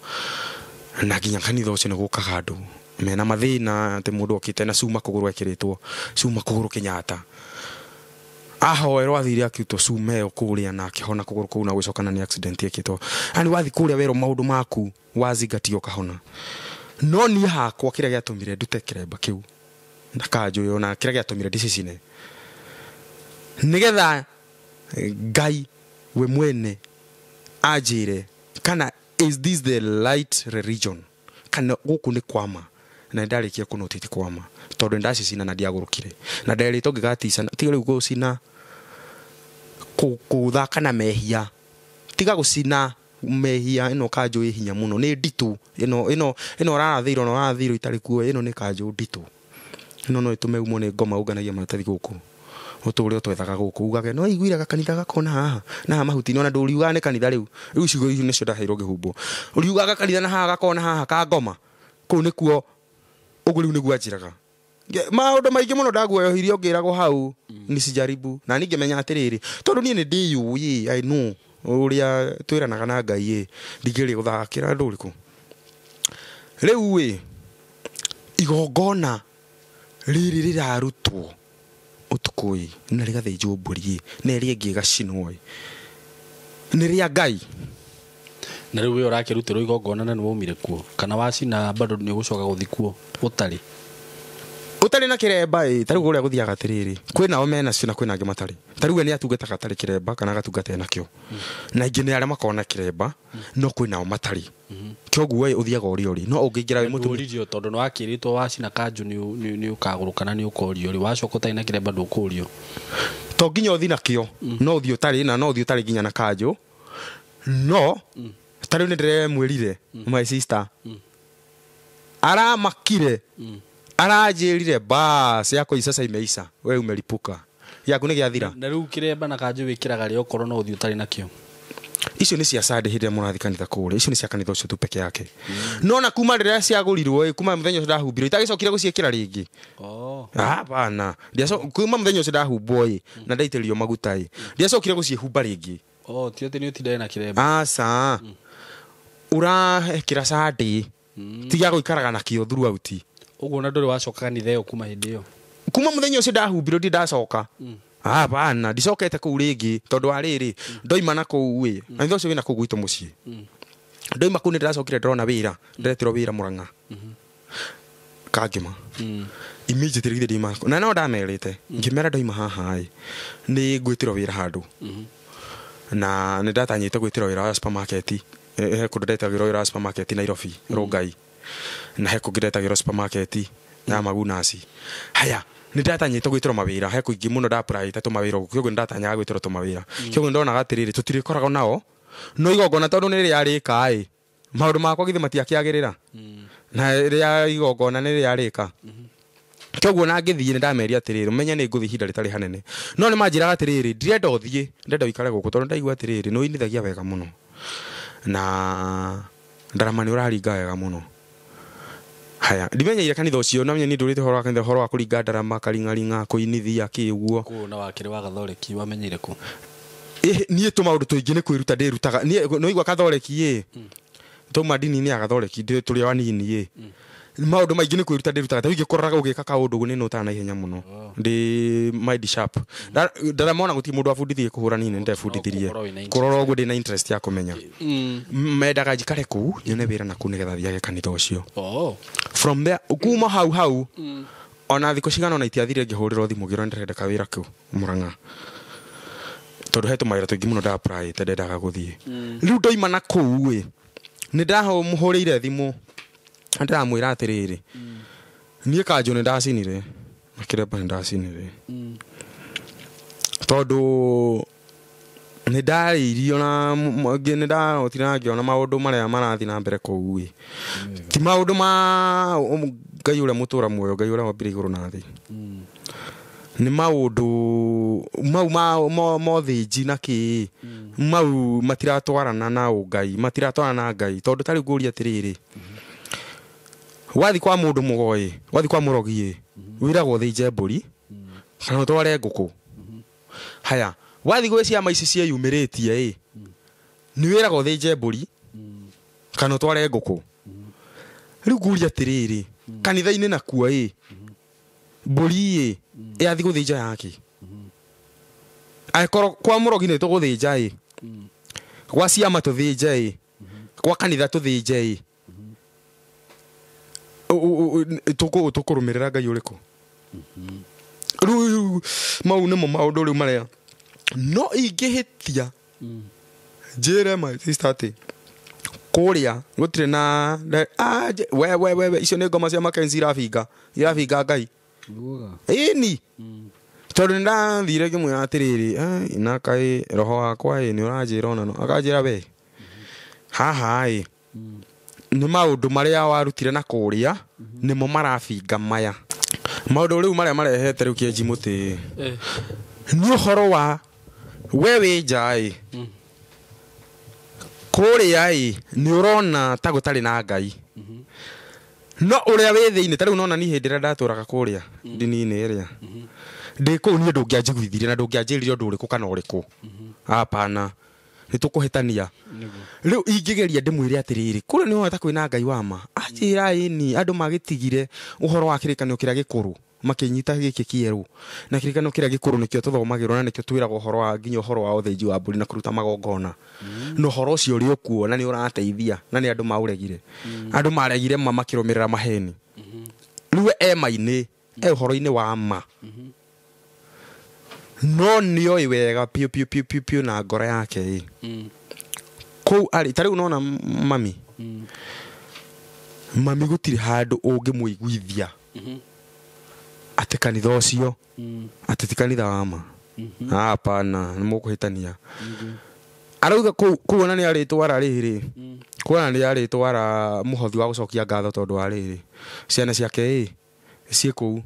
Na nginya kanitha ũcio nĩ gũkaga andũ mena mathĩna, atĩ mũndũ okĩte na cuma kũgũrũ ekĩrĩtwo cuma kũgũrũ Kenyatta, ahoerwo athire akĩrutwo cuma ĩyo kũrĩa na akĩhona kũgũrũ kũu na gũcoka na nĩ accident ĩkĩtwo. Yani wathiĩ kũrĩa werwo maũndũ maku wazingatio ũkahona. No niĩ hakwa kĩrĩa gĩatũmire ndute kĩremba kĩu na kanjũ ĩyo na kĩrĩa gĩatũmire ndĩcicine nĩgetha Ngai we mwene anjĩre kana is this the right religion, kana gũkũ nĩ kwama. Na ndarĩkia kũnotiti ti kwama tondũ ndacicina na ndiagũrũkire na nderĩtwo ngĩgaticana, tiga rĩu gũcina gũthaka na mehia, tiga gũcina mehia. Ĩno kanjũ ĩ hinya mũno, nĩ nditũ ĩno, ĩno ĩno ũrarathĩirwo na ũrarathĩirwo itarĩ kuo, ĩno nĩ kanjũ nditũ, ĩno no ĩtũme umwo nĩ ngoma ũnganagia maratathi gũkũ ũtũre ũtwethaga gũkũ ugage no iguire gakanitha gakona haha na haha mahuti-inĩ, ona ndũriugaga nĩ kanitha rĩu, rĩu ciugo icio nĩcio ndaheirwo ngĩhumbwo, ũriugaga kanitha na haha gakona haha ka ngoma kũu nĩkuo ũguo rĩu nĩguo anjĩraga maũndũ maingĩ mũno ndaguoyohirio ngĩragwo hau nisijaribu. Na niĩ ngĩmenya atĩrĩrĩ, tondũ niĩ nĩ ndĩyũĩ, I know ũrĩa twĩranaga na Ngai ĩ, ndingĩrĩ gũthakĩra andũ ũrĩkũ. Rĩu ĩ igongona rĩrĩ rĩrarutwo ũtukũ ĩ na rĩgathĩnjwo mbũri ĩ na ĩrĩa ĩngĩ ĩgacinwo ĩ nĩ rĩa Ngai. Na rĩu we ũrakĩrutĩrwo igongona na nĩ waumire kuo kana wacina bado nĩ ũgũcoka gũthiĩ kuo ũtarĩ ũtarĩ na kĩremba ĩ? Ta rĩu ũrĩa gũthiaga atĩrĩrĩ, kwĩ nao menacio na kwĩna angĩ matarĩ. Ta rĩu we nĩ atungataga atarĩ kĩremba kana agatungata enakĩo, na aingĩ nĩ arĩa makoragwo na kĩremba no kwĩ nao matarĩ. Kĩoguo ĩ ũthiaga ũrĩa ũrĩ, no ũngĩingĩra wĩ mũtumia Ndũririo tondũ nĩ wakĩrĩtwo wacina kanjũ nĩ ũkagũrũka na nĩ ũkorio rĩ, wacoka ũtarĩ na kĩremba ndũkũrio. To nginya ũthiĩ nakĩo, no ũthiĩ ũtarĩ na no ũthiĩ ũtarĩ nginya na kanjũ. No ta rĩu nĩ ndĩremwĩrire my sister aramakire aranjĩrire bas yako sasa imeisha, we umelipuka, yaku nĩ gĩathira. Na rĩu kĩremba na kanjũ wĩkĩraga rĩ okorwo no ũthiĩ ũtarĩ nakĩo? Icio nĩ cia Sunday hĩndĩ ĩrĩa mũrathiĩ kanitha kũrĩa, icio nĩ cia kanitha ũcio tu peke yake. No na kuma rĩrĩa ciagũrirwo ĩ, kuma mũthenya ũcio ndahumbirwo itagĩcokire gũciĩkĩra rĩngĩ. Hapana, kuma mũthenya ũcio ndahumbwo ĩ na ndaitĩrĩrio maguta ĩ, ndiacokire gũciĩhumba rĩngĩ. Oh, ti atĩ nĩ ũtindane na kĩremba. Aca, ũrahekĩra Sunday, tiga gũikaraga nakĩo throughout. Ũguo na ndũrĩ wacoka kanitha ĩyo kuma hĩndĩ ĩyo? Kuma muthenya ũcio ndahumbirwo ndi ndacoka. Hapana, ndicokete kũu rĩngĩ tondũ wa rĩrĩ, ndoima na kũu ĩ, na ũcio wĩna kũu gwitũ mũciĩ, ndoima kũu nĩ ndĩracokire ndĩrona wĩra, ndĩretirwo wĩra Mũrang'a Kangĩma immediately githĩ ndima na no ndamerĩte ngĩmera ndoima haha ĩ nĩ ngwĩtĩrwo wĩra handũ, na nĩ ndatanyĩte gwĩtĩrwo wĩra wa supermarket. He kũndũ ndetagĩrwo wĩra wa supermarket Nairobi Rongai, na he kũngĩ ndetagĩrwo supermarket ya Magunasi. Haya, nĩ ndatanyĩte gwĩtĩrwo mawĩra he kũingĩ mũno, ndapuraĩte tũmawĩra ũguo, kĩoguo nĩ ndatanyaga gwĩtĩrwo tũmawĩra, kĩoguo ndonaga atĩrĩrĩ, tũtirĩkoragwo nao no igongona tondũ nĩ rĩarĩka ĩ maũndũ makwa githĩ matiakĩagĩrĩra na rĩa igongona nĩ rĩarĩka. Kĩoguo na ngĩthiĩ nĩ ndameria atĩrĩrĩ, menye nĩ ngũthiĩ ihinda rĩtarĩ hanene, no nĩ manjĩraga atĩrĩrĩ, ndirenda ũthiĩ, ndĩrenda ũikare gũkũ tondũ ndaigua atĩrĩrĩ nĩ ũinithagia wega mũno na ndarama nĩ ũraringa wega mũno. Haya, ndimenyeire kanitha ũcio, na menye niĩ ndũrĩte ũhoro wa kanitha, ũhoro wa kũringa ndarama, karing'aring'a, kũinithia kĩ ũguo. Kũu na wakĩrĩ wa gathoreki wamenyeire kũ? Niĩ tũmaũndũ tũingĩ nĩ kwĩruta ndĩrutaga. Niĩ nĩwaigua kathoreki ĩ, twauma ndini-inĩ ya gathoreki tũrĩ o anini ĩ, maũndũ maingĩ nĩ kwĩruta ndĩrutaga. Ta rĩu ingĩkoraga ũgĩka kaũndũ nĩ nũtaga na ihenya mũno, ndĩ mind sharp. Ndarama ona gũtirĩ mũndũ wabundithirie kũhũra, niĩ nĩ ndebundithirie Kũrora wĩna interest. Kũrora ũguo ndĩna interest ya kũmenya. Mendaga njikare kũu nyone wĩra na kũu nĩgetha thiage kanitha ũcio. Oh. From there, kuma hau hau ona thikũ cigana ona itiathire ngĩhũrĩrwo thimũ ngĩrwo ndĩrenda kawĩra kau Mũrang'a, tondũ he tũmawĩra tũingĩ mũno ndaapplyĩte ndendaga gũthiĩ. Rĩu ndoima na kũu ĩ, nĩ ndamũhũrĩire thimũ na ndĩramwĩra atĩrĩrĩ, niĩ kanjũ nĩ ndacinire na kĩremba nĩ ndacinire, tondũ nĩ ndarĩirio na nĩ ndarotire na ngĩona maũndũ marĩa marathiĩ na mbere kũu ĩ, ti maũndũ ma Ngai ũrĩa mũtũra muoyo, Ngai ũrĩa wombire igũrũ na thĩ. Nĩ maũndũ mau mothĩnji na kĩ mau matiratwarana na ũngai, matiratwarana na Ngai. Tondũ ta rĩu ngũria atĩrĩrĩ, wathi kwa mũndũ mũgoĩ, wathi kwa mũrogi ĩ, wĩragwo ũthĩnje mbũri kana ũtware ngũkũ. Haya, wathi gwĩ ciama ici ciĩyumĩrĩtie ĩ, nĩ wĩragwo ũthĩnje mbũri kana ũtware ngũkũ. Rĩu ngũria atĩrĩrĩ, kanitha-inĩ nakuo ĩ, mbũri ĩ ĩrathiĩ gũthĩnja yake? Angĩkorwo kwa mũrogi nĩ tũgũthĩnja ĩ, gwa ciama tũthĩnje ĩ, gwa kanitha tũthĩnje ĩ, tũkũrũmĩrĩra Ngai ũrĩkũ? Rĩu mau nĩmo maũndũ rĩu marĩa no ingĩhĩtia njĩre my sister atĩ kũrĩa gũtirĩ na we we we we, icio nĩ ngoma cia Mackenzie irabinga Ngai. Ĩni tondũ nĩ ndathire ngĩmwĩra atĩrĩrĩ, na kaĩ roho wakwa ĩ nĩ ũranjĩra ona no akanjĩra we haha ĩ nĩ maũndũ marĩa warutire na kũrĩa nĩmo marabinga maya maũndũ rĩu marĩa marehete rĩu kĩenji mũtĩ nĩ ũhoro wa we wĩ nja ĩ kũrĩa ĩ nĩ ũrona ta gũtarĩ na Ngai, no ũrĩa wĩ thĩinĩ ta rĩu nona niĩ hĩndĩ ĩrĩa ndatũraga kũrĩa ndini-inĩ ĩrĩa ndĩ kũu niĩ ndũngĩanjiguithirie na ndũngĩanjĩrire ũndũ ũrĩkũ kana ũrĩkũ, hapana, nĩ tũkũhĩtania. Rĩu ingĩgeria ndĩmwĩre atĩrĩrĩ, kũrĩa nĩ wona ta kwĩna Ngai wa ma, anjĩra ĩni andũ magĩtigire ũhoro wa kĩrĩkanĩro kĩrĩa gĩkũrũ makĩnyita gĩkĩ kĩerũ, na kĩrĩkanĩro kĩrĩa gĩkũrũ nĩkĩo tũthomagĩrwo na nĩkĩo twĩragwo ũhoro wa nginya ũhoro wa ũthĩnji wa mbũri na kũruta magongona, na ũhoro ũcio ũrĩ okuo na nĩ ũrateithia na nĩ andũ maũregire, andũ maregire ma makĩrũmĩrĩra maheni. Rĩu e ma-inĩ, e ũhoro-inĩ wa ma, no nĩoĩ wega piũ piũ piũ piũ piũ na ngoro yake ĩ kũu arĩ. Ta rĩu nona mami, mami gũtirĩ handũ ũngĩmũiguithia atĩ kanitha ũcio atĩ ti kanitha wa ma, hapana, nĩ mũkũhĩtania. Arauga kũu ona nĩ arĩtwara rĩrĩ, kũu ona nĩ arĩtwara mũhothi wa gũcokia ngatho tondũ wa rĩrĩ ciana ciake ĩ ciĩ kũu,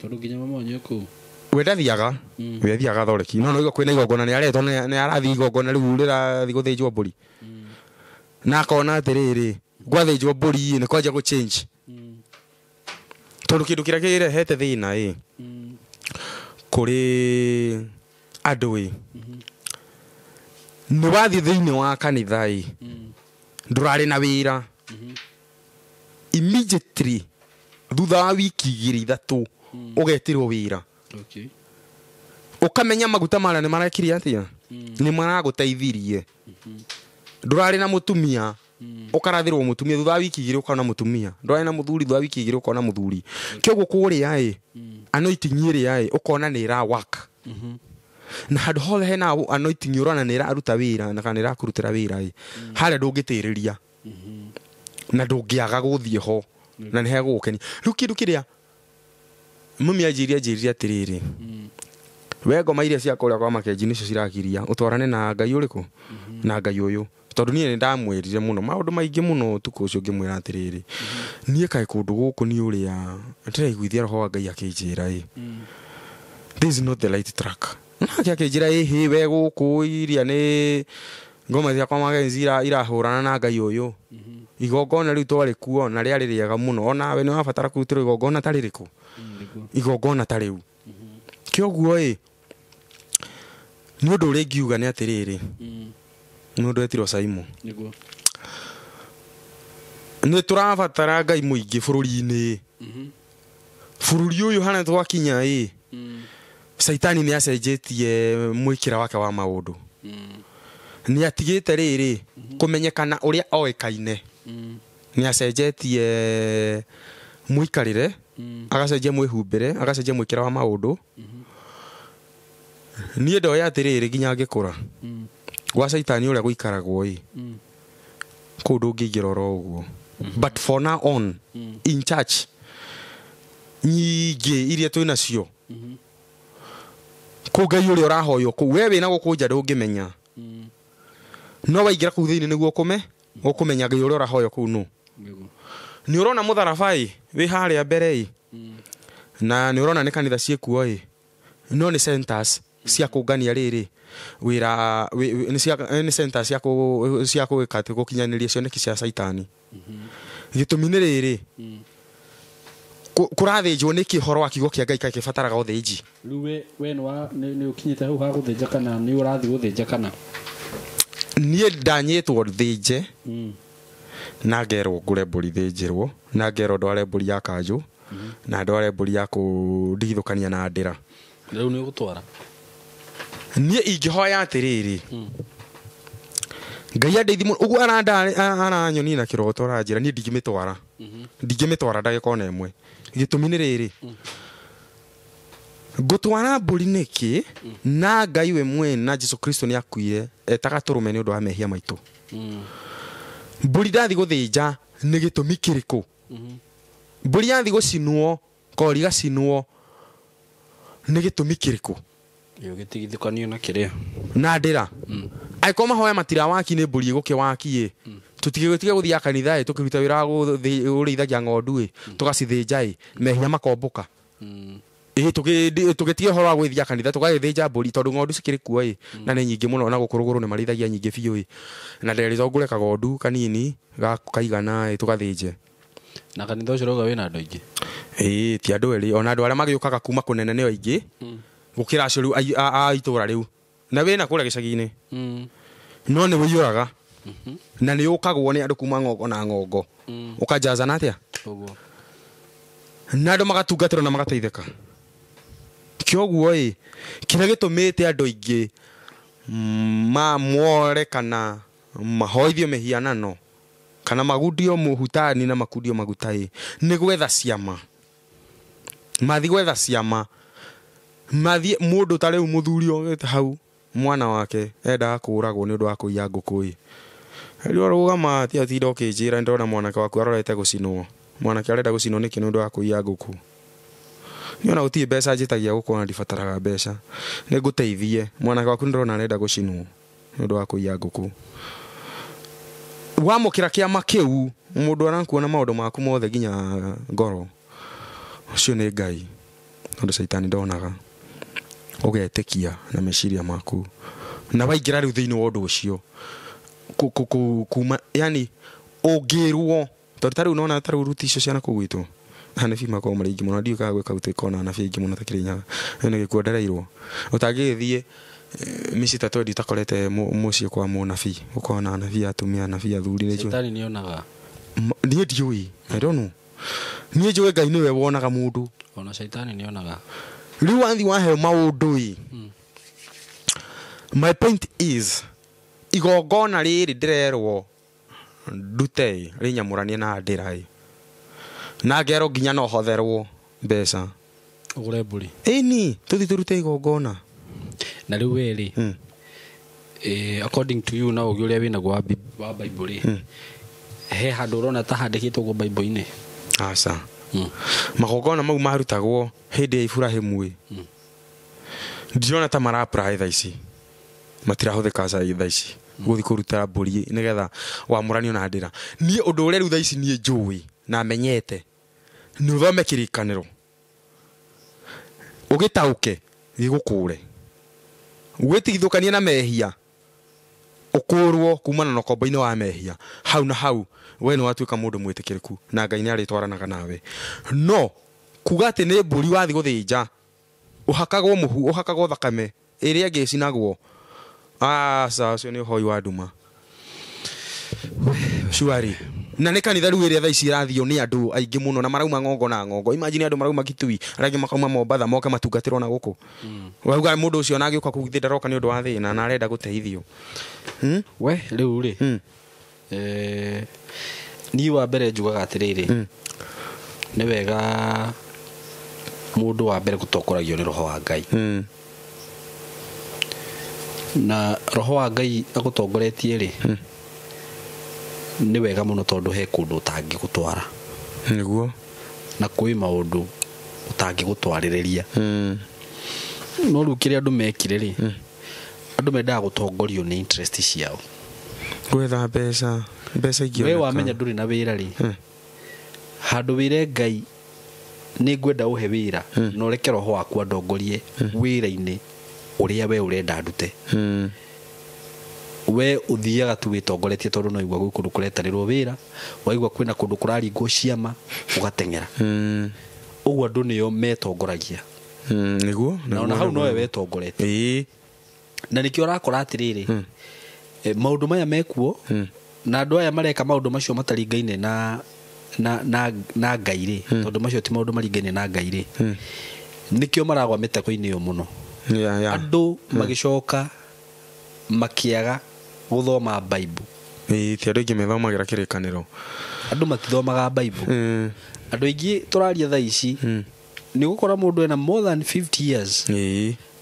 tondũ nginya mama wanyu e kũu. We ndathiaga, we athiaga thoreki, no no kwĩna igongona nĩ aretwo, nĩ arathiĩ igongona rĩu rĩrathiĩ gũthĩnjwo mbũri, na akona atĩrĩrĩ gwathĩnjwo mbũri ĩ nĩ kwanjia gũ change, tondũ kĩndũ kĩrĩa kĩrehete thĩna ĩ kũrĩ andũ ĩ Nĩ wathiĩ thĩinĩ wa kanitha ĩ, ndũrarĩ na wĩra, immediately thutha wa wiki igĩrĩ ithatũ ũgetĩrwo wĩra. Ũkamenya maguta marĩa nĩ marekire atĩa, nĩ maragũteithirie. Ndũrarĩ na mũtumia, ũkarathĩrwo mũtumia, thutha wa wiki igĩrĩ ũkona mũtumia. Ndũrarĩ na mũthuri, thutha wa wiki igĩrĩ ũkona mũthuri. Kĩoguo kũrĩa ĩ, anointing ĩrĩa ĩ, ũkona nĩ ĩra work. Na handũ hothe hena anointing ũrona nĩ ĩraruta wĩra na kana nĩ ĩrakũrutĩra wĩra ĩ, harĩa ndũngĩtĩrĩria na ndũngĩaga gũthiĩ ho na nĩ hegũgũkenia. Rĩu kĩndũ kĩrĩa mami anjĩrire atĩrĩrĩ, we ngoma iria cia kũrĩa kwa Makenji nĩcio ciragiria ũtwarane na Ngai ũrĩkũ, na Ngai ũyũ. Tondũ niĩ nĩ ndamwĩrire mũno maũndũ maingĩ mũno ũtukũ ũcio, ngĩmwĩra atĩrĩrĩ, niĩ kaĩ kũndũ gũkũ nĩ ũrĩa ndĩraiguithia roho wa Ngai akĩnjĩra ĩ, this is not the right track. Nake akĩnjĩra ĩhĩ, we gũkũ iria nĩ ngoma cia kwa Makenji irahũrana na Ngai ũyũ. Igongona rĩu twarĩ kuo na rĩarĩ rĩega mũno, onawe nĩ wabatara kũrutĩrwo igongona ta rĩrĩkũ, igongona ta rĩu. Kĩoguo ĩ, nĩ ũndũ ũrĩa ingiuga nĩ atĩrĩrĩ, nĩ ũndũ etirwo Saimo, nĩ tũrabatara Ngai mũingĩ bũrũri-inĩ. Bũrũri ũyũ harĩa twakinya ĩ, caitani nĩ acenjetie mwĩkĩra wake wa maũndũ. Nĩ atigĩte rĩrĩ kũmenyekana ũrĩa oĩkaine, nĩ acenjetie mũikarĩre, agacenjia mwĩhumbĩre, agacenjia mwĩkĩra wa maũndũ. Niĩ ndoĩ atĩrĩrĩ, nginya ngĩkũra gwa caitani ũrĩa gũikaragwo ĩ, kũu ndũngĩingĩra oro ũguo. But for now on, in church nyingĩ iria twĩ nacio kũu, Ngai ũrĩa ũrahoywo kũu, we wĩna gũkũ nja ndũngĩmenya, no waingĩra kũu thĩinĩ nĩguo ũkũmenya Ngai ũrĩa ũrahoywo kũu nũ. Nĩ ũrona mũtharaba ĩ wĩ harĩa mbere ĩ, na nĩ ũrona nĩ kanitha ciĩkuo ĩ, no nĩ centers cia kũngania rĩrĩ wĩra, nĩ centers cia gwĩka atĩ gũkinyanĩria cioneki cia caitani. Gĩtũmi nĩ rĩrĩ, kũrathĩnjwo nĩkĩ ũhoro wa kiugo kĩa Ngai kaĩ kĩbataraga ũthĩnji? Rĩu we nĩ ũkinyĩte hau ha gũthĩnja kana nĩ ũrathiĩ gũthĩnja kana? Niĩ ndanyĩtwo thĩnje, na ngerwo ngũre mbũri thĩnjĩrwo, na ngerwo ndware mbũri ya kanjũ, na ndware mbũri ya kũndigithũkania na ndĩra. Rĩu nĩ ũgũtwara? Niĩ ingĩhoya atĩrĩrĩ, Ngai andeithie mũno ũguo aranyonia na kĩroto aranjĩra niĩ ndingĩmĩtwara, ndingĩmĩtwara ndagĩka ona ĩmwe. Gĩtũmi nĩ rĩrĩ, ngũtwara mbũri nĩkĩ na Ngai we mwene na Jesu Kristo nĩ akuire etaga tũrũme nĩ ũndũ wa mehia maitũ? Mbũri ndathi gũthĩnja nĩ gĩtũmi kĩrĩkũ? Mbũri yathi gũcinwo, kori gacinwo nĩ gĩtũmi kĩrĩkũ? Ĩgĩtigithũkanio na kĩrĩa na ndĩra. Angĩkorwo mahoya matirawaki nĩ mbũri ĩgũkĩwaki ĩ, tũtigĩtige gũthiaga kanitha ĩ, tũkĩruta wĩra wa gũrĩithagia ng'ondu ĩ, tũgacithĩnja ĩ, mehia makombũka ĩ, tũgĩtige ũhoro wa gwĩthia kanitha, tũgagĩthĩnja mbũri tondũ ng'ondu cikĩrĩ kuo ĩ, na nĩ nyingĩ mũno, na gũkũ rũgũrũ nĩ marĩithagia nyingĩ biũ ĩ, na nderĩtwo ngũre kagondu kanini ga kaigana ĩ, tũgathĩnje. Na kanitha ũcio ũrauga wĩna andũ aingĩ? Ĩĩ, ti andũ erĩ, ona andũ arĩa magĩũkaga kuma kũnene nĩo aingĩ gũkĩra acio rĩu a itũra rĩu na wĩna kũrĩa gĩcagi-inĩ, no nĩ wĩiyũraga na nĩ ũkagwo nĩ andũ kuma ng'ongo na ng'ongo, ũkanjazana atĩa Ũguo. Na andũ magatungatĩrwo na magateithĩka. Kĩoguo ĩ, kĩrĩa gĩtũmĩte andũ aingĩ more kana mahoithio mĩhianano kana magundio mũhutani na makundio maguta ĩ, nĩ gwetha ciama. Mathi gwetha ciama, mathiĩ mũndũ ta rĩu mũthuri ogĩte hau, mwana wake endaga kũũragwo nĩ ũndũ wa kũiya ngũkũ ĩ. Rĩu rũgama atia tinda ũkĩnjĩra ndĩrona mwanake waku arorete gũcinwo. Mwanake arenda gũcinwo nĩkĩ nĩ ũndũ wa kũiya ngũkũ? Niĩ ona gũtirĩ mbeca njĩtagia gũkũ, ona ndibataraga mbeca, nĩ ngũteithie. Mwanake waku nĩndĩrona arenda gũcinwo nĩ ũndũ wa kũiya ngũkũ. Wamũkĩra kĩama kĩu, mũndũ arakuona maũndũ maku mothe nginya ngoro, ũcio nĩ Ngai, tondũ caitani ndonaga. Ũgetĩkia na meciria maku na waingĩra rĩu thĩinĩ wa ũndũ ũcio kuma, yani ũngĩrwo tondũ ta rĩu nona ta rĩu ruti icio ciana kũu gwitũ anabii makoragwo marĩ aingĩ mũno, ndiũĩ kana gwĩ kaunti ĩkoragwo na anabii aingĩ mũno ta Kĩrĩnyaga. Ĩyo nĩ gĩkuo ndereirwo ũtangĩgĩthiĩ Mĩciĩ ta 20 itakorete mũciĩ kwa mũnabii, gũkorwo na anabii atumia, anabii athuri nĩ njũĩ. Shaitani nĩonaga. Niĩ ndiũĩ, I don't know. Niĩ njũĩ Ngai nĩwe wonaga mũndũ. Ona shaitani nĩonaga. Rĩu wathi waheo maũndũ ĩ, my point is igongona rĩrĩ ndĩrerwo ndute ĩ, rĩnyamũranie na ndĩra ĩ, na ngerwo nginya no hotherwo mbeca ũgũre mbũri. Ĩni tũthi tũrute igongona. Na rĩu we rĩ, according to you na ũgĩ ũrĩa wĩnaguo wa Bible rĩ, he handũ ũrona ta handĩkĩtwo ũguo Bible-inĩ? Aca. Magongona mau marutagwo hĩndĩ ya Iburahĩmu ĩ, ndirona ta mara-apply thaa ici, matirahũthĩka thaa ici gũthiĩ kũruta mbũri nĩgetha wamũranio na ndĩra. Niĩ ũndũ ũrĩa rĩu thaa ici niĩ njũĩ na menyete nĩ ũthome kĩrĩkanĩro ũgĩtaũke gĩgũkũre, wĩtigithũkanie na mehia, ũkũrwo kumana na ũkombo-inĩ wa mehia. Hau na hau we nĩ watuĩka mũndũ mwĩtĩkĩrĩku na Ngai nĩ arĩtwaranaga nawe. No kuga atĩ nĩ mbũri wathiĩ gũthĩnja, ũhakagwo mũhu, ũhakagwo thakame ĩrĩa ĩngĩ ĩcinagwo, aca, ũcio nĩ ũhoi wa nduma cuari. Na nĩ kanitha rĩu ĩrĩa thaa ici ĩrathio nĩ andũ aingĩ mũno na marauma ng'ongo na ng'ongo. Imagine andũ marauma Kitui, arĩa angĩ makauma Mombatha moke matungatĩrwo na gũkũ. Wauga mũndũ ũcio ona agĩũka kũu githĩ ndaroka nĩ ũndũ wa thĩna na arenda gũteithio. We rĩu rĩ, niĩ wa mbere njugaga atĩrĩrĩ, nĩ wega mũndũ wa mbere gũtongoragio nĩ roho wa Ngai. Na roho wa Ngai agũtongoretie rĩ, nĩ wega mũno tondũ he kũndũ ũtangĩgũtwara. Nĩguo. Na kwĩ maũndũ ũtangĩgũtwarĩrĩria. No rĩu kĩrĩa andũ mekire rĩ, andũ mendaga gũtongorio nĩ interest ciao. Gwetha mbeca, mbeca ingĩoneka. We wamenya ndũrĩ na wĩra rĩ, handũ wĩre Ngai nĩ ngwenda ũhe wĩra, na ũreke roho waku andongorie wĩra-inĩ ũrĩa we ũrenda ndute. We ũthiaga tu wĩtongoretie tondũ no igua gwĩ kũndũ kũretanĩrwo wĩra, waigua kwĩna kũndũ kũraringwo ciama, ũgateng'era. Ũguo andũ nĩo metongoragia. Nĩguo. Na ona hau nowe wetongoretie. Na nĩkĩo ũrakora atĩrĩrĩ, maũndũ maya mekuo, na andũ aya mareka maũndũ macio mataringaine na Ngai rĩ, tondũ macio ti maũndũ maringaine na Ngai rĩ, nĩkĩo maragwa mĩtego-inĩ ĩyo mũno. Andũ magĩcoka makĩaga gũthoma Bible. Ti andũ aingĩ methomagĩra kĩrĩkanĩro. Andũ matithomaga Bible. Andũ aingĩ tũraria thaa ici, nĩ ũgũkora mũndũ ena more than 50 years,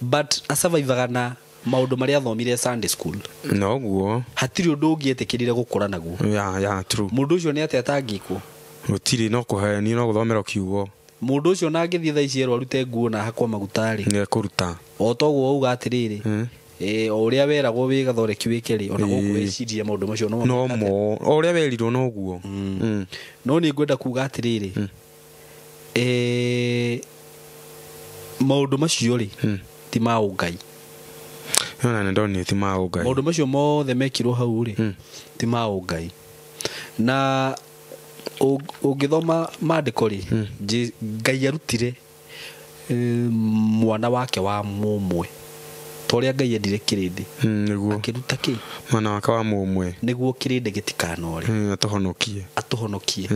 but asurvivaga na maũndũ marĩa athomire Sunday school. Noguo. Hatirĩ ũndũ ũngĩetĩkĩrire gũkũra naguo. Yeah, true. Mũndũ ũcio nĩ atĩa atangĩkwo? Gũtirĩ, no kũheanio, no gũthomera kiugo. Mũndũ ũcio na angĩthiĩ thaa ici erwo arute nguo na ahakwo maguta rĩ, nĩ ekũruta. O toguo wauga atĩrĩrĩ, o ũrĩa weragwo wĩ gathoreki wĩke rĩ, ona gũkũ wĩcirie maũndũ macio no mo, o ũrĩa werirwo noguo. No nĩ ngwenda kuga atĩrĩrĩ, maũndũ macio rĩ, ti ma ũngai. Ona nĩ ndonire ti ma ũngai. Maũndũ macio mothe mekirwo hau rĩ, ti ma ũngai. Na ũngĩthoma maandĩko rĩ, Ngai arutire mwana wake wa mũmwe, ta ũrĩa Ngai endire kĩrĩndĩ. Nĩguo. Akĩruta kĩ? Mwana wake wa mũmwe. Nĩguo kĩrĩndĩ gĩtikanore. Atũhonokie. Atũhonokie.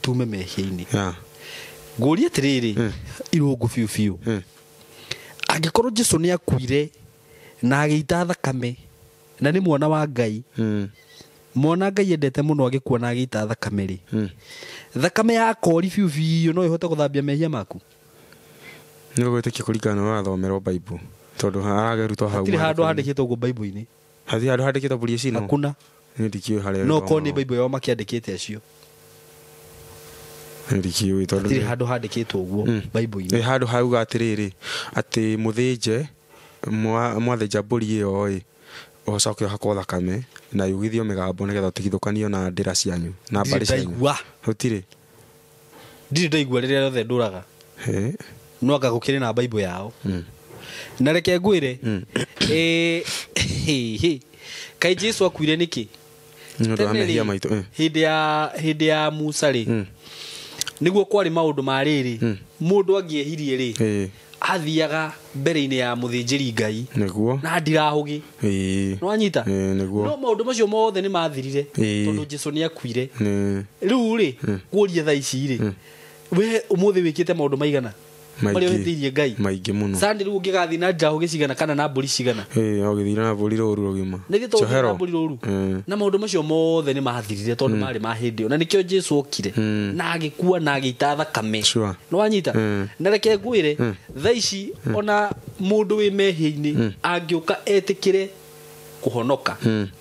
Tume mehia-inĩ. Ngũrie atĩrĩrĩ, irũngũ biũ biũ. Angĩkorwo Jesũ nĩ akuire na agĩita thakame, na nĩ mwana wa Ngai, mwana Ngai endete mũno agĩkua na agĩita thakame rĩ, thakame ya kori biũ biũ no ĩhote gũthambia mehia maku? Nĩ ũgwĩtĩkia kũringana na ũrathomerwo Bible, tondũ aragerutwo hau. Hatirĩ handũ handĩkĩtwo ũguo Bible-inĩ. Hatirĩ handũ handĩkĩtwo mbũri ici no? Hakuna. Niĩ ndikĩũĩ harĩa No korwo nĩ Bible yao makĩandĩkĩte acio. Niĩ ndikĩũĩ tondũ hatirĩ handũ handĩkĩtwo ũguo Bible-inĩ. Nĩ handũ hauga atĩrĩrĩ, atĩ mũthĩnje, mwathĩnja mbũri ĩyo ĩ, ũcoke ũhakwo thakame na yugithio mĩgambo nĩgetha ũtigithũkanio na ndĩra cianyu na mbarĩ cianyu. Gũtirĩ. Ndirĩ ndaigua rĩrĩa rĩothe ndũraga. No anga gũkĩrĩ na Bible yao. Na reke ngwĩre, kaĩ Jesũ akuire nĩkĩ? Nĩ ũndũ wa mehia maitũ. Hĩndĩ ya Musa rĩ, Nĩguo kwarĩ maũndũ ma rĩrĩ, mũndũ angĩehirie rĩ, Ĩĩ. athiaga mbere-inĩ ya mũthĩnjĩri Ngai Nĩguo. na ndirahũgĩ. Ĩĩ. Nĩwanyita? Ĩĩ, nĩguo. No maũndũ macio mothe nĩ mathirire Ĩĩ. tondũ Jesu nĩ akuire. Nĩ. Rĩu rĩ, kũria thaa ici rĩ, we ũmũthĩ wĩkĩte maũndũ maigana Maingĩ. marĩa ũhĩtĩirie Ngai? Maingĩ mũno. Sunday rĩu ũngĩgathiĩ na ndirahũgĩ cigana kana na mbũri cigana? Ĩĩ, ũgĩthiĩ na mbũri rũru rũgima. Nĩ thiĩ Njohero. na mbũri rũru. Ĩĩ. Na maũndũ macio mothe nĩ mathirire tondũ marĩ ma hĩndĩ ĩyo, na nĩkĩo Jesu okire na agĩkua na agĩita thakame. Sure. Nĩwanyita? Na reke ngwĩre, thaa ici ona mũndũ wĩ mehia-inĩ angĩũka etĩkĩre kũhonoka,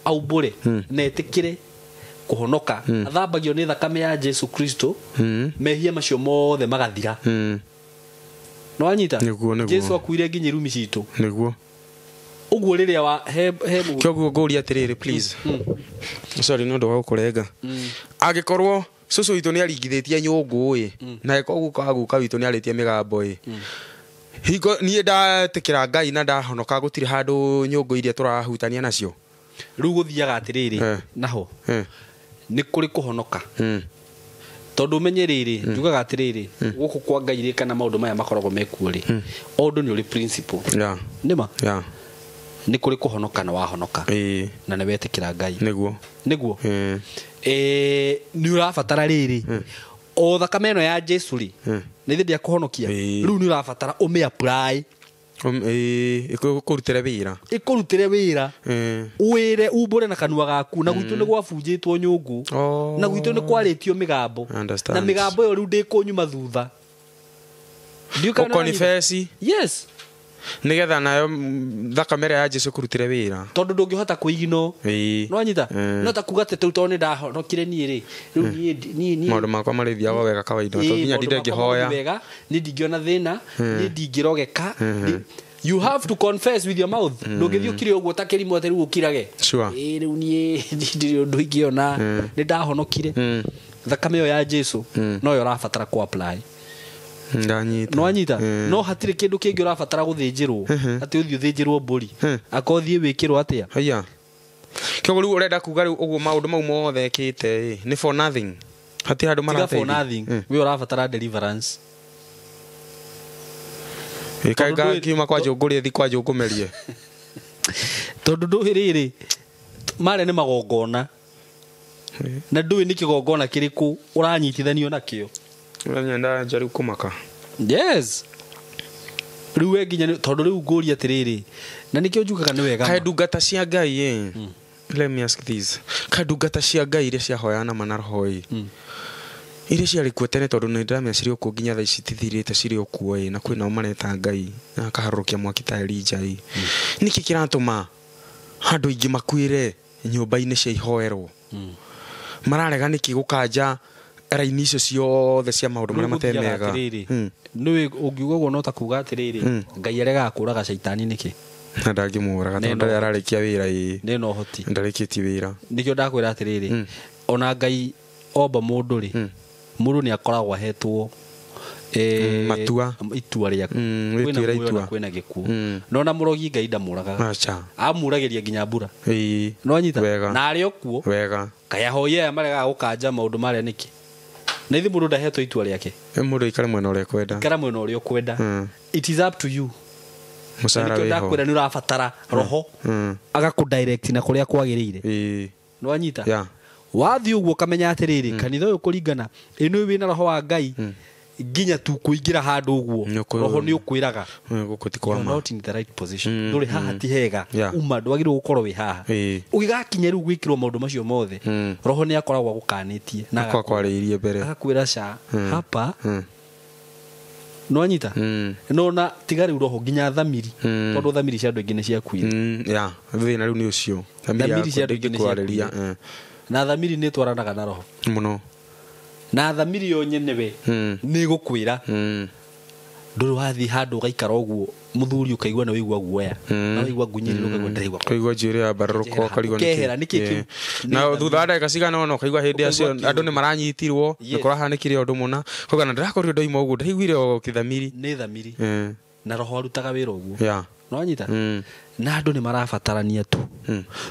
aumbũre na etĩkĩre kũhonoka, athambagio nĩ thakame ya Jesu Kristo, mehia macio mothe magathira. Nĩwanyita? Nĩguo, nĩguo. Jesu akuire nginya irumi citũ. Nĩguo. Ũguo rĩrĩa wa he Kĩoguo ngũria atĩrĩrĩ, please. Sorry nĩ ũndũ wa gũkũrenga. Angĩkorwo cũcũ witũ nĩ aringithĩtie nyũngũ ĩ, na angĩkorwo guka wa guka witũ nĩ arĩtie mĩgambo ĩ, hingo niĩ ndetĩkĩra Ngai na ndahonoka, gũtirĩ handũ nyũngũ iria tũrahutania nacio. Rĩu gũthiaga atĩrĩrĩ, naho nĩ kũrĩ kũhonoka. Tondũ ũmenye rĩrĩ, njugaga atĩrĩrĩ, gũkũ kwa Ngai rĩ, kana maũndũ maya makoragwo mekuo rĩ, o ũndũ nĩ ũrĩ principle. Nĩma? Nĩ kũrĩ kũhonoka na wahonoka. Na nĩ wetĩkĩra Ngai. Nĩguo. Nĩguo. Nĩ ũrabatara rĩrĩ, o thakame ĩno ya Jesu rĩ, na ithe ndĩakũhonokia, rĩu nĩ ũrabatara ũmĩ apply. Ĩkũrutĩre wĩra. Ĩkũrutĩre wĩra. Wĩre umbũre na kanua gaku, na gwitũ nĩ gwabunjĩtwo nyũngũ, na gwitũ nĩ kwarĩtio mĩgambo, na mĩgambo ĩyo rĩu ndĩkũnyuma thutha. Ũkonifesi. Yes. Nĩgetha nayo thakame ĩrĩa ya Jesu kũrutĩre wĩra. Tondũ ndũngĩhota kũigino. Nĩwanyita? No ta kuga atĩ rĩu tondũ nĩndahonokire niĩ rĩ, rĩu niĩ maũndũ makwa marĩthiaga wega kawaida, to nginya ndinde ngĩhoya. Wega, niĩ ndingĩona thĩna, niĩ ndingĩrogeka. You have to confess with your mouth. Ndũngĩthiĩ ũkire ũguo ta kĩrimũ atĩ rĩu ũkirage. Ĩĩ, rĩu niĩ ndirĩ ũndũ ingĩona, nĩndahonokire. Thakame ĩyo ya Jesu noyo ũrabatara kũ apply. Ndanyita. Nĩwanyita? No hatirĩ kĩndũ kĩngĩ ũrabatara gũthĩnjĩrwo, atĩ ũthiĩ ũthĩnjĩrwo mbũri, akorwo ũthiĩ wĩkĩrwo atĩa. Haiya. Kĩoguo rĩu ũrenda kuga rĩu ũguo maũndũ mau mothe ekĩte ĩ, nĩ for nothing. Hatirĩ handũ Tiga for marateithia. nothing. We ũrabatara deliverance. Ĩ, kaĩ kiuma kwa njũngũrĩ ĩthi kwa njũngũmerie. Tondũ ndũĩ rĩrĩ, marĩa nĩ magongona. Na ndũĩ nĩ kĩgongona kĩrĩkũ ũranyitithanio nakĩo. Ũranyenda nja rĩu kũmaka. Yes. Rĩu we nginya tondũ rĩu ngũria atĩrĩrĩ, na nĩkĩo njugaga nĩ wega. Kaĩ ndungata cia Ngai ĩ, let me ask this. Kaĩ ndungata cia Ngai iria ciahoyaga na roho ĩ, iria ciarĩ kuo tene, tondũ nĩ ndĩramenya cirĩ o kuo nginya thaa ici citithirĩte, cirĩ o kuo ĩ, na kwĩnao mareta Ngai na akaharũrũkia mwaki ta Elijah ĩ. Nĩkĩ kĩratũma andũ aingĩ makuĩre nyũmba-inĩ cia ihoerwo? Mararega nĩkĩ gũkanja raini icio ciothe cia maũndũ marĩa matemega? Nĩũĩ ũngiuga ũguo no ta kuga atĩrĩrĩ, Ngai aregaga kũraga caitani nĩkĩ? Na ndangĩmũraga tondũ ndarĩ ararĩkia wĩra ĩ. Nĩ na ũhoti. Ndarĩkĩtie wĩra. Nĩkĩo ndakwĩra atĩrĩrĩ, ona Ngai omba mũndũ rĩ, mũndũ nĩ akoragwo ahetwo matua, itua rĩaku. Wĩtuĩre itua. Kwĩna gĩkuũ. No na mũrogi Ngai ndamũragaga. Acha. Amuragĩria nginya mbura. Ĩĩ. Nĩwanyita? Wega. Na arĩ o kuo. Wega. Kaĩ ahoi aya maregaga gũkanja maũndũ marĩa nĩkĩ? Na ithe mũndũ ndahetwo itua rĩake. Mũndũ aikare mwena ũrĩa ekwenda. Ikara mwena ũrĩa ũkwenda. It is up to you. Mũcara Nĩkĩo wĩho. ndakwĩra nĩ ũrabatara roho agakũ direct na kũrĩa kwagĩrĩire. Nĩwanyita? Yeah. Wathiĩ ũguo ũkamenya atĩrĩrĩ, kanitha ũyũ kũringana, ĩno wĩna roho wa Ngai, nginya tu kũingĩra handũ ũguo, roho nĩ ũkwĩraga. Gũkũ ti kwa You're ma. not in the right position. Ndũrĩ haha ti hega. Uma ndwagĩrĩirwo gũkorwo wĩ haha. Ũgĩgakinya rĩu gwĩkĩrwo maũndũ macio mothe, roho nĩ akoragwo agũkanĩtie na Akwa kwarĩirie mbere. Agakwĩra ca hapa. Nĩwanyita? No na tiga rĩu roho nginya thamiri, tondũ thamiri cia andũ aingĩ nĩ ciakuire. Yeah, thĩna rĩu nĩ ũcio. Thamiri cia andũ aingĩ nĩ ndĩngĩkwarĩria. ciakuire. Na thamiri nĩ ĩtwaranaga na roho. Mũno. Na thamiri yo nyenewe nĩ ĩgũkwĩra. Ndũrĩ wathiĩ handũ ũgaikara ũguo, mũthuri ũkaigua na ũigua guoya. Na ũigua ngunyĩrĩra ũkaigua ndĩraigua. Ũkaigua njuĩrĩ ya mbarũrũka, ũkarigwo nĩkĩ. Ũkehera, nĩkĩ kĩu? Na thutha wa ndagĩka cigana ũna ũkaigua hĩndĩ acio andũ nĩ maranyitirwo, nĩ kũrahanĩkire ũndũ mũna. Ũkauga na ndĩrakorirwo ndoima ũguo, ndĩraiguire o kĩthamiri. Nĩ thamiri. Na roho arutaga wĩra ũguo. Yeah. Nĩwanyita? Na andũ nĩ marabatarania tu.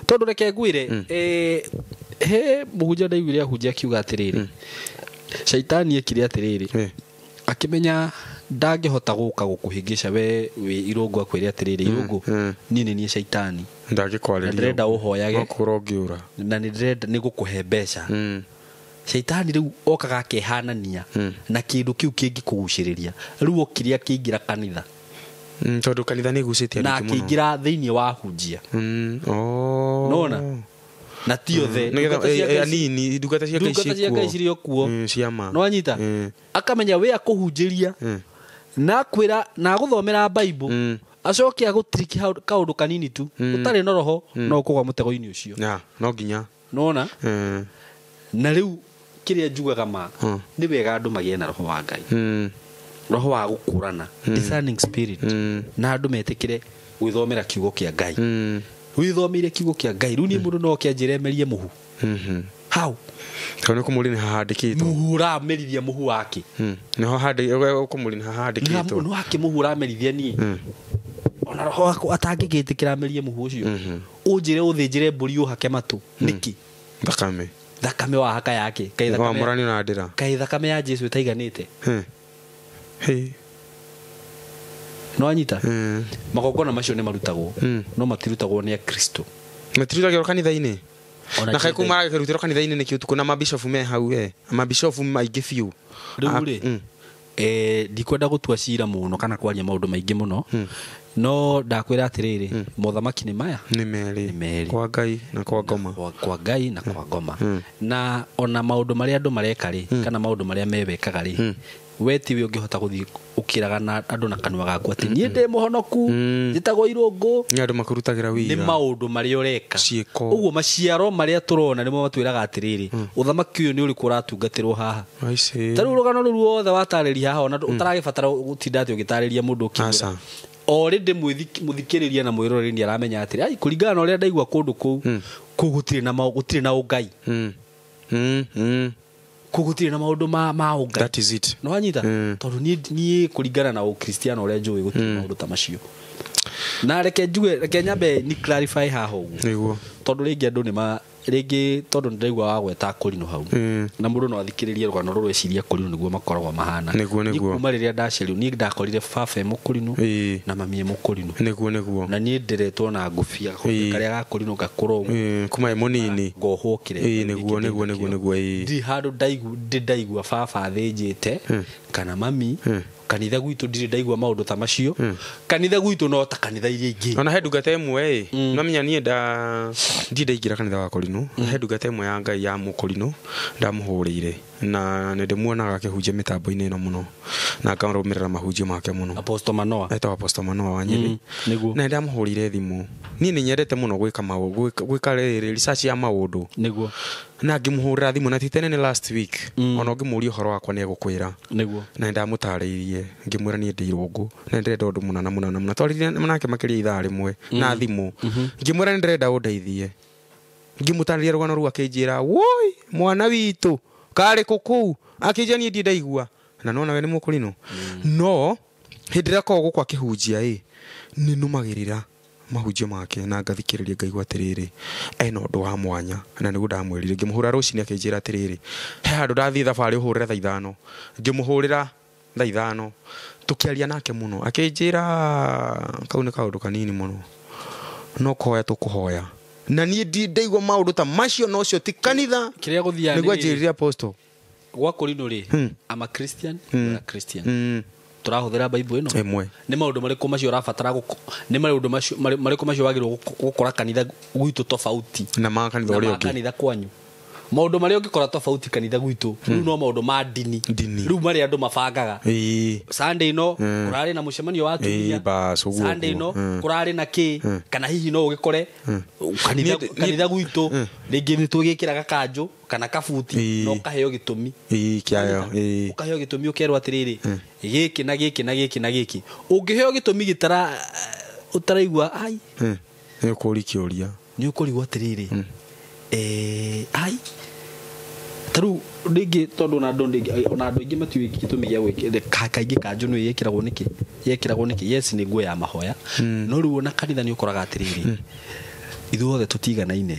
Tondũ reke ngwĩre, he mũhunjia ndaiguire ahunjia akiuga atĩrĩrĩ, Shaitani ekire atiriri, akimenya ndangihota guka gukuhingisha we wi Irungu, akwire atiriri, Irungu, niĩ nĩ niĩ shaitani, ndangĩkwarĩria, ndĩrenda ũhoyage ũkũrongiura, na nĩ ndĩrenda nĩ gũkũhe mbeca. Shaitani rĩu okaga akehanania na kĩndũ kĩu kĩngĩkũgucĩrĩria. Rĩu okire akĩingĩra kanitha, tondũ kanitha nĩ ĩgucĩtie na akĩingĩra thĩinĩ wa hunjia. Nona na ti othe, anini, ndungata cia Ngai cirĩ o kuo ciama. Nĩwanyita? Akamenya we akũhunjĩria na akwĩra na agũthomera Bible, acoke agũtiriki kaũndũ kanini tu ũtarĩ na roho, no ũkũgwa mũtego-inĩ ũcio. No nginya. Nona na rĩu kĩrĩa njugaga ma nĩ wega andũ magĩe na roho wa Ngai, roho wa gũkũrana, discerning spirit, na andũ metĩkĩre gwĩthomera kiugo kĩa Ngai. Wĩthomeire kiugo kĩa Ngai, rĩu niĩ mũndũ no oke anjĩre emerie mũhu. How? Tondũ kũmũri nĩ hahandĩkĩtwo. Mũhu ũramerithia mũhu wake. Nĩho handĩ kũmũri nĩ hahandĩkĩtwo. Nĩ wake mũhu ũramerithia niĩ. Ona roho wakwa atangĩgĩtĩkĩra amerie mũhu ũcio. Ũnjĩre ũthĩnjĩre mbũri ũhake matũ. Nĩkĩ? Thakame. Thakame wahaka yake. Kaĩ thakame. Wamũranio na ndĩra. Kaĩ thakame ya Jesu ĩtaiganĩte. Hey. No anyita? Magongona macio nĩ marutagwo, no matirutagwo nĩ Akristo. Matirutagĩrwo kanitha-inĩ? Na kaĩ kũu maragĩrutĩrwo kanitha-inĩ nĩkĩ ũtukũ na mabishofu me hau we? Mabishofu maingĩ biũ. Rĩu rĩ, ndikwenda gũtua cira mũno kana kwaria maũndũ maingĩ mũno, no ndakwĩra atĩrĩrĩ, mothamaki nĩ maya, nĩ merĩ, kwa Ngai na kwa ngoma. Kwa Ngai na kwa ngoma. Na ona maũndũ marĩa andũ mareka rĩ, kana maũndũ marĩa mewekaga rĩ, we tiwe ũngĩhota gũthiĩ ũkĩraga na andũ na kanua gaku atĩ niĩ ndĩ mũhonoku, njĩtagwo Irũngũ. Nĩ andũ makũrutagĩra wĩira. Nĩ maũndũ marĩa ũreka. Ciĩko. Ũguo maciaro marĩa tũrona nĩmo matwĩraga atĩrĩrĩ, ũthamaki ũyũ nĩ ũrĩkũ ũratungatĩrwo haha. Ta rĩu rũgano rũu ruothe watarĩria haha, ona ũtaragĩbatara gũtinda atĩ ũgĩtarĩria mũndũ ũkĩmwĩra. Already mũthikĩrĩria na mwĩroreri nĩ aramenya atĩrĩ, ai, kũringana na ũrĩa ndaigua kũndũ kũu, kũu gũtirĩ na gũtirĩ na ũngai. Kũu gũtirĩ na maũndũ ma ũngai. That is it. No wanyita? Tondũ niĩ kũringana na ũkristiano ũrĩa njũĩ gũtirĩ maũndũ ta macio. Na reke njuge, reke nyambe ni clarify haha ũguo. Nĩguo. Tondũ rĩngĩ andũ nĩ ma rĩngĩ tondũ nĩndĩraigua wagweta Kũrinũ hau. Na mũndũ no athikĩrĩrie rũgano rũrũ eciria Kũrinũ nĩguo makoragwo mahana. Nĩguo, nĩguo. Kuma rĩrĩa ndaciarirwo niĩ ndakorire baba e Mũkũrinũ na mami e Mũkũrinũ. Nĩguo, nĩguo. Na niĩ ndĩretwo na ngũbia karĩa ga Kũrinũ gakũra ũguo. Kuma e mũnini. Ngohwo kĩremba. Nĩguo, nĩguo, nĩguo, nĩguo. Ndirĩ handũ ndaigua baba athĩnjĩte kana mami. Kanitha gwitũ ndirĩ ndaigua maũndũ ta macio. Kanitha gwitũ no ta kanitha iria ingĩ. Ona he ndungata ĩmwe ĩ, no menya niĩ ndirĩ ndaingĩra kanitha wa Kũrinũ. He ndungata ĩmwe ya Ngai ya Mũkũrinũ ndamũhũrĩire na nĩ ndĩmuonaga akĩhunjia mĩtambo-inĩ ĩno mũno na ngarũmĩrĩra mahunjio make mũno. Apostle Manoa. Etagwo Apostle Manoa wa Nyĩrĩ. Nĩguo. Na ndamũhũrĩire thimũ. Niĩ nĩ nyendete mũno gwĩka maũndũ, gwĩka research ya maũndũ. Nĩguo. Na ngĩmũhũrĩra thimũ na ti tene nĩ last week. Ona ũngĩmũria ũhoro wakwa nĩ egũkwĩra. Nĩguo. Na ndamũtarĩirie ngĩmwĩra niĩ ndĩ Irũngũ na ndĩrenda ũndũ mũna na mũna na mũna. Twaririe nake makĩria ithaa rĩmwe na thimũ. Ngĩmwĩra nĩ ndĩrenda ũndeithie. Ngĩmũtarĩria rũgano rũu akĩnjĩra, woi mwana witũ karĩ kũ kũu? Akĩnjĩra niĩ ndirĩ ndaigua. Na nona we nĩ Mũkũrinũ. No hĩndĩ ĩrĩa akoragwo gũkũ akĩhunjia ĩ, nĩ nũmagĩrĩra mahunjio make na ngathikĩrĩria ngaigua atĩrĩrĩ, ena ũndũ wa mwanya. Na nĩguo ndamwĩrire. Ngĩmũhũra rũcinĩ akĩnjĩra atĩrĩrĩ, he handũ ndathiĩ thabarĩ ũhũrĩre thaa ithano. Ngĩmũhũrĩra thaa ithano tũkĩaria nake mũno, akĩnjĩra kau nĩ kaũndũ kanini mũno, no kũhoya tũkũhoya. Na niĩ ndirĩ ndaigua maũndũ ta macio, na ũcio ti kanitha. Kĩrĩa gũthiaga nĩguo anjĩrire Apostle. Gwa Kũrinũ rĩ, I'm a Christian, you're a Christian. Tũrahũthĩra Bible ĩno ĩmwe. Nĩ maũndũ marĩkũ macio ũrabatara nĩ maũndũ macio marĩkũ macio wagĩrĩirwo gũkora kanitha gwitũ tofauti na ma kanitha ũrĩa ũngĩ, na kanitha kwanyu? Maũndũ marĩa ũngĩkora tofauti kanitha gwitũ rĩu no maũndũ ma ndini rĩu marĩa andũ mabangaga. Sunday no kũrarĩ na mũcemanio wa atumia, Sunday no kũrarĩ na kĩ, kana hihi no ũgĩkore kanitha gwitũ rĩngĩ nĩ tũgĩkĩraga kanjũ kana kabuti no ũkaheo gĩtũmi. Ũkaheo gĩtũmi ũkerwo atĩrĩrĩ, gĩkĩ na gĩkĩ na gĩkĩ na gĩkĩ. Ũngĩheo gĩtũmi gĩtara ũtaraigua ai, nĩ ũkũũria kĩũria, nĩ ũkũrigwo atĩrĩrĩ, ai taru rĩngĩ tondũ ona andũ aingĩ matiũĩ gĩtũmi gĩa gwĩkĩra kaingĩ kanjũ nĩ yekĩragwo nĩkĩ, yekĩragwo nĩkĩ. Yes, nĩ nguo ya mahoya, no rĩu ona kanitha nĩ ũkoraga atĩrĩrĩ, ithuothe tũtiganaine.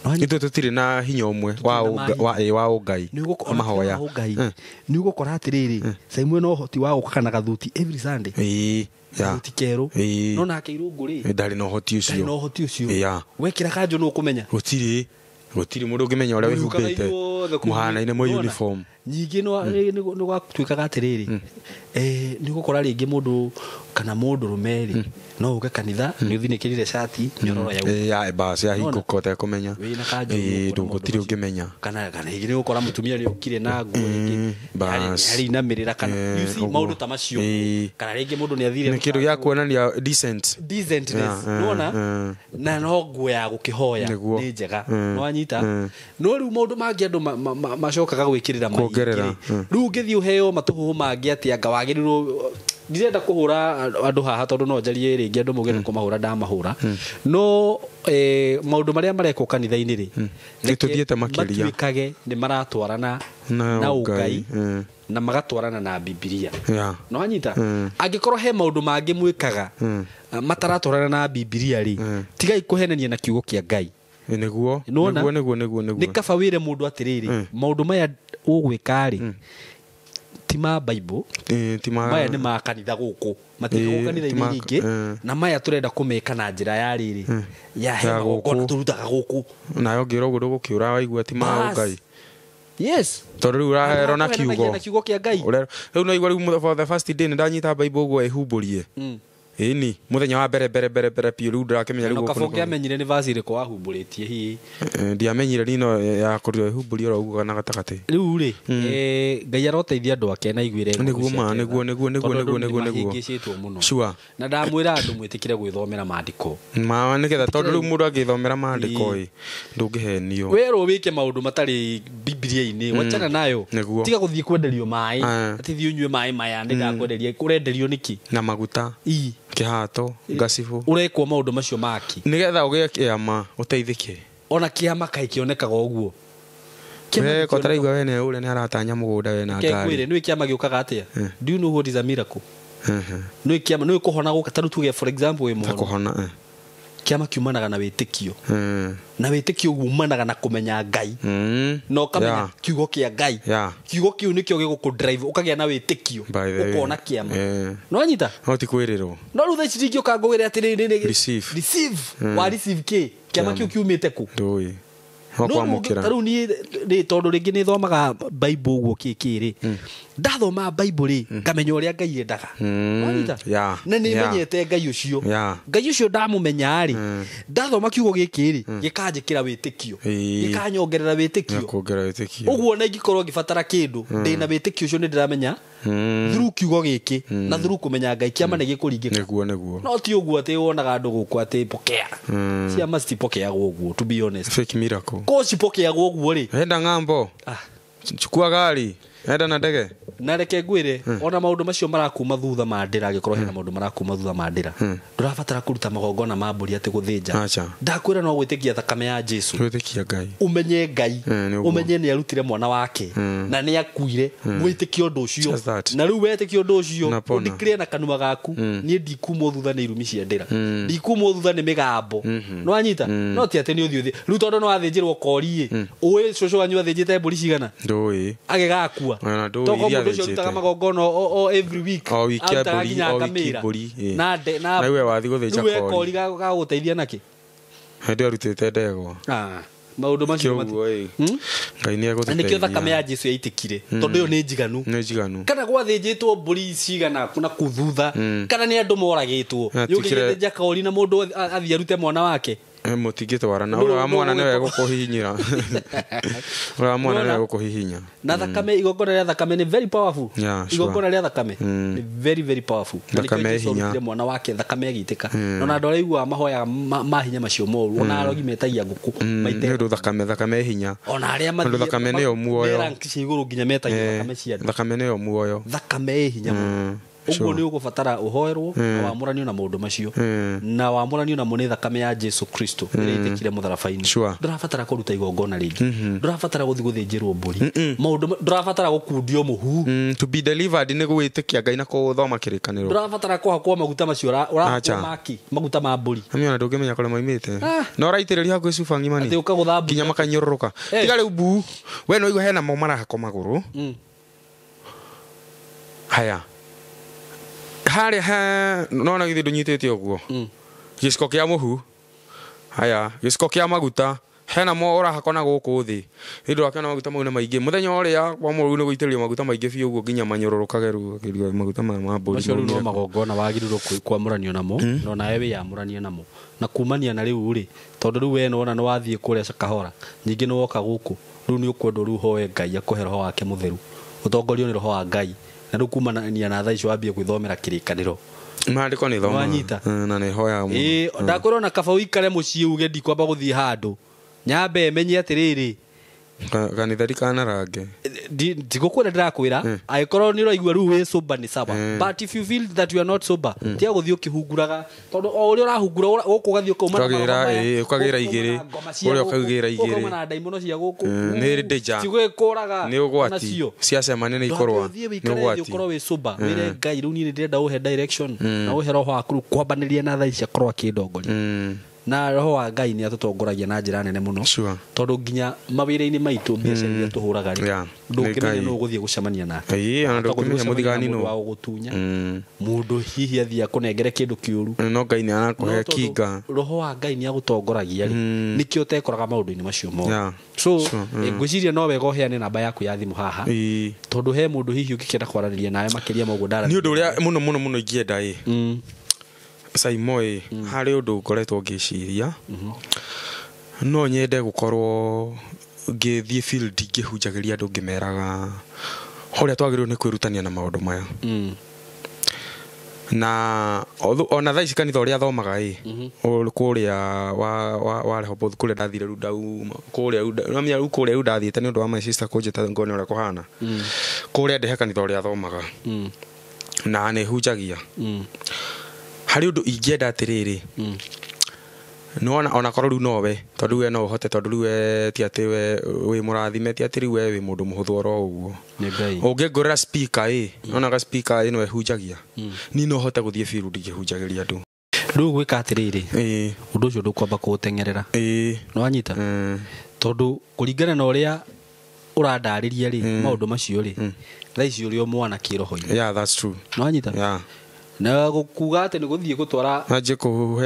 Ithuĩ tũtirĩ na hinya ũmwe wa wa ũngai mahoya. Nĩ ũgũkora atĩrĩrĩ, Saimwe no ũhoti wa gũka na gathuti every Sunday. Gathuti kerũ. No nake Irũngũ rĩ, ndarĩ na ũhoti ũcio. Ndarĩ na ũhoti ũcio. Wekĩra kanjũ nũ ũkũmenya? Gũtirĩ mũndũ ũngĩmenya ũrĩa wĩhumbĩte mũhanaine mũ uniform. Nyingĩ nĩ gwatuĩkaga atĩrĩrĩ, nĩ ũgũkora rĩngĩ mũndũ kana mũndũrũme rĩ, no ũke kanitha nĩ ũthinĩkĩrire cati nyororo ya bas ya hingũka ũtekũmenya. Wĩna kanjũ gũtirĩ ũngĩmenya. Kana rĩngĩ nĩ ũgũkora mũtumia nĩ okire na nguo rĩngĩ harĩ inamĩrĩra kana you see maũndũ ta macio. Kana rĩngĩ mũndũ nĩ athire nĩ kĩndũ gĩa kuonania decent decentness, nĩwona? Na no nguo ya gũkĩhoya nĩ njega, nĩwanyita? No rĩu maũndũ mangĩ andũ macokaga gwĩkĩrĩra kuongerera. Rĩu ũngĩthiĩ ũheo matũhũhũ mangĩ atĩ anga wagĩrĩirwo ndirenda kũhũra andũ haha tondũ no njarie rĩngĩ andũ mauge nĩ kũmahũra ndamahũra. No maũndũ marĩa marekwo kanitha-inĩ rĩ, nĩtũthiĩte makĩria, matuĩkage nĩ maratwarana na ũngai na magatwarana na Bibilia. No wanyita? Angĩkorwo he maũndũ mangĩ mwĩkaga mataratwarana na Bibilia rĩ, tigai kũhenania na kiugo kĩa Ngai. Nĩguo nĩguo nĩguo nĩguo nĩguo. Nĩ kaba wĩre mũndũ atĩrĩrĩ, maũndũ maya ũgwĩka rĩ ti ma Bible, maya nĩ ma kanitha gũkũ, matikagwo kanitha-inĩ nyingĩ, na maya tũrenda kũmeka na njĩra ya rĩrĩ ya he magongona tũrutaga gũkũ. Nayo ngĩra ũguo ndũgũkĩũra waigua ti ma Ngai. Yes. Tondũ rĩu ũraherwo na kiugo. Na kiugo kĩa Ngai. Rĩu no igua rĩu for the first day nĩ ndanyita Bible ũguo ĩhumbũrie. Ĩni mũthenya wa mbere mbere mbere mbere biũ rĩu ndĩrakĩmenya rĩu gũkũ. Kaba ũngĩamenyire nĩ verse ĩrĩkũ wahumbũrĩtie hihi? Ndiamenyire nino yakorirwo ĩhumbũrie oro ũguo kana gatagatĩ. Rĩu rĩ, Ngai aroteithia andũ ake na aiguĩre Nĩguo ma, nĩguo nĩguo nĩguo nĩguo nĩguo nĩguo. Mahĩngĩcĩtwo mũno. Sure. Na ndamwĩra andũ mwĩtĩkĩre gwĩthomera maandĩko. Ma nĩgetha tondũ rĩu mũndũ angĩthomera maandĩko ĩ ndũngĩhenio. Werwo wĩke maũndũ matarĩ Bibilia-inĩ, wachana nayo. Tiga gũthiĩ kwenderio maĩ. Atĩ thiĩ ũnyue maĩ maya nĩ ndakwenderia, ũrenderio nĩkĩ? Na maguta. Kĩhato, ngacibũ. Ũrekwo maũndũ macio maki. Nĩgetha ũgĩe kĩama ũteithĩke. Ona kĩama kaĩ kĩonekaga ũguo. We ko taraigua we nĩ ũrĩa nĩ aratanya mũgũnda we na ngari. Ngwĩre nĩ kĩama gĩũkaga atĩa? Do you know what is a miracle? Nĩ kĩama nĩ kũhona gũka ta rĩu tuge for example wĩ mũhonu. Kũhona. Kĩama kiumanaga na wĩtĩkio. Na wĩtĩkio umanaga na kũmenya Ngai. Na ũkamenya kiugo kĩa Ngai. Kiugo kĩu nĩkĩo gĩgũkũ drive ũkagĩa na wĩtĩkio ũkona kĩama. No wanyita? No ti kwĩrĩrwo. No rĩu thaa ici ndingĩũka ngũgĩre atĩrĩrĩ receive. Receive. Wa receive kĩ? Kĩama kĩu kiumĩte kũ? Ndũĩ. No kwamũkĩra. Ta rĩu niĩ rĩ tondũ rĩngĩ nĩ thomaga Bible ũguo kĩ rĩ. Ndathoma Bible rĩ ngamenya ũrĩa Ngai endaga. Wanyita? Na nĩ menyete Ngai ũcio. Ngai ũcio ndamũmenya rĩ, ndathoma kiugo gĩkĩ rĩ gĩkanjĩkĩra wĩtĩkio. Gĩkanyongerera wĩtĩkio. Gĩkongera wĩtĩkio. Ũguo na ingĩkorwo ngĩbatara kĩndũ ndĩna wĩtĩkio ũcio nĩ ndĩramenya through kiugo gĩkĩ na through kũmenya Ngai kĩama nĩ gĩkũringĩka. Nĩguo nĩguo. No ti ũguo atĩ wonaga andũ gũkũ atĩ pokea. Ciama citipokeagwo ũguo to be honest. Fake miracle. Ko cipokeagwo ũguo rĩ. Enda ng'ambo. Chukua gari. Enda na ndege. Na reke ngwĩre ona maũndũ macio marakuma thutha ma ndĩra angĩkorwo hena maũndũ marakuma thutha ma ndĩra ndũrabatara kũruta magongona ma mbũri atĩ gũthĩnja. Ndakwĩra no gwĩtĩkia thakame ya Jesu. Gwĩtĩkia Ngai. Ũmenye Ngai. Ũmenye nĩ arutire mwana wake na nĩ akuire. Wĩtĩkie ũndũ ũcio. Na rĩu wetĩkie ũndũ ũcio ũndikire na kanua gaku niĩ ndikumwo thutha nĩ irumi cia ndĩra. Ndikumwo thutha nĩ mĩgambo. No wanyita? No ti atĩ nĩ ũthiĩ ũthiĩ. Rĩu tondũ nĩ wathĩnjĩrwo kori ĩ ũĩ cũcũ wanyu athĩnjĩte mbũri cigana? Ndũĩ. Agĩgakua. Toko mũndũ ũcio arutaga magongona o every week. O wiki mbũri, o wiki mbũri. Na na we wathi gũthĩnja kori. Rĩu kori gagũteithia nakĩ? Hĩndĩ arutĩte ndegwa. Maũndũ macio Ngai nĩ egũtũteithia. Na nĩkĩo thakame ya Jesu yaitĩkire tondũ ĩyo nĩ njiganu. Nĩ njiganu. Kana gwathĩnjĩtwo mbũri cigana na kũ thutha kana nĩ andũ moragĩtwo. Yũkĩte kori na mũndũ athiĩ arute mwana wake. Mũtingĩtwarana. Ũrĩa wa mwana nĩwe egũkũhihinyĩra. Ũrĩa wa mwana nĩwe egũkũhihinya. Na thakame igongona rĩa thakame nĩ very powerful. Igongona rĩa thakame nĩ very very powerful. Thakame hinya. Mwana wake thakame ĩgĩitĩka. Ona andũ arĩa aiguaga mahoyaga mahinya macio moru ona arogi metagia ngũkũ maite. Nĩ ũndũ thakame hinya. Ona arĩa mathiĩ thakame nĩyo muoyo. Rank cia igũrũ nginya metagia thakame cia andũ. Thakame nĩyo muoyo. Thakame ĩ hinya mũno. Ũguo nĩ ũgũbatara ũhoerwo na wamũranio na maũndũ macio, na wamũranio namo nĩ thakame ya Jesu Kristo ĩrĩa ĩitĩkire mũtharaba-inĩ. Ndũrabatara kũruta igongona rĩngĩ, ndũrabatara gũthiĩ gũthĩnjĩrwo mbũri, maũndũ ndũrabatara gũkundio mũhu. To be delivered nĩ gwĩtĩkia Ngai na kũthoma kĩrĩkanĩro. Ndũrabatara kũhakwo maguta macio ũrahakwo Acha. maki maguta ma mbũri. Ami ona ndũngĩmenya kũrĩa maimĩte. Ah. Na ũraitĩrĩria hakuhĩ cuba ng'ima Atĩ ni. ũkagũtha Nginya makanyũrũrũka. Eh. Tiga rĩu mbu. We no igua hena mo marahakwo magũrũ. Haya. Harĩa he nona githĩ ndũnyitĩte ũguo. Gĩciko kĩa mũhu. Haya, gĩciko kĩa maguta. Hena mo ũrahakwo na gũkũ thĩ. Nĩ ũndũ wakĩona maguta mau nĩ maingĩ. Mũthenya ũrĩa wa mũrũ nĩ gũitĩrĩrio maguta maingĩ biũ ũguo nginya manyũrũrũkage rĩu akĩrigwo maguta maya ma mbũri. Macio rĩu no maumire kũ. magongona wagĩrĩirwo kwamũranio namo, no nawe wĩyamũranie namo na kumania na rĩu rĩ, tondũ rĩu we nĩwona nĩ wathiĩ kũrĩa kahora, ningĩ nĩ woka gũkũ, rĩu nĩ ũkwendwo rĩu ũhoe Ngai akũhe roho wake mũtheru, ũtongorio nĩ roho wa Ngai, na rĩu kumania na thaa icio wambie gwĩthomera kĩrĩkanĩro. Maandĩko nĩ thomaga. Nĩwanyita? Na nĩ hoyaga mũno. Ĩĩ, ndakwĩra ona kaba ũikare mũciĩ uge ndikwamba gũthiĩ handũ, nyambe menye atĩrĩrĩ, Kanitha ndikanarange. Ndigũkwĩra, ndĩrakwĩra angĩkorwo nĩ ũraigua rĩu wĩ sober nĩ sawa, but if you feel that you are not sober, tiga gũthiĩ ũkĩhunguraga, tondũ o ũrĩa ũrahungura gũkũ ũgathiĩ ũkauma na Ũkagĩra, maroho maya, ĩĩ, ũkagĩra gũkũ igĩrĩ, ũkauma na ngoma cia ũrĩa gũkũ, ũkagĩra gũkũ igĩrĩ. ũkauma na ndaimono cia gũkũ. Nĩ danger. Cigwĩkũraga Nĩ ũgwati. onacio. Ciacemania nĩ ikorwa. Ndũgathiĩ Nĩ wĩikare thĩ ũgwati. ũkorwo wĩ sober, wĩre Ngai rĩu niĩ nĩ ndĩrenda ũhe direction na ũhe roho waku rĩu kwambanĩria na thaa ici akorwo akĩndongoria, na roho wa Ngai nĩ atũtongoragia na njĩra nene mũno. Tondũ nginya mawĩra-inĩ maitũ, biacara iria tũhũraga rĩ, Yeah, ndũngĩmenya nĩ Ngai. nũ ũgũthiĩ gũcemania nake. Ĩĩ, ona Ũhota gũthiĩ ndũngĩmenya gũcemania na mũthigani mũndũ nũ. wa gũgũtunya, mũndũ hihi athiĩ akũnengere kĩndũ kĩũru. No Ngai nĩ arakũhe No tondũ kinga. roho wa Ngai nĩ agũtongoragia rĩ, nĩkĩo ũtekoraga maũndũ-inĩ macio mothe. So ngwĩciria no wega ũheane namba yaku ya thimũ haha, tondũ he mũndũ hihi ũngĩkĩenda kwaranĩria nawe makĩria ma ũguo Nĩ ũndũ ndaranĩria. ũrĩa mũno mũno mũno ingĩenda ĩ, Saimo ĩ, harĩ ũndũ ngoretwo ngĩciria, no nyende gũkorwo ngĩthiĩ field ngĩhunjagĩria andũ ngĩmeraga ũrĩa twagĩrĩirwo nĩ kwĩrutania na maũndũ maya, na ona thaa ici kanitha ũrĩa thomaga ĩ, kũrĩa wa Rehoboth, kũrĩa ndathire rĩu ndauma kũrĩa rĩu nĩwamenya rĩu kũrĩa rĩu ndathiĩte nĩ ũndũ wa my sister kũnjĩta ngone ũrĩa kũhana kũrĩa ndĩhe kanitha ũrĩa thomaga, na nĩ hunjagia. Harĩ ũndũ ingĩenda atĩrĩrĩ, nĩwona ona korwo rĩu nowe, tondũ we no ũhote, tondũ rĩu we ti atĩ we wĩ mũrathime, ti atĩ rĩu we wĩ mũndũ mũhũthũ oro ũguo. Nĩ Ngai. Ũngĩngũrĩra speaker ĩ, nonaga speaker ĩno ĩhunjagia, niĩ no hote gũthiĩ field ngĩhunjagĩria andũ. Rĩu gwĩka atĩrĩrĩ, Ĩĩ. ũndũ ũcio ndũkwamba kũũteng'erera. Ĩĩ. Nĩwanyita? Tondũ kũringana na ũrĩa ũrandarĩria rĩ, maũndũ macio rĩ, thaa ici ũrĩ o mwana kĩroho-inĩ. Yeah, that's true. Nĩwanyita? Yeah. Na gũkuga atĩ nĩ gũthiĩ gũtwara Anjie kũhe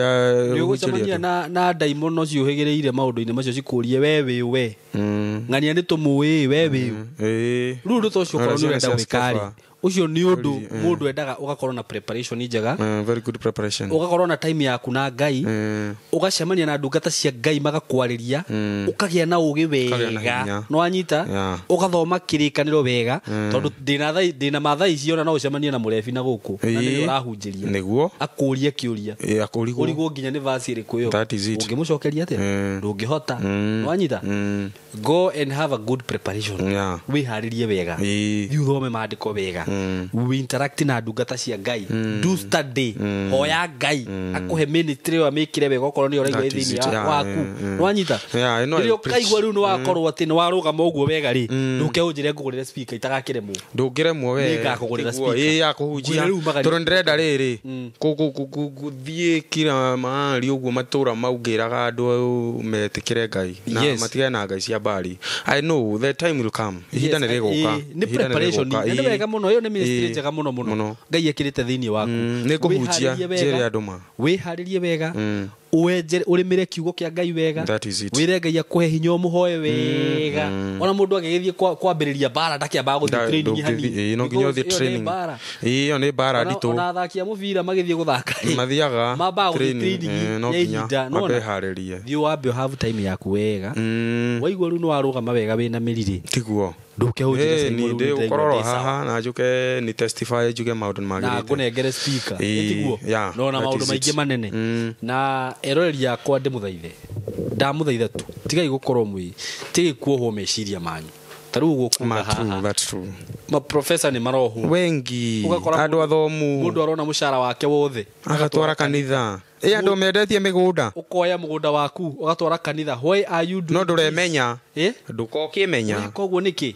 nĩ ũgũcemania na ndaimono ciũhĩgĩrĩire maũndũ-inĩ macio, cikũrie we wĩ we, ng'ania nĩ tũmũĩ we wĩ ũ. Ĩĩ. Rĩu ũndũ ta ũcio ũkorwo nĩ Ciana ũrenda cia gwĩka rĩ, Scafa. ũcio nĩ ũndũ mũndũ endaga ũgakorwo na preparation njega, Very good preparation. Ũgakorwo na time yaku na Ngai, ũgacemania na ndungata cia Ngai magakwarĩria, ũkagĩa na ũgĩ Ũkagĩa na wega. hinya. Nĩwanyita? Ũgathoma kĩrĩkanĩro wega, tondũ ndĩna mathaa ici ona no ũcemanie na mũrebi na gũkũ na nĩwe ũrahunjĩria, Nĩguo. akũrie kĩũria, Ĩĩ, akũrigwo. ũrigwo nginya nĩ verse ĩrĩkũ ĩyo. That is it. Ũngĩmũcokeria atĩa? Ndũngĩhota. Nĩwanyita? Go and have a good preparation. Wĩharĩrie wega, thiĩ ũthome maandĩko wega, we interact na ndungata cia Ngai, do study, hoya Ngai akũhe ministry ĩyo amĩkĩre wega okorwo nĩ ũraigua That is thĩinĩ it. Yeah, waku. Nĩwanyita? Yeah, I know Rĩrĩa I preach. ũkaigua rĩu nĩ wakorwo atĩ nĩ warũgama ũguo wega rĩ, ndũke ũnjĩre ngũgũrĩre speaker itagakĩremwo. Ndũngĩremwo we. Nĩngakũgũrĩra Tiguo, speaker. ĩĩ, ya kũhunjia. Ngwĩre rĩu magaria. Tondũ ndĩrenda rĩrĩ gũthiĩ kila mahali ũguo matũra mau ngĩraga andũ metĩkĩre Ngai na matigane na ngai cia mbari. I know the time will come, ihinda nĩ rĩgũka. Ĩĩ, nĩ preparation, na nĩ wega mũno, ĩyo nĩ ministry njega mũno mũno Mũno. Ngai ekĩrĩte thĩinĩ waku. Nĩ ngũhunjia, Wĩharĩrie wega. njĩre andũ ma. Wĩharĩrie wega, wenjere ũrĩmĩre kiugo kĩa Ngai wega. That is it. Wĩre Ngai akũhe hinya, ũmũhoe wega. Ona mũndũ agĩgĩthiĩ kwambĩrĩria mbara ndakĩambaga gũthiĩ training hanini. Ĩĩ, no nginya Because ũthiĩ ĩyo nĩ training. mbara. Ĩĩ, ĩyo nĩ mbara nditũ. Ona athaki a mũbira magĩthiĩ gũthaka rĩ, Mathiaga mambaga gũthiĩ training, training no ya nginya ihinda. Nĩwona? mambe harĩrie. Thiĩ wambe have time yaku wega. Waigua rĩu nĩ warũgama wega wĩna mĩriri, Tiguo. Ndũke ũnjĩre Ĩĩ, Simon, ni rĩu nĩndĩraigua ndĩgũkorwo ndĩ sawa. haha na njuke ni testify njuge maũndũ nĩ Na magĩrĩte. ngũnengere speaker. Ĩĩ, Ĩtiguo? yeah, No na that maũndũ is it. maingĩ manene. Na eroreri akwa ndĩmũthaithe, ndamũthaitha tu, tigai gũkorwo mwĩ, tigai kuohwo meciria manyu. Ta rĩu ũguo kuga Ma, true, haha that's true. Maprofesa nĩ marohwo. Wengi. Ũgakora andũ athomu. Mũndũ arona mũcara wake wothe agatwara kanitha. Ĩ andũ mendetie mĩgũnda. Ũkoya mũgũnda waku ũgatwara kanitha. Why are you doing No ndũremenya. this? Eh? Ndũkokĩmenya. Ũreka ũguo nĩkĩ?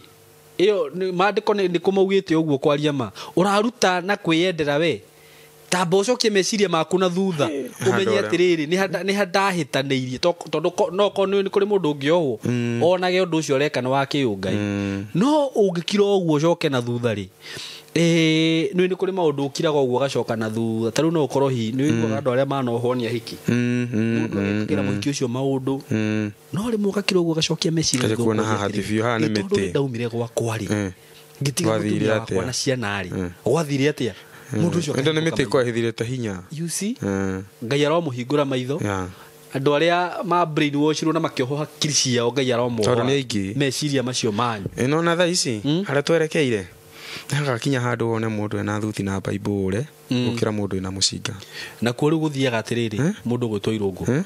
Ĩyo maandĩko nĩ kũmaugĩte ũguo kwaria ma ũraruta na kwĩyendera we tamba ũcokie meciria maku na thutha ũmenye Handũ atĩrĩrĩ nĩ ha ndahĩtanĩirie tondũ no korwo nĩ kũrĩ mũndũ ũngĩohwo onage ũndũ ũcio ũreka nĩ wa kĩũngai no ũngĩkira ũguo ũcoke na thutha rĩ nĩ nĩ kũrĩ maũndũ ũkiraga ũguo ũgacoka na thutha. Ta rĩu no ũkorwo hihi nĩ ũiguaga andũ arĩa manohwo nĩ ahiki mũndũ agekĩra mũhiki ũcio maũndũ no rĩmwe ũgakira ũguo ũgacokia meciria Kaje thutha kuona ũkoria haha atĩrĩrĩ, ti biũ, haha nĩ "Ĩ, tondũ mĩtĩ." nĩ ndaumire gwakwa rĩ ngĩtiga Gwathire mũtumia wakwa atĩa? na ciana rĩ gwathire atĩa mũndũ ũcio Ĩndo nĩ akahingũka mĩtĩ maitho. ĩkwahithirĩte hinya. You see? Ngai aromũhingũra maitho. Yeah. Andũ arĩa ma brainwashirwo na makĩohwo hakiri ciao Ngai aromohora Tondũ nĩ aingĩ. meciria macio manyu. Ĩno na thaa ici harĩa twerekeire hagakinya handũ wone mũndũ ena thuti na baibũ gũkĩra mũndũ ena mũcinga. Nakuo rĩu gũthiaga atĩrĩrĩ mũndũ ũgwĩtwo Irũngũ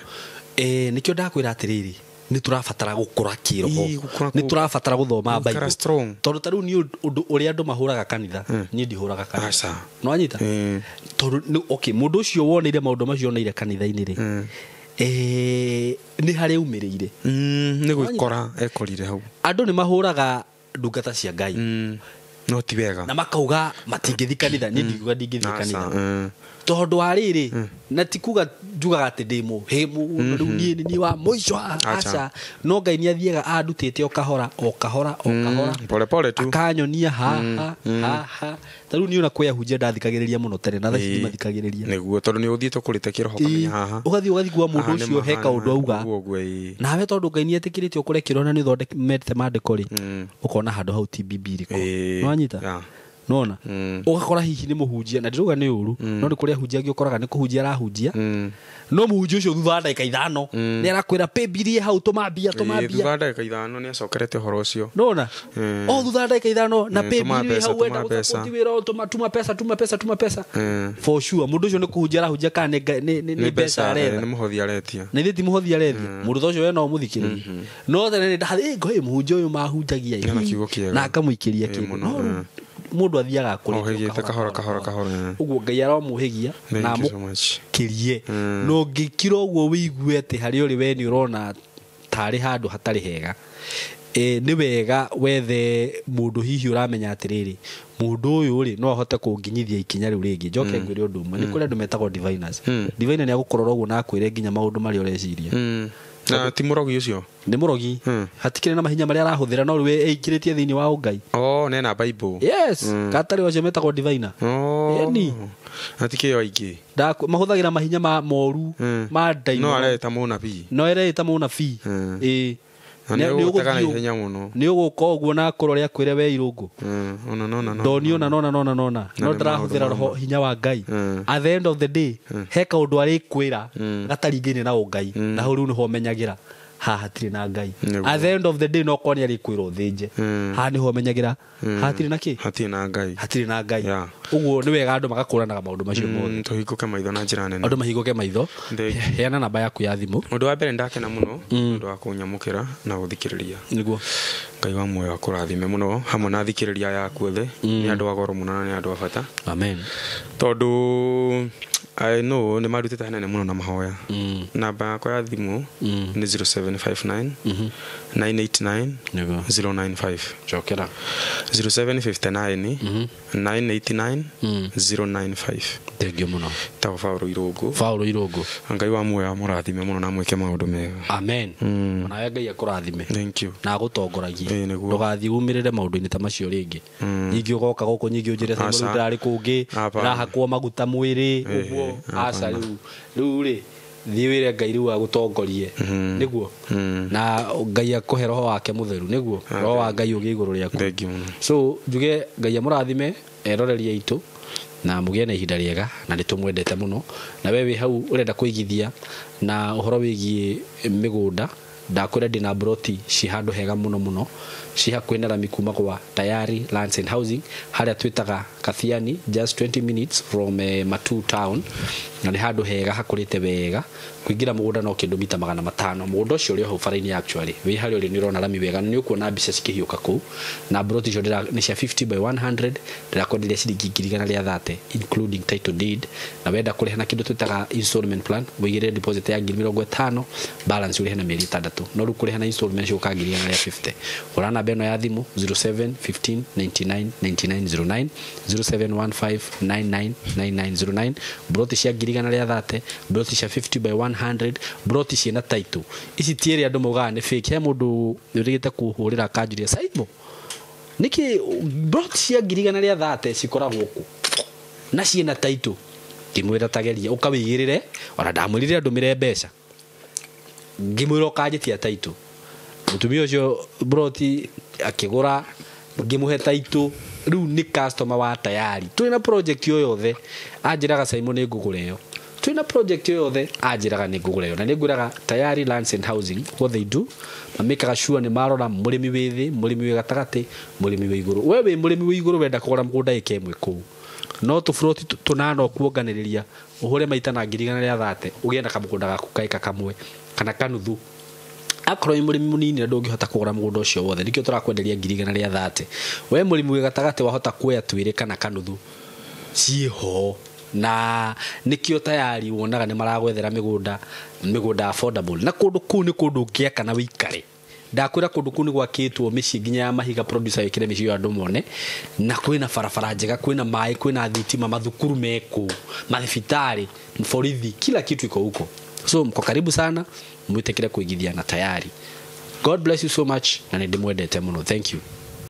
nĩkĩo ndakwĩra atĩrĩrĩ nĩ tũrabatara gũkũra kĩroho Ii, gũkũra nĩ tũrabatara gũthoma gũikara Bible strong. tondũ ta rĩu niĩ ũndũ ũrĩa andũ mahũraga kanitha niĩ ndihũraga kanitha Aca. nĩwanyita tondũ okay mũndũ ũcio woneire maũndũ macio oneire kanitha-inĩ rĩ nĩ harĩa aumĩrĩire. Nĩ gwĩkora ekorire hau. Andũ nĩ mahũraga ndungata cia Ngai No ti wega. Na makauga matingĩthi kanitha. Niĩ ndingiuga ndingĩthiĩ Aca, kanitha tondũ wa rĩrĩ na ti kuga njugaga atĩ ndĩ mũhĩmu rĩu niĩ nĩ niĩ wa mũico haha, Aca. aca no Ngai nĩ athiaga andutĩte o kahora o kahora o kahora Pole pole tu. Akanyonia haha haha. Ta rĩu niĩ ona kwĩ ahunjia ndathikagĩrĩria mũno tene na thaa ici ndimathikagĩrĩria. Nĩguo tondũ nĩ ũthiĩte ũkũrĩte kĩroho kamenya haha. Ũgathiĩ ũgathigua mũndũ Haha nĩ ũcio he ma, kaũndũ haha nĩ auga ma, ũguo ũguo, ĩĩ. nawe tondũ Ngai nĩ etĩkĩrĩte ũkũre kĩroho na nĩ ũthondekete maandĩko rĩ ũkona handũ hau ti bibiliko. Nĩwanyita? Yeah. Nona ũgakora hihi nĩ mũhunjia na ndirauga nĩ ũru no nĩ kũrĩ ahunjia angĩ ũkoraga nĩ kũhunjia arahunjia no mũhunjia ũcio thutha wa ndagĩka 5 nĩ arakwĩra pĩmbirie hau tũma mbia tũma Ĩĩ, mbia. thutha wa ndagĩka 5 nĩ acokerete ũhoro ũcio. Nona o thutha wa ndagĩka 5 na Tũma pĩmbirie mbeca, hau wenda tũma mbeca. gũsapoti wĩra ũyũ, tuma pesa tuma pesa tuma pesa. For sure mũndũ ũcio nĩ kũhunjia arahunjia kana nĩ mbeca aretha. Nĩ mũhothi aretia. Na ithe ti mũhothi arethia mũndũ ta ũcio we no ũmũthikĩrĩrie no tene nĩ ndathi ngoi mũhunjia ũyũ mahunjagia Ena kiugo kĩega. na akamũikĩria Ĩĩ, kĩndũ mũno, no rĩu mũndũ athiaga akũrĩte Ohĩgĩte kahora, kahora, kahora, ũguo Ngai aromũhĩgia na Thank you so much. amũkĩrie na ũngĩkira ũguo wĩigue atĩ harĩa ũrĩ we nĩ ũrona tarĩ handũ hatarĩ hega nĩ wega wethe mũndũ hihi ũramenya atĩrĩrĩ mũndũ ũyũ rĩ no ahote kũnginyithia ikinya rĩu rĩngĩ. Njoke ngwĩre ũndũ ũmwe nĩ kũrĩ andũ metagwo diviners. Diviner nĩ agũkũrora ũguo na akwĩre nginya maũndũ marĩa ũreciria. Na ti mũrogi ũcio? Nĩ mũrogi hatikĩrĩ na mahinya marĩa arahũthĩra no rĩu eingĩrĩtie thĩinĩ wa ũngai. Oh, nena Bible. Yes gatarĩ acio metagwo diviner. Ĩni. Na ti kĩo aingĩ. Mahũthagĩra mahinya ma moru ma No ndaimono. areta mũnabii. No ereta mũnabii. Ĩĩ. Na nĩ ũgũtega na ihenya mũno. Nĩ ũgũka ũguo na akũrore akwĩre we Irũngũ Ona nona ndoni ona nona nona nona Na no nĩ ndĩrahũthĩra maũndũ roho hinya wa Ngai. At the end of the day he kaũndũ arĩkwĩra gataringaine na ũngai na hau rĩu nĩho ũmenyagĩra haha hatirĩ na Ngai. Nĩguo. At the end of the day no korwo nĩ arĩkwĩra ũthĩnje haha nĩho ũmenyagĩra haha hatirĩ na kĩ Hatirĩ na Ngai. Hatirĩ na Ngai. Yeah. Ũguo nĩ wega andũ magakũranaga maũndũ macio mothe. Tũhingũke maitho na njĩra nene. Andũ mahingũke maitho. Thank you. Heana namba yaku ya thimũ. Ũndũ wa mbere ndakena mũno ũndũ wa kũnyamũkĩra na gũthikĩrĩria. Nĩguo. Ngai wa muoyo akũrathime mũno hamwe na athikĩrĩria yaku othe. Nĩ andũ a goro mũno na nĩ andũ a bata Amen. tondũ I know nĩ marutĩte hanene mũno na mahoya. Namba yakwa ya thimũ nĩ 0759 989 Nĩguo. 095. Cokera. 0759 989 095. Thengiũ mũno. Tagwo Paũlũ Irũngũ. Paũlũ Irũngũ. Ngai wa muoyo amũrathime mũno na amwĩke maũndũ mega. Amen. Onawe Ngai akũrathime Thank you. na agũtongoragie. Ĩĩ, nĩguo. Ndũgathiĩ umĩrĩre maũndũ-inĩ ta macio rĩngĩ nyingĩ ũgoka gũkũ nyingĩ ũnjĩre Aca. rĩu ndĩrarĩ kũngĩ Hapana. ndĩrahakwo maguta mwĩrĩ ũguo aca rĩu rĩu rĩ thiĩ wĩre Ngai rĩu agũtongorie nĩguo na Ngai akũhe roho wake mũtheru nĩguo roho wa Ngai ũgĩe igũrũ rĩaku. Thank you mũno. So njuge Ngai amũrathime eroreria aitũ na mũgĩe na ihinda rĩega na nĩ tũmwendete mũno. Na we wĩ hau ũrenda kũigithia na ũhoro wĩgiĩ mĩgũnda ndakwĩra ndĩna broti ci handũ hega mũno mũno ci hakuhĩ na rami kuma gwa Tayari Lands and Housing harĩa twĩtaga Kathiani, just 20 minutes from Matu town, na nĩ handũ hega hakũrĩte wega. Kũingĩra mũgũnda no kĩndũ mita 500. Mũgũnda ũcio ũrĩ o hau bara-inĩ, actually wĩ harĩa ũrĩ nĩ ũrona rami wega, nĩ ũkuona mbica cikĩhiũka kũu. Na broti icio nĩ cia 50 by 100, ndĩrakwenderia ciringi 130,000 including title deed. Na wenda kũrĩha na kĩndũ twĩtaga installment plan, wĩigĩrĩre deposit ya 50,000, balance ũrĩhe na mĩeri 6. No rĩu kũrĩha na installment ciũka 150,000. Hũra namba ĩno ya thimũ 07 15 99 99 09, 0715 99 99 09. Broti cia 130,000, broti cia 50 by 100, broti ciĩna title. Ici ti ĩrĩa andũ maugaga nĩ fake. He mũndũ ũrĩgĩte kũhũrĩra akanjũria, "Saimo, nĩkĩ broti cia 130,000 cikoragwo kũ na ciĩna title?" Ngĩmwĩra tageria ũkawĩigĩrĩre. Ona ndamwĩrire andũmĩre mbeca, ngĩmwĩra ũkanjĩtia title. Mũtumia ũcio broti akĩgũra, ngĩmũhe title. Rĩu nĩ customer wa Tayari. Twĩ na project o yothe anjĩraga, "Saimo, nĩ ngũgũra ĩyo." Twĩ na project o yothe anjĩraga, "Nĩ ngũgũra ĩyo." Na nĩ ngwĩraga Tayari Lands and Housing, what they do, mamĩkaga sure nĩ marora mũrĩmi wĩ thĩ, mũrĩmi wĩ gatagatĩ, mũrĩmi wĩ igũrũ. We wĩ mũrĩmi wĩ igũrũ, wenda kũgũra mũgũnda ĩka ĩmwe kũu, no tũburoti tũnana ũkuonganĩrĩria, ũhũre maita na 130,000, ũgĩe na kamũgũnda gaku kaĩka kamwe kana kanuthu. Akorwo wĩ mũrĩmi mũnini na ndũngĩhota kũgũra mũgũnda ũcio wothe, nĩkĩo tũrakwenderia 130,000. We mũrĩmi wĩ gatagatĩ, wahota kuoya twĩrĩ kana kanuthu, ciĩho. Na nĩkĩo Tayari wonaga nĩ maragwethera mĩgũnda, mĩgũnda affordable. Na kũndũ kũu nĩ kũndũ ũngĩaka na wĩikare. Ndakwĩra kũndũ kũu nĩ gwakĩtwo mĩciĩ nginya ya mahiga. Producer, wĩkĩre mĩciĩ ĩyo andũ mone. Na kwĩna barabara njega, kwĩna maĩ, kwĩna thitima, mathukuru mekũu, mathibitarĩ, borithi, kila kitu iko huko. So mko karibu sana, mwĩtĩkĩre kũigithia na Tayari. God bless you so much, na nĩ ndĩmwendete mũno. Thank you.